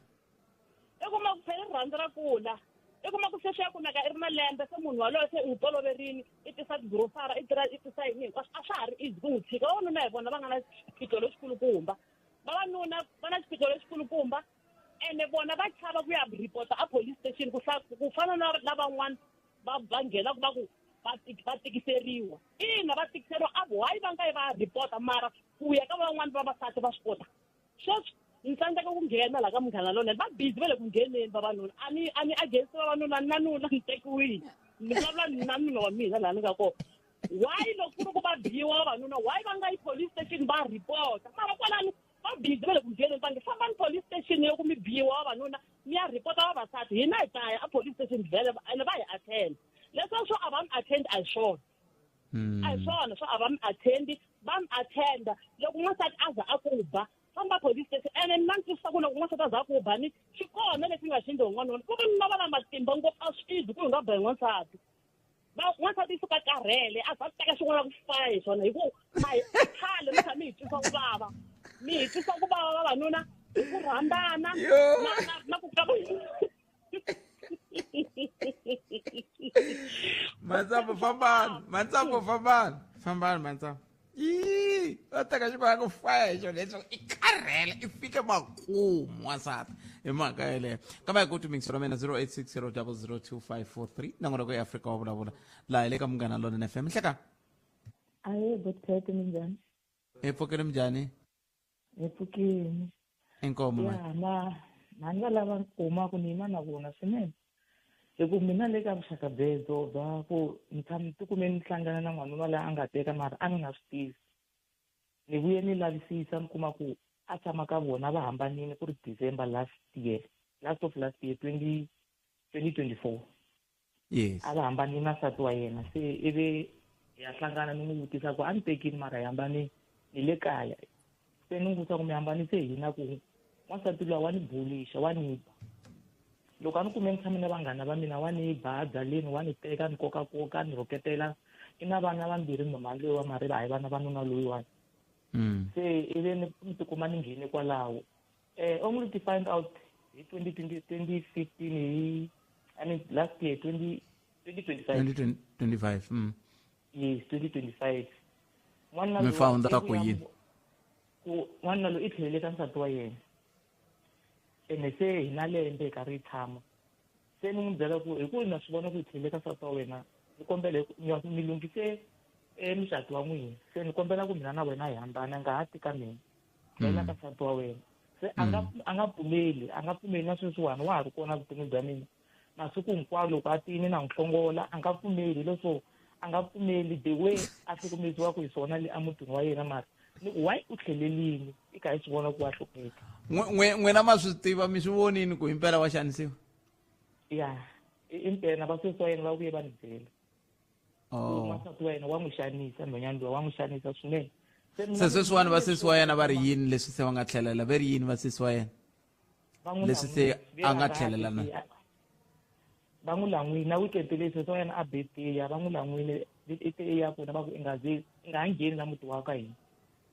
I kuma ku phela rirhandzu ra kula, i kuma ku se swi ya kumeka i ri na lembe se munhu waloye se u n'wi toloverile i tisa tigrosara i tisa yini hinkwaswo a swa ha ri easy ku n'wi tshika. Vavanuna hi vona va nga na xiphiqo lexikulukumba, vavanuna va na xiphiqo lexikulukumba ene vona va chava ku ya report-a a police station ku fana na van'wana va nghenaka va ku va tikiseriwa. Ina va tikiseriwa a why va nga yi va report-a mara ku ya ka van'wana vavasati va swi kota. Sweswi ni tsandzeka ku nghena laha ka Munghana Lonene, va busy va le ku ngheneni vavanuna. A ni against vavanuna, ni na nuna ni tekiwile, ni vulavula na nuna wa mina laha ni nga kona. Why loko ku ri ku va biwa vavanuna, why va nga yi police station va report-a? Mara kwalano va busy va le ku ngheneni, va nge fambani police station loko mi biwa vavanuna mi ya report-a vavasati. Hina hi ta ya a police station vhele ene va hi attend. Leswiya swo a va mi attend a hi swona. A hi swona swo a va mi attend, va mi attend-a loko n'wansati a za a ku ba famba police station. Ene mina ni twisisa ku loko n'wansati a za a ku ba ni xi kona lexi nga xi endli hi n'wanuna. Vavanuna va na matimba ngopfu a swi easy ku hi nga ba hi n'wansati. N'wansati i suka karhele a za a teka xin'wana ku faya hi swona hi ku ma hi khale mi kha mi hi twisa ku vava, mi hi twisa ku vava vavanuna hi ku rhandzana na ku ka Matsambo fambani, Matsambo fambani, fambani Matsambo. Ii, va teka xin'wana ku faya hi xona leswaku i karhele i fike makumu wansati hi mhaka yeleyo. Kambe hi ku timixo ra mina 0860002543 nongonoko ya Afrika wa vulavula laha hi le ka Munghana Lonene FM. Nhleka. Ahe Botpet, minjhani? Hi pfukile minjhani? Hi pfukile. Inkomu. Ya na mhani va lava kumaka ni yima na vona swinene. Hi ku mina le ka vuxaka byebyo bya ku ni tshame ni tikume ni hlangana na n'wanuna loyi a nga teka mara a ni nga swi tivi. Ni vuye ni lavisisa ni kuma ku a tshama ka vona va hambanile ku ri December last year, last of last year 20 2024. Yes. A va hambanile na nsati wa yena se ivi hi ya hlangana ni n'wi vutisa ku a ni tekile mara hi hambanile ni le kaya. Se ni n'wi vutisa ku mi hambanise hi yini a ku n'wansati luya wa ni bulisha wa ni ba. Loko a ni kume ni tshame na vanghana va mina wa ni ba byaleni wa ni teka ni kokakoka ni rhuketela i na vana vambirhi nhomani loyi wa mariva a hi vana va nuna loyiwani. Se ivi ni tikuma ni nghene kwalaho. Only to find out hi 2020 2015 hi I mean last year 20 2025. 2025. Yes, 2025. N'wanuna Mi loyi found i ku vuya yini? Ku n'wanuna loyi i tlhelele ka nsati wa yena. Ene se hi na lembe hi karhi hi tshama. Se ni n'wi byela ku hi ku na swi vona ku hi tlhelele ka nsati wa wena, ni kombela hi ku mi lunghise mucato wa n'wina. Se ni kombela ku mina na wena hi hambana, nga ha ti ka mina. Tlhela ka nsati wa wena. Se a nga a nga pfumeli, a nga pfumeli na sweswiwani wa ha ri kona vutomi bya mina. Masiku hinkwawo loko a tini na n'wi hlongola a nga pfumeli leswo a nga pfumeli the way a hlukumeziwaka hi swona le emutini wa yena mara ni ku why u tlhelelini i kha i swi vona ku wa hlupheka. N'wina ma swi tiva mi swi vonini ku himpela wa xanisiwa? Ya, impela va sesi wa yena va vuye va ni byela. Oh. N'wansati wa yena wa n'wi xanisa nhwanyana luya wa n'wi xanisa swinene. Se sweswiwani va sesi wa yena va ri yini leswi se va nga tlhelela ve ri yini va sesi wa yena? Leswi se a nga tlhelela na? Va n'wi lan'wile na weekend leyi sesi wa yena a birthday ya va n'wi lan'wile i te ya kona va ku i nga ze i nga ha ngheni la muti wa ka hina.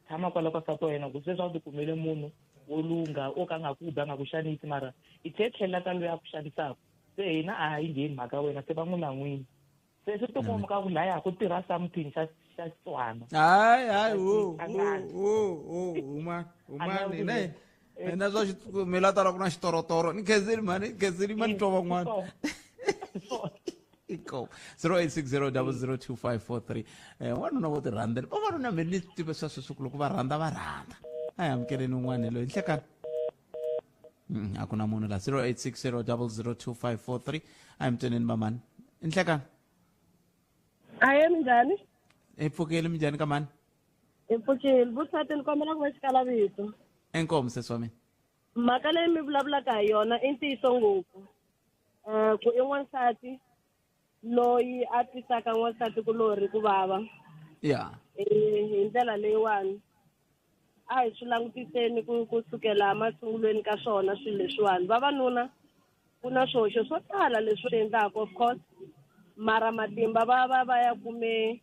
Tshama kwala ka nsati wa yena ku sweswi a ti kumele munhu wo lungha o ka a nga ku bi a nga ku xanisi mara i tlhe tlhelela ka loyi a ku xanisaka. Se hina a ha yi ngheni mhaka ya wena se va n'wi lan'wile. Se swi tikomba ka ku laya ku tirha something xa xa Xitswana. Hayi hayi wo wo wo huma huma ni hina swa mi la tala ku na xitorotoro ni khenseli mhani khenseli mani twa van'wana. Iko 0860002543 wanuna wo ti rhandzela vavanuna mi ni tiva swa sweswi ku loko va rhandza va rhandza. A hi amukeleni un'wana loyi nhlekani. A ku na munhu la 0860002543 a hi mutweneni vamani nhlekani. Aye minjhani? Hi pfukile minjhani ka mani? Hi pfukile vusati ni kombela ku va xikala vito. Inkomu sesi wa mina. Mhaka leyi mi vulavulaka hi yona i ntiyiso ngopfu. Ku i n'wansati loyi a twisaka n'wansati kulorhi ku vava. Ya. Hi ndlela leyiwani a hi swi langutiseni ku kusukela masungulweni ka swona swilo leswiwani. Vavanuna ku na swihoxo swo tala leswi swi endlaka of course mara matimba va va va ya kume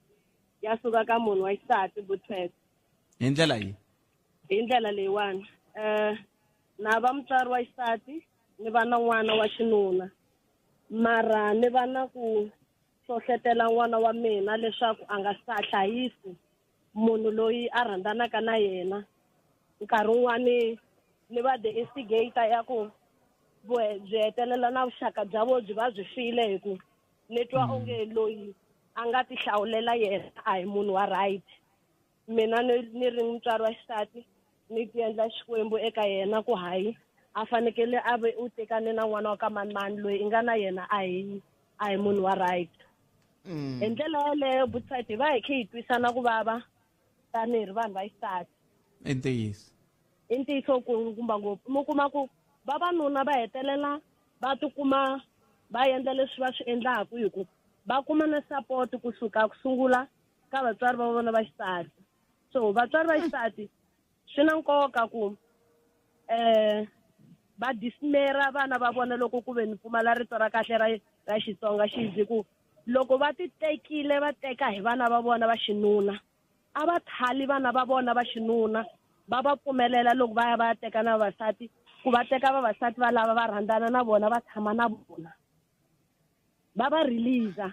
ya suka ka munhu wa xisati Butfet. Hi ndlela yi? Hi ndlela leyiwani. Na va mutswari wa xisati ni va na n'wana wa xinuna mara ni va na ku hlohletela n'wana wa mina leswaku a nga sa hlayisi munhu loyi a rhandzanaka na yena. Nkarhi wun'wani ni va the instigator ya ku byi hetelela na vuxaka bya vo byi va byi file hi ku ni twa onge loyi a nga ti hlawulela yena a hi munhu wa right. Mina ni ri mutswari wa xisati ni ti endla Xikwembu eka yena ku hayi a fanekele a ve u tekane na n'wana wa ka mani mani loyi i nga na yena a hi munhu wa right. Hi ndlela yaleyo Butfet hi va hi khe hi twisana ku vava tanihi ri vanhu va xisati. I ntiyiso. I ntiyiso kumba ngopfu. Mi kuma ku vavanuna va hetelela va tikuma va endla leswi va swi endlaka hi ku va kuma na support kusuka ku sungula ka vatswari va vona va xisati. So vatswari va xisati swi na nkoka ku va dismera vana va vona loko ku ve ni pfumala rito ra kahle ra Xitsonga xizi ku loko va ti tekile va teka hi vana va vona va xinuna a va thali vana va vona va xinuna va va pfumelela loko va ya va teka na vavasati ku va teka vavasati va lava va rhandzana na vona va tshama na vona va va release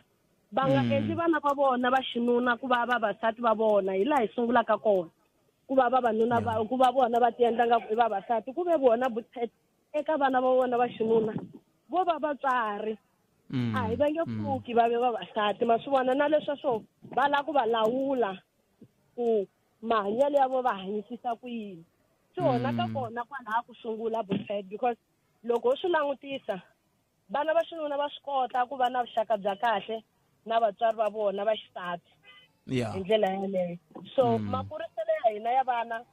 va nga endli vana va vona va xinuna ku va vavasati va vona hi laha hi sungulaka kona ku va vavanuna va ku va vona va ti endla nga ku i vavasati ku ve vona Butfet eka vana va vona va xinuna vo va vatswari a hi va nge pfuki va ve vavasati ma swi vona na leswa swo va lava ku va lawula ku mahanyelo ya vo va hanyisisa ku yini. Swi onhaka kona kwalaha ku sungula Butfet because loko u swi langutisa Vana va xinuna va swi kota ku va na vuxaka bya kahle na vatswari va vona va xisati. Hi ndlela yaleyo. So makuriselo ya hina ya vana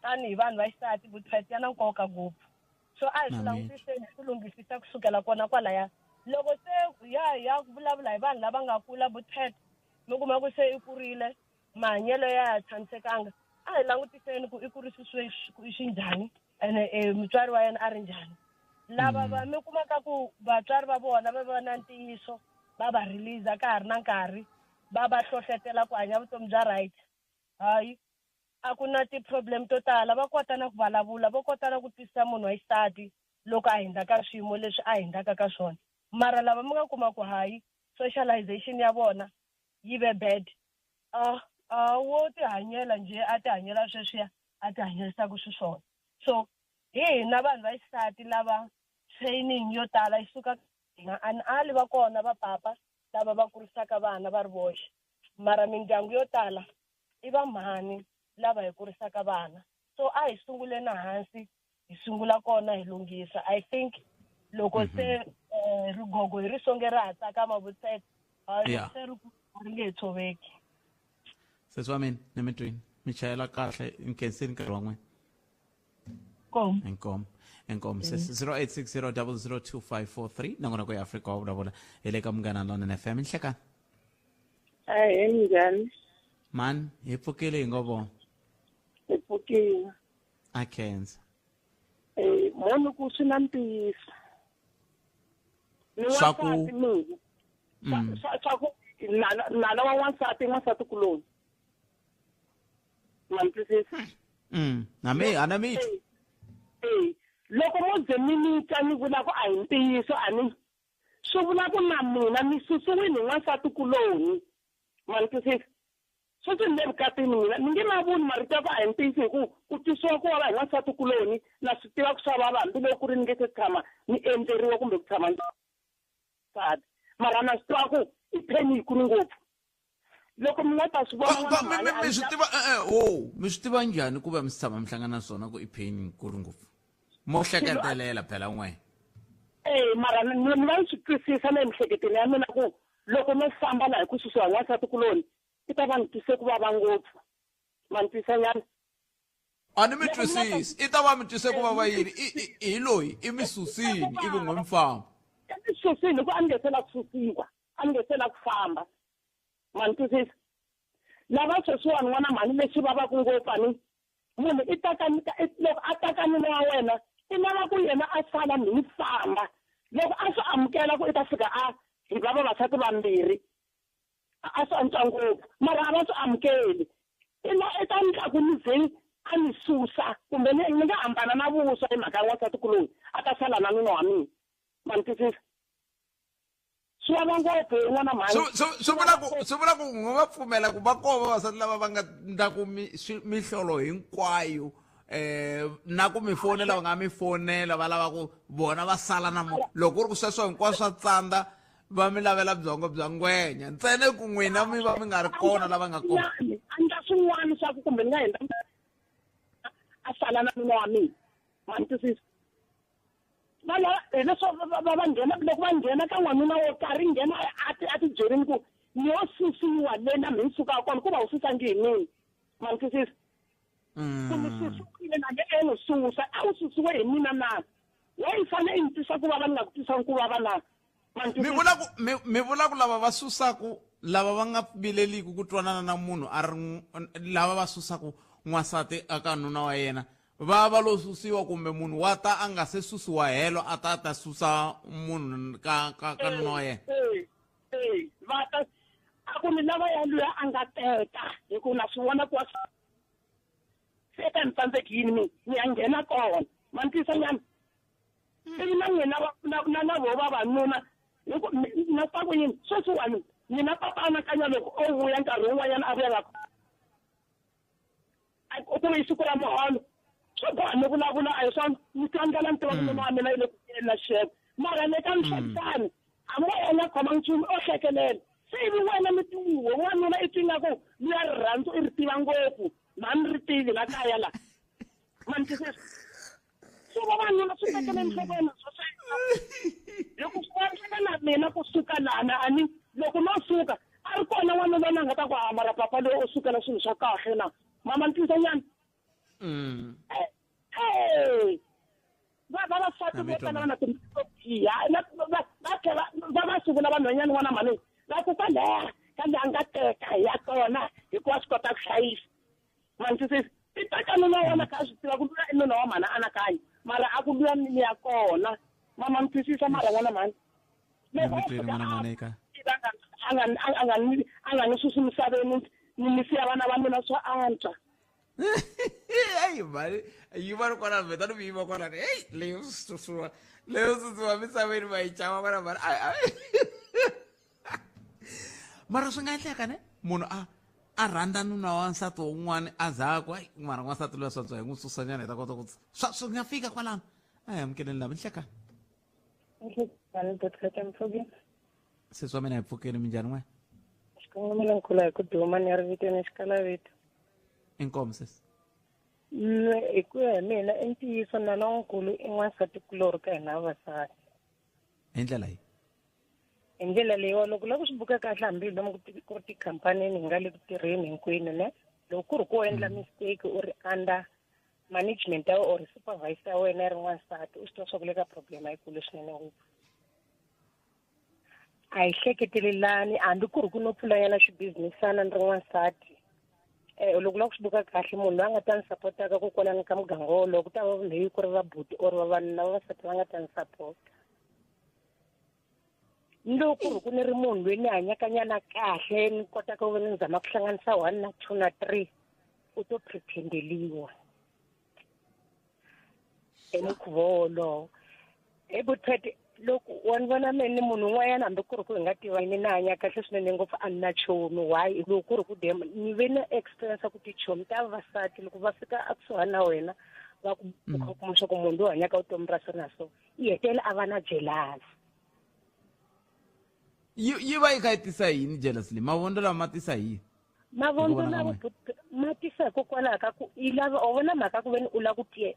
tanihi vanhu va xisati vutshati ya na nkoka ngopfu. So a hi swi langutiseni hi swi lunghisisa kusukela kona kwalaya. Loko se ya vulavula hi vanhu lava nga kula vutshati, mi kuma ku se i kurile, mahanyelo ya ha tshamisekanga, a hi langutiseni ku i kurisisiwe xinjhani ene mutswari wa yena a ri njhani. Lava va mi kumaka ku vatswari va vona va va na ntiyiso, va va release ka ha ri na nkarhi, va va hlohletela ku hanya vutomi bya right. Hayi, a ku na ti-problem to tala, va kota na ku vulavula, va kota na ku twisisa munhu wa xisati loko a hundza ka swiyimo leswi a hundzaka ka swona. Mara lava mi nga kuma ku hayi, socialization ya vona yi ve bad. Wo tihanyela njhe, a tihanyela sweswiya, a tihanyerisaku xiswona. So hi hina vanhu va xisati lava training yo tala yi suka hina, a ni ali va kona va papa lava va kurisaka vana va ri voxe, mara mindyangu yo tala i va mhani lava hi kurisaka vana. So a hi sunguleni hansi, hi sungula kona hi lunghisa. I think loko se rigogo hi ri songe ra ha tsakama vutsetse, se ri ri nge he tshoveki. Sesi wa mina, ni mi twini, mi chayela kahle, nkhenseni nkarhi wa n'wina. Inkomo. Inkomo. 0860 002543 nongonoko ya Afrika wa vulavula hi le ka Munghana Lonene FM. Nhlekani. Ahee, minjhani? Mani, hi pfukile hi ngo vona. Hi pfukile. A khensa. Mhani ku swi na ntiyiso. Ni Swa ku wansati mina. Swa ku nala wa wansati, n'wansati kuloni. Ma ni twisisa? Na me, a na mi twi. Loko mo ze mi ni twa ni vula ku a hi ntiyiso, a ni swi vula ku na mina ni susiwile hi n'wansati kuloni. Ma ni twisisa? Sweswi ni le vukatini mina, ni nge ma voni marito ya ku a hi ntiyiso hi ku ku twisiwa ku vava hi n'wansati kuloni, na swi tiva ku swa vava hambiloko ku ri ni nge se tshama ni endzeriwa kumbe ku tshama ni nsati. Mara na swi tiva ku i pain yikulu ngopfu. Loko mi nga ta swi vona n'wana mhani, a Mi ni swi ta tiva, mi swi tiva njhani ku va mi si tshama mi hlangana na swona ku i pain yikulu ngopfu? Mo hleketelela phela n'we. Mara ni va ni swi twisisa na emiehleketweni ya mina ku loko no famba laha hi ku susiwa hi n'wansati kuloni, i ta va ni twise ku vava ngopfu. Ma ni twisa nyana? A ni mi twisisi. I ta va mi twise ku vava yini? Hi loyi, i mi susini, ivi n'we mi famba. I mi susini hikuva a ni nge se la ku susiwa, a ni nge se la ku famba. Ma ni twisisa? Lava sweswiwani n'wana mhani lexi vavaka ngopfu a ni munhu i ta ka ni ka, i, loko a ta ka nuna wa wena, i lava ku yena a sala mi ni famba. Loko a swi amukela ku i ta fika a hi va vavasati vambirhi, a swi antswa ngopfu, mara a va swi amukeli. I la, i ta endla ku ni ze a ni susa, kumbe ni nga hambana na vuswa hi mhaka ya n'wansati kuloni, a ta sala na nuna wa mina. Ma ni twisisa? Swi vava ngopfu hi n'wana mhani. Swi vula ku n'wi va pfumela ku va kona vavasati lava va nga ndla ku mihlolo hinkwayo, na ku mi fonela va nga mi fonela va lava ku vona va sala na loko ku ri ku sweswo hinkwaswo swa tsandza, va mi lavela byongo bya ngwenya ntsena ku n'wina mi va mi nga ri kona lava nga kona. A ndla swin'wana swa ku kumbe ni nga endla a sala na nuna wa mina. Ma ni twisisa? Va lava, hi leswo va nghena, loko va nghena ka n'wanuna wo karhi, nghena a ti byerini ku ni yo susiwa le na mi ni sukaka kona, ku va u susangi hi mina. Ma ni twisisa? Ku ni susiwile na nge e ni susa, a wu susiwe hi mina na? Wa yi fanele i ni twisa ku vava, ni nga ku twisangi ku vava na? Ma ni Mi twisisa? vula ku, mi, mi vula ku lava va susaku, lava va nga vileliki ku twanana na munhu a ri lava va susaku n'wansati eka nuna wa yena, va va lo susiwa kumbe munhu wa ta a nga se susiwa helo a ta ta susa munhu ka nuna wa yena? Va ta a ku ni lava ya luya a nga teka, hi ku na swi vona ku wa se ka ni tsandzeki yini mina, ni ya nghena kona. Ma ni twisa nyana? Ivi na n'wina va, na, na, na vo vavanuna, hi ku, mi, na swa ku yini? Sweswiwani, mina papa anakanya loko o vuya nkarhi wun'wanyana a vuya la ku, a ku ri siku ra muholo, swo boha ni vulavula a hi swona, ni twa ndlela ni tiva ku nuna wa mina yi le ku vuyeni na xixevo. Mara le ka mihleketlani, a mo yena khoma nchumu, o hlekelela. Se ivi wena mi tiwuwe, n'wanuna i twi nga ku luya rirhandzu i ri tiva ngopfu, na ni ri tivi la kaya la. Ma ni twisisa? So vavanuna swi tekele enhlokweni swa sweswo. Hi ku lana a ni loko no suka a ri kona n'wanuna loyi a nga ta ku a mara papa loyi u sukela swilo swa kahle na mama ni twisa nyana. Eh, va vavasati vo tala va na timbilu to biha na va tlhela va va swi vula vanhwanyana n'wana mhani va ku kwalaya kambe a nga teka hi ya kona hikuva swi kota ku hlayisa. Ma ni twisisa? I teka nuna wa wena kha a swi tiva ku luya i nuna wa mhani anakanyi mara a ku luya ni ya kona. Mama ni twisisa mara n'wana mhani loko o fika a nga a nga ni a nga ni susi misaveni ni siya vana va mina swa antswa. Eyi mhani yi va ri kwala vheta ni yima kwalani heyi leyo susuwa leyo susuwa misaveni va yi chava vana mhani mara swi nga endleka ne munhu a a rhandza nuna wa nsati wun'wana a za ku ayi mara n'wansati luya swantswa hi n'wi susanyana hi ta kota ku swa swi nga fika kwalano a hi amukeleni lava nhlekani. Sesi wa mina hi pfukeni minjhani n'we? Xikongomelo nkulu hi ku duma ni ya ri vitweni xikalavito. Inkomu sesi. Hi ku ya hi mina i ntiyiso nala nkulu i n'wansati kulorhi ka hina vavasati. Hi ndlela yi? Hi ndlela leyiwa loko la ku swi buka kahle hambi lomu ku ri tikhampanini hi nga le ku tirheni hinkwenu ne loko ku ri ku endla mistake u ri under management ya or supervisor ya wena ya ri n'wansati u swi tiva swa ku le ka problem yikulu swinene ngopfu. A hi hleketelelani hambi ku ri ku no pfulanyana xibizinisana ni ri n'wansati. Loko la ku swi buka kahle munhu loyi a nga ta ni sapotaka ko kwalano ka muganga wolowo ku ta va maybe ku ri vabuti or vavanuna vavasati va nga ta ni sapota. Ni loko ku ri ku ni ri munhu loyi ni hanyakanyana kahle ni kotaka ku ni zama ku hlanganisa 1 na 2 na 3 u to pretendeliwa hi mukhuva wolowo. He Butpet loko wa ni vona me ni munhu un'wanyana hambi ku ri ku hi nga tiva ni na hanya kahle swinene ngopfu a ni na chomi why loko ku ri ku dem ni ve na experience ya ku tichomi ta vavasati loko va fika ekusuhani na wena va ku u kuma swa ku munhu loyi hanyaka vutomi ra so na so i hetelela a va na jealous. Yi va yi kha yi tisa yini jealous leyi? Mavondzo lama ma tisa yini? Mavondzo lawa ma tisa hikokwalaho ka ku i lava u vona mhaka ku veni u lava ku ti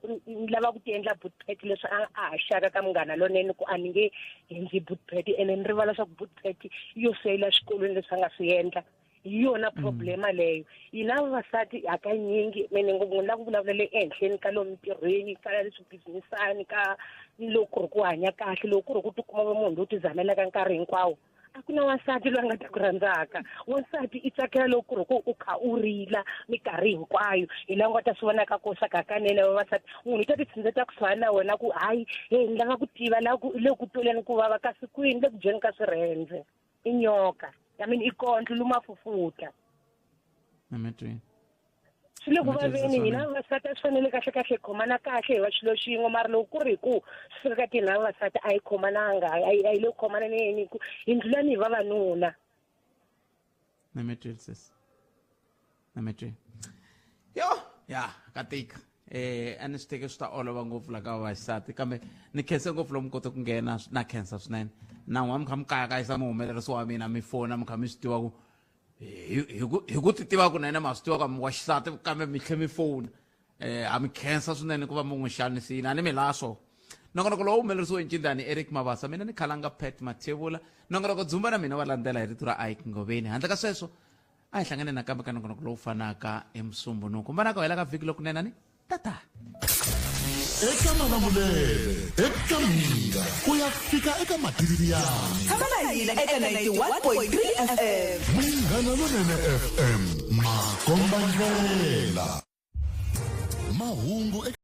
lava ku ti endla bootpet leswi a a haxaka ka munghana lonene ku a ni nge hindzi bootpet ene ni rivala swa ku bootpet yo feyila xikolweni leswi a nga swi endla hi yona problema leyo. Hina vavasati hakanyingi mene ngopfu ni lava ku vulavula le ehenhleni ka lomu mintirhweni ka leswi businessani ka loko ku ri ku hanya kahle loko ku ri ku tikuma va munhu lowu ti zamelaka nkarhi hinkwawo a ku na wansati loyi a nga ta ku rhandzaka. Wansati i tsakela loko ku ri ku u kha u rila minkarhi hinkwayo hi laha u nga ta swi vonaka ku swa ku hakanene vavasati munhu u ta ti tshindzeta kusuhani na wena ku hayi he ni lava ku tiva laha ku le ku tweleni ku vava kasi kwini le ku dyeni ka swirhendze i nyoka I mean i kondlo luma fufuta. Ametweni. Swi le ku vaveni hina vavasati a swi fanele kahle kahle hi khomana kahle hi va xilo xin'we mara loko ku ri hi ku swi fika ka hina vavasati a hi khomananga a hi le ku khomaneni ku hi ndlulani hi vavanuna. Ametweni sis. Ametweni. Yo, ya ka tika. A ni swi teke swi ta olova ngopfu la ka vavasati kambe ni khense ngopfu lomu kote ku nghena na khensa swinene na n'wa mi kha mi kayakayisa muhumelerisi wa mina mi fona mi kha mi swi tiva ku hi ku ti tiva kunene ma swi tiva ku mi wa xisati kambe mi tlhe mi fona a mi khensa swinene ku va mi n'wi xanisile a ni mi laha swo nongonoko lowu humelerisiwe ncindani Eric Mabasa mina ni khalanga Pat Mathebula nongonoko dzumba na mina wa landzela hi rito ra Ike Ngoveni handle ka sweswo a hi hlangane nakambe ka nongonoko lowu fanaka emusumbunuku mbanaka hela ka vhiki lokunene ni tata. Eka Malamulele eka Mhinga ku ya fika eka Matiririyani. Tshama na hina eka 91.3 FM. Munghana Lonene FM makomba ndlela. Mahungu.